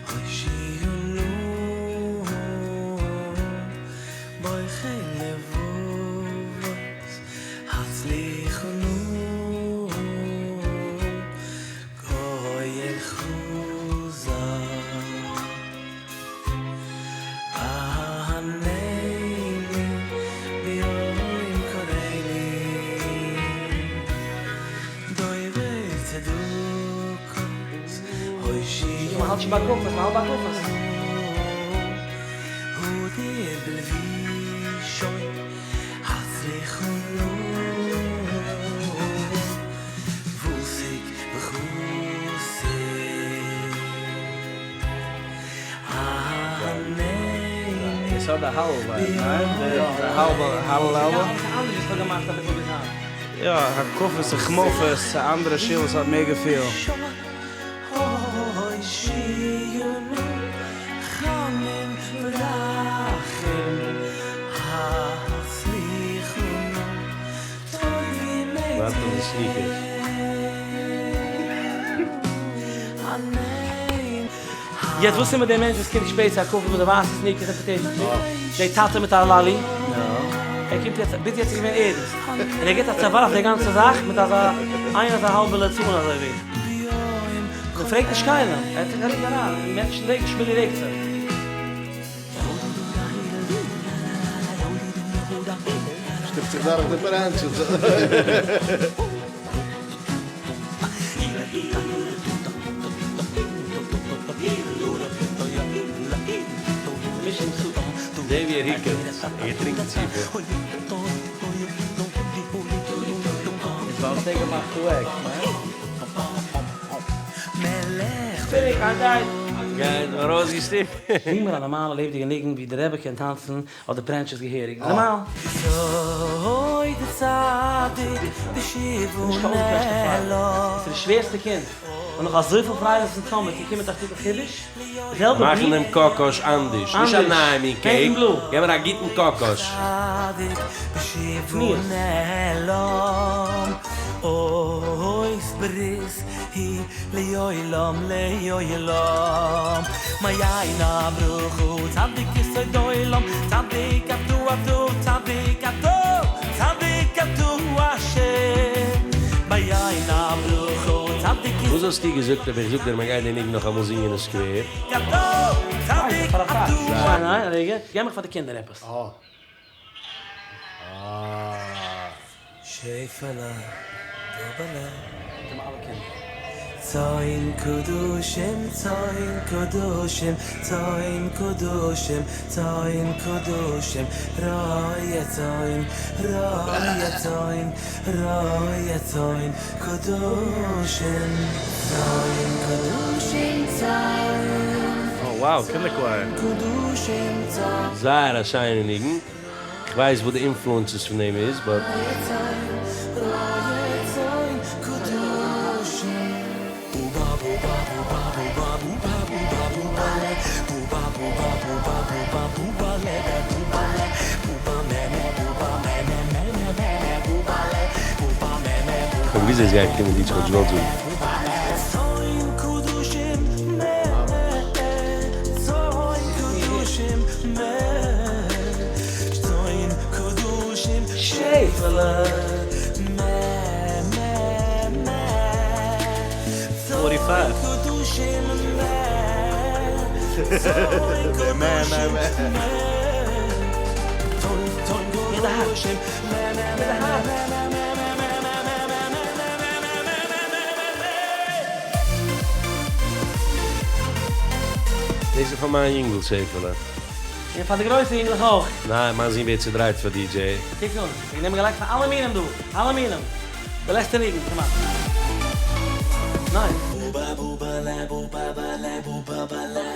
הושיעה נא בוחן לבבות הצליחה נא גואל חזק עננו ביום קראנו דובר צדקות הושיעה מ'האלט שוין ביי הקפות, מ'האלט ביי הקפות. הודיר בלבישו הצליחה נא ותיק וחסיד עננו עס האט א הלל vibe, ניין? די האלבע הלל אנדערש וואס כ'האב געמאכט אביסל ביז היינט. יא, הקפות און כמפות, א אנדערע שול וואס האט מער געפיל. הושיעה נא חנון ורחום הצליחה נא טוב ווארט אויף די sneakers. יעצט וואס איז מיט דעם מענטש וואס קומט שפעט צו הקפה מיט די ווייסע sneakers און potato די טאטע מיט א lolly. ער קומט יעצט, ביז יעצט איז געווען ערנסט. און ער גיבט א צעווארף די גאנצע זאך מיט אזא איין אזא האלבע ליצנות אזוי ווי. מען פרעגט נישט קיינעם. ער האט זיך ארום אריין און מענטשן רעגן, שמילי רעגט זיך. שטופט זיך דורך די branches. Davy Rickert, ער טרינקט צו פיל. איז ווייל ס'איז געמאכט צו עק, ניין? פיניש, איין גייט ארויסגעשטיפט. זינג מיר א נארמאלע לעבעדיגע ניגון ווי דער רבי קען טאנצן אויף די branches געהעריג. נארמאל. אוי די צדיק בשיבו נישט קיין אויסגעקוועטשטע פרייליך. נעלם עס איז די שווערסטע קינד. און נאך אזויפיל פרייליכס און טאמער קומט מיט א שטיקל חידוש. די זעלבע מאכן beat. דעם קאקאש אנדערש. נישט א אנדערש. נייע מין Pink cake. and blue. געב מיר א גוטן קאקאש. צדיק בשיבו פניות. נעלם אות ברית היא לעולם לעולם מעיין הברכה צדיק יסוד עולם צדיק אתה אתה צדיק אתה צדיק אתה השם מעיין הברכה צדיק וואס האסטו געזאגט, אבער איך זאג דיר, מען גייט די ניגון נאך אמאל זינגען אין סקווער. אתה צדיק פאר א פאקט. אתה ניין, ניין, רגע. געב מיך פאר די קינדער עפעס. שעפעלע, בובעלע מיט אלע קינדער. צאן קדושים, צאן קדושים, צאן קדושים, צאן קדושים, רועה צאן, רועה צאן, רועה צאן קדושים, צאן קדושים, צאן Oh wow, קינדער choir. קדושים, צאן זייער א שיינע ניגון. איך ווייס וואו די influences פון דעם איז, but רועה צאן קדושים. בובה בובה בובה בובה בובה בובה בובה לה בובה בובה בובה בובה בובה לה בובה לה בובה מע מע בובה מע מע מע מע מע מע בובה לה בובה מע מע איך האב געוואוסט אז עס גייט קומען די איך האב געוואלט זאגן. צאן קדושים מע צאן קדושים מע צאן קדושים שעפעלע מע מע מע 45. קדושים מע צאן מע, מע, מע. צאן צאן קדושים מע מע מע מע מע מע מע מע מע מע מע מע מע מע דאס איז פאר מיין יונגל, שעפעלע. און פאר די גרויסע יונגלעך אויך. ניין, מיין זון ווערט צעדרייט פאר DJ. קוק אן. איך נעם גלייך פאר אלע מינים דא. אלע מינים. די לעצטע ניגון, קום אן. ניין. בובה בובה לה בובה בה לה בובה בה לה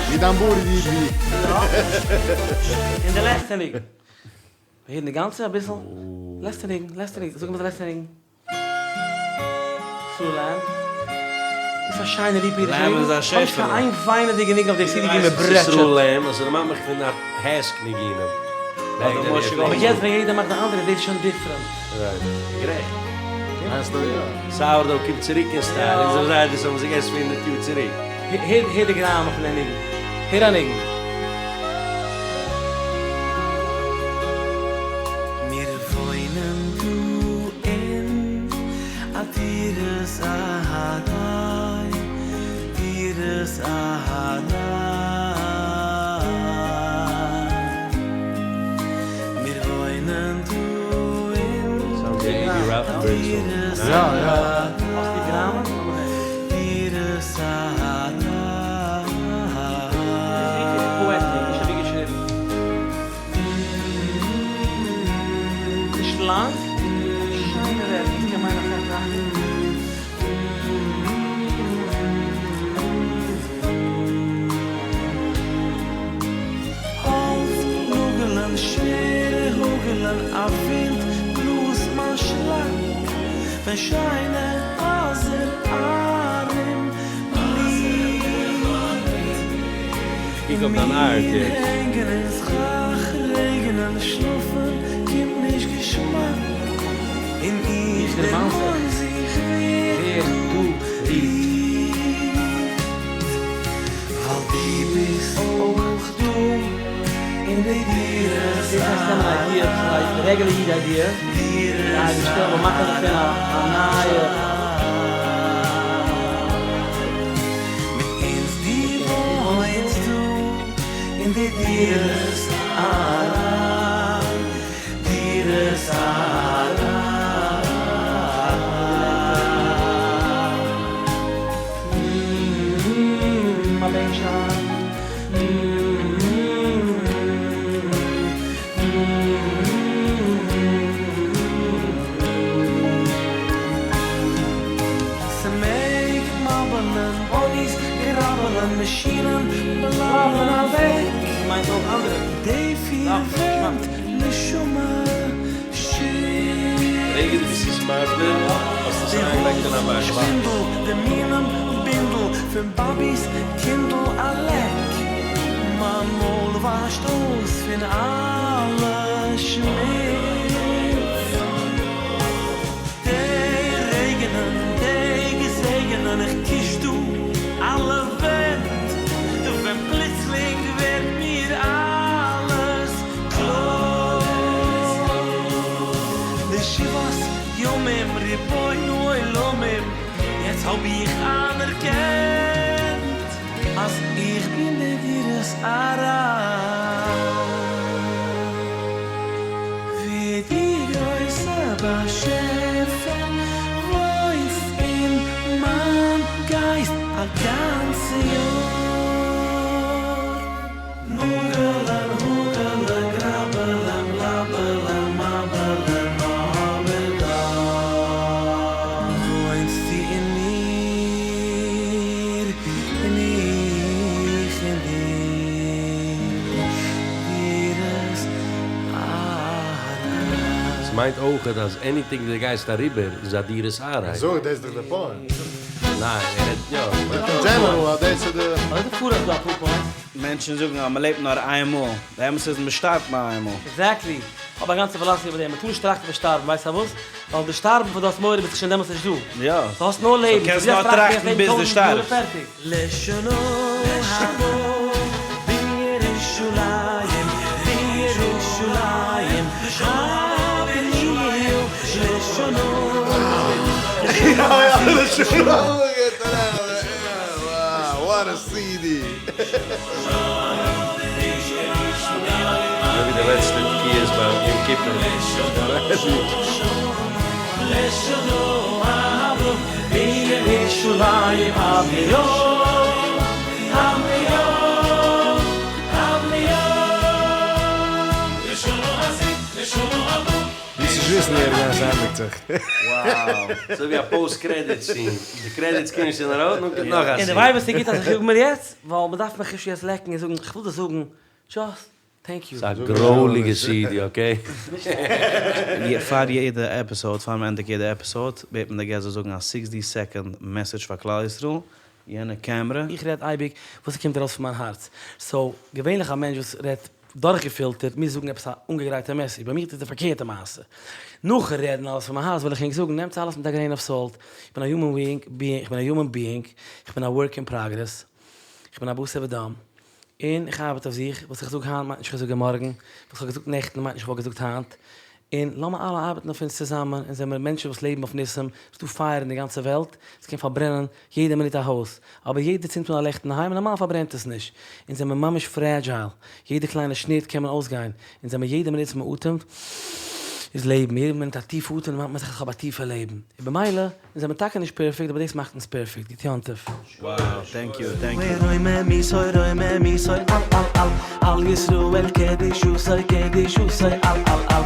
ווי דיין בארד איז ווי. און די לעצטע ניגון. מיר הערן די גאנצע אביסל? לעצטע ניגון, לעצטע ניגון, זאג מיר די לעצטע ניגון. ישראל לעם. איז א שיינע ליפא אידישע לעם ניגון. איז א כ'האב נישט קיין שעפעלע. איין וויינעדיגע ניגון אויף די סידי ווי מען ברעטשעט. ישראל לעם, עס דערמאנט מיך פון א העסק ניגונים. אדער משה אבער יעצט ווען יעדער מאכט די אנדערע דאס איז שוין דיפרענט. רייט. גערעכט. מיינסט אז יא? סאורדאו קומט צוריק אין סטייל, אונזערע זיידעס האבן זיך געעסט פון הונדערט יאר צוריק. הער הער די גראמען פון די ניגון. הער א ניגון. מיר וואוינען דא אין א דירת עראי, דירת עראי. מיר וואוינען דא אין סאונדס ווי אייבי ראטענבערג סאנג. דירת יא יא. האסט די גראמען? לאמיר הערן. דירת עראי. דאס איז פאעטיק, נישט אבי געשריבן. נישט לאנג, שיינע ווערטער, דאס קען מיינען אסאך זאכן. האלץ נאגלען, שווערע האגלען, א ווינט בלאזט מיין שלאק, ווען שיינע הייזער ארום בליט. קוק אויף דיין ארט מיר יעצט. הענגען אין סכך, רעגענען, שלאפן קומט נישט געשמאק, און איך איך דערמאן דערמאן זיך זיך ווער ווער דא דא רוהט. ווייל דו ביסט אויך דא אין די דירת דאס הייסט נעמען איידיע, א רעגולער איד איידיע, דירת אייגענשטעלט און מאכן דערפון א נייע. מיט אונז דו וואוינסט דא אין די דירת עראי, דירת עראי. מה בן שם? ס'מעג מאבלען, באניס גראבלען, מאשינען בלאבלען אוועק. מיינט אויך אנדערע. די פיר ווענט, נשמה, שיט. רגע דו ביסט עס מסביר, האסט עס די אריינגעלייגט אין א הויז באקס. שפינדל, די מינים בינדל, פון באבי'ס קינדל א לעק. מיין מויל וואשט אויס פון אלע שמוץ. די רעגענען, די געזעגענען, איך קיש דא אלע ווענט. ווען פלוצלינג ווערט מיר אלעס קלאר. די שבעת ימים רבון עולמים, יעצט האב איך אנערקענט, אז איך בין די דירת עראי. ווי די גרויסע באשעפער לויפט אין מיין גייסט א גאנצע יאר. נאגלען, האגלען, גראבלען, בלאבלען, מאבלען, אבער דא וואוינסטו אין מיר, און איך אין דיר, דירת עראי. עס מיינט אויך אז anything דו גייסט אריבער איז א דירת עראי. אזוי, דאס איז דאך דער point. ניין, ער רעדט יא. In general, דאס איז די... אבער די פאר איז דא א point. מענטשן זאגן, אז מען לעבט נאר איינמאל. דער אמת איז, מען שטארבט נאר איינמאל. Exactly. האב א גאנצע philosophy איבער דעם. מען טאר נישט טראכטן פון שטארבן, ווייסט פארוואס? ווייל די שטארבן פון דו האסט מורא ביסט שוין דעמאלטס נישט דא. יא. דו האסט נאר לעבן. So קענסט דו נאר דארפסט טראכטן, טראכטן ביז דו לעבן טויזנט יאר און שטארבסט. פערטיג. לשנה הבא בירושלים, בירושלים, הבניהו, לשנה. יא, לשנה. Wow, what a CD. אזוי ווי די לעצטע תקיעות ביים יום כיפור. לשנה הבא בירושלים, הבניהו, הבניהו, הבניהו. לשנה הזה, לשנה הבא. ווי ס'איז וויסן יעדער ווען עס ענדיגט זיך. Wow. אזוי ווי א post credit scene. די credits קומען שוין ארויס, נאך קומט נאך א און scene. די ווייב וואס איז גוט אז איך יאג מיר יעצט, ווייל מ'דארף מיך נישט יעצט לעקן און זאגן, כ'וויל דיר זאגן, just thank you. ס'איז א גרויליגע סידי, okay? פאר יעדע episode, פאר מ'ענדיגט יעדע episode, בעט מען די guest זאל זאגן א sixty second message פאר כלל ישראל, יענע קעמרע. איך רעד אייביג וואס ס'קומט ארויס פון מיין הארץ. So, געווענליך א מענטש וואס רעדט דורכגעפילטערט מוז זאגן עפעס א אנגעגרייטע message. ביי מיר איז די פארקערטע מעשה. נאכן רעדן אלעס פון מיין הארץ וויל איך ענק זאגן, נעמטס אלעס מיט א grain of salt. איך בין א human being, איך בין א human being, איך בין א work in progress, איך בין א בשר ודם, און איך ארבעט אויף זיך, וואס איך זאג היינט מיינט נישט איך זאג מארגן, וואס איך האב געזאגט נעכטן מיינט נישט איך וואלט געזאגט היינט, און לאמיר אלע ארבעטן אויף אונז צוזאמען, אונז זעמיר מענטשן וואס לעבן אויף ניסים, ס'איז דא פייער אין די גאנצע וועלט, עס קען פארברענען יעדע מינוט א הויז, אבער יעדער צינדט אן א לעכט אינדערהיים און נארמאל פארברענט עס נישט, אונז זעמיר ממש fragile, יעדע קליינע שניט קען מען אויסגיין, אונז זעמיר יעדע מינוט וואס מען אטעמט איז לעבן, יעדע מינוט א טיפע אטעם דערמאנט מען זיך איך האב א טיפע לעבן, און במילא אונז זעמיר טאקע נישט perfect אבער דאס מאכט אונז perfect, גוט יום טוב. Wow, thank you, thank you. על, על, על, על ישראל קדשוסי, קדשוסי, על, על, על.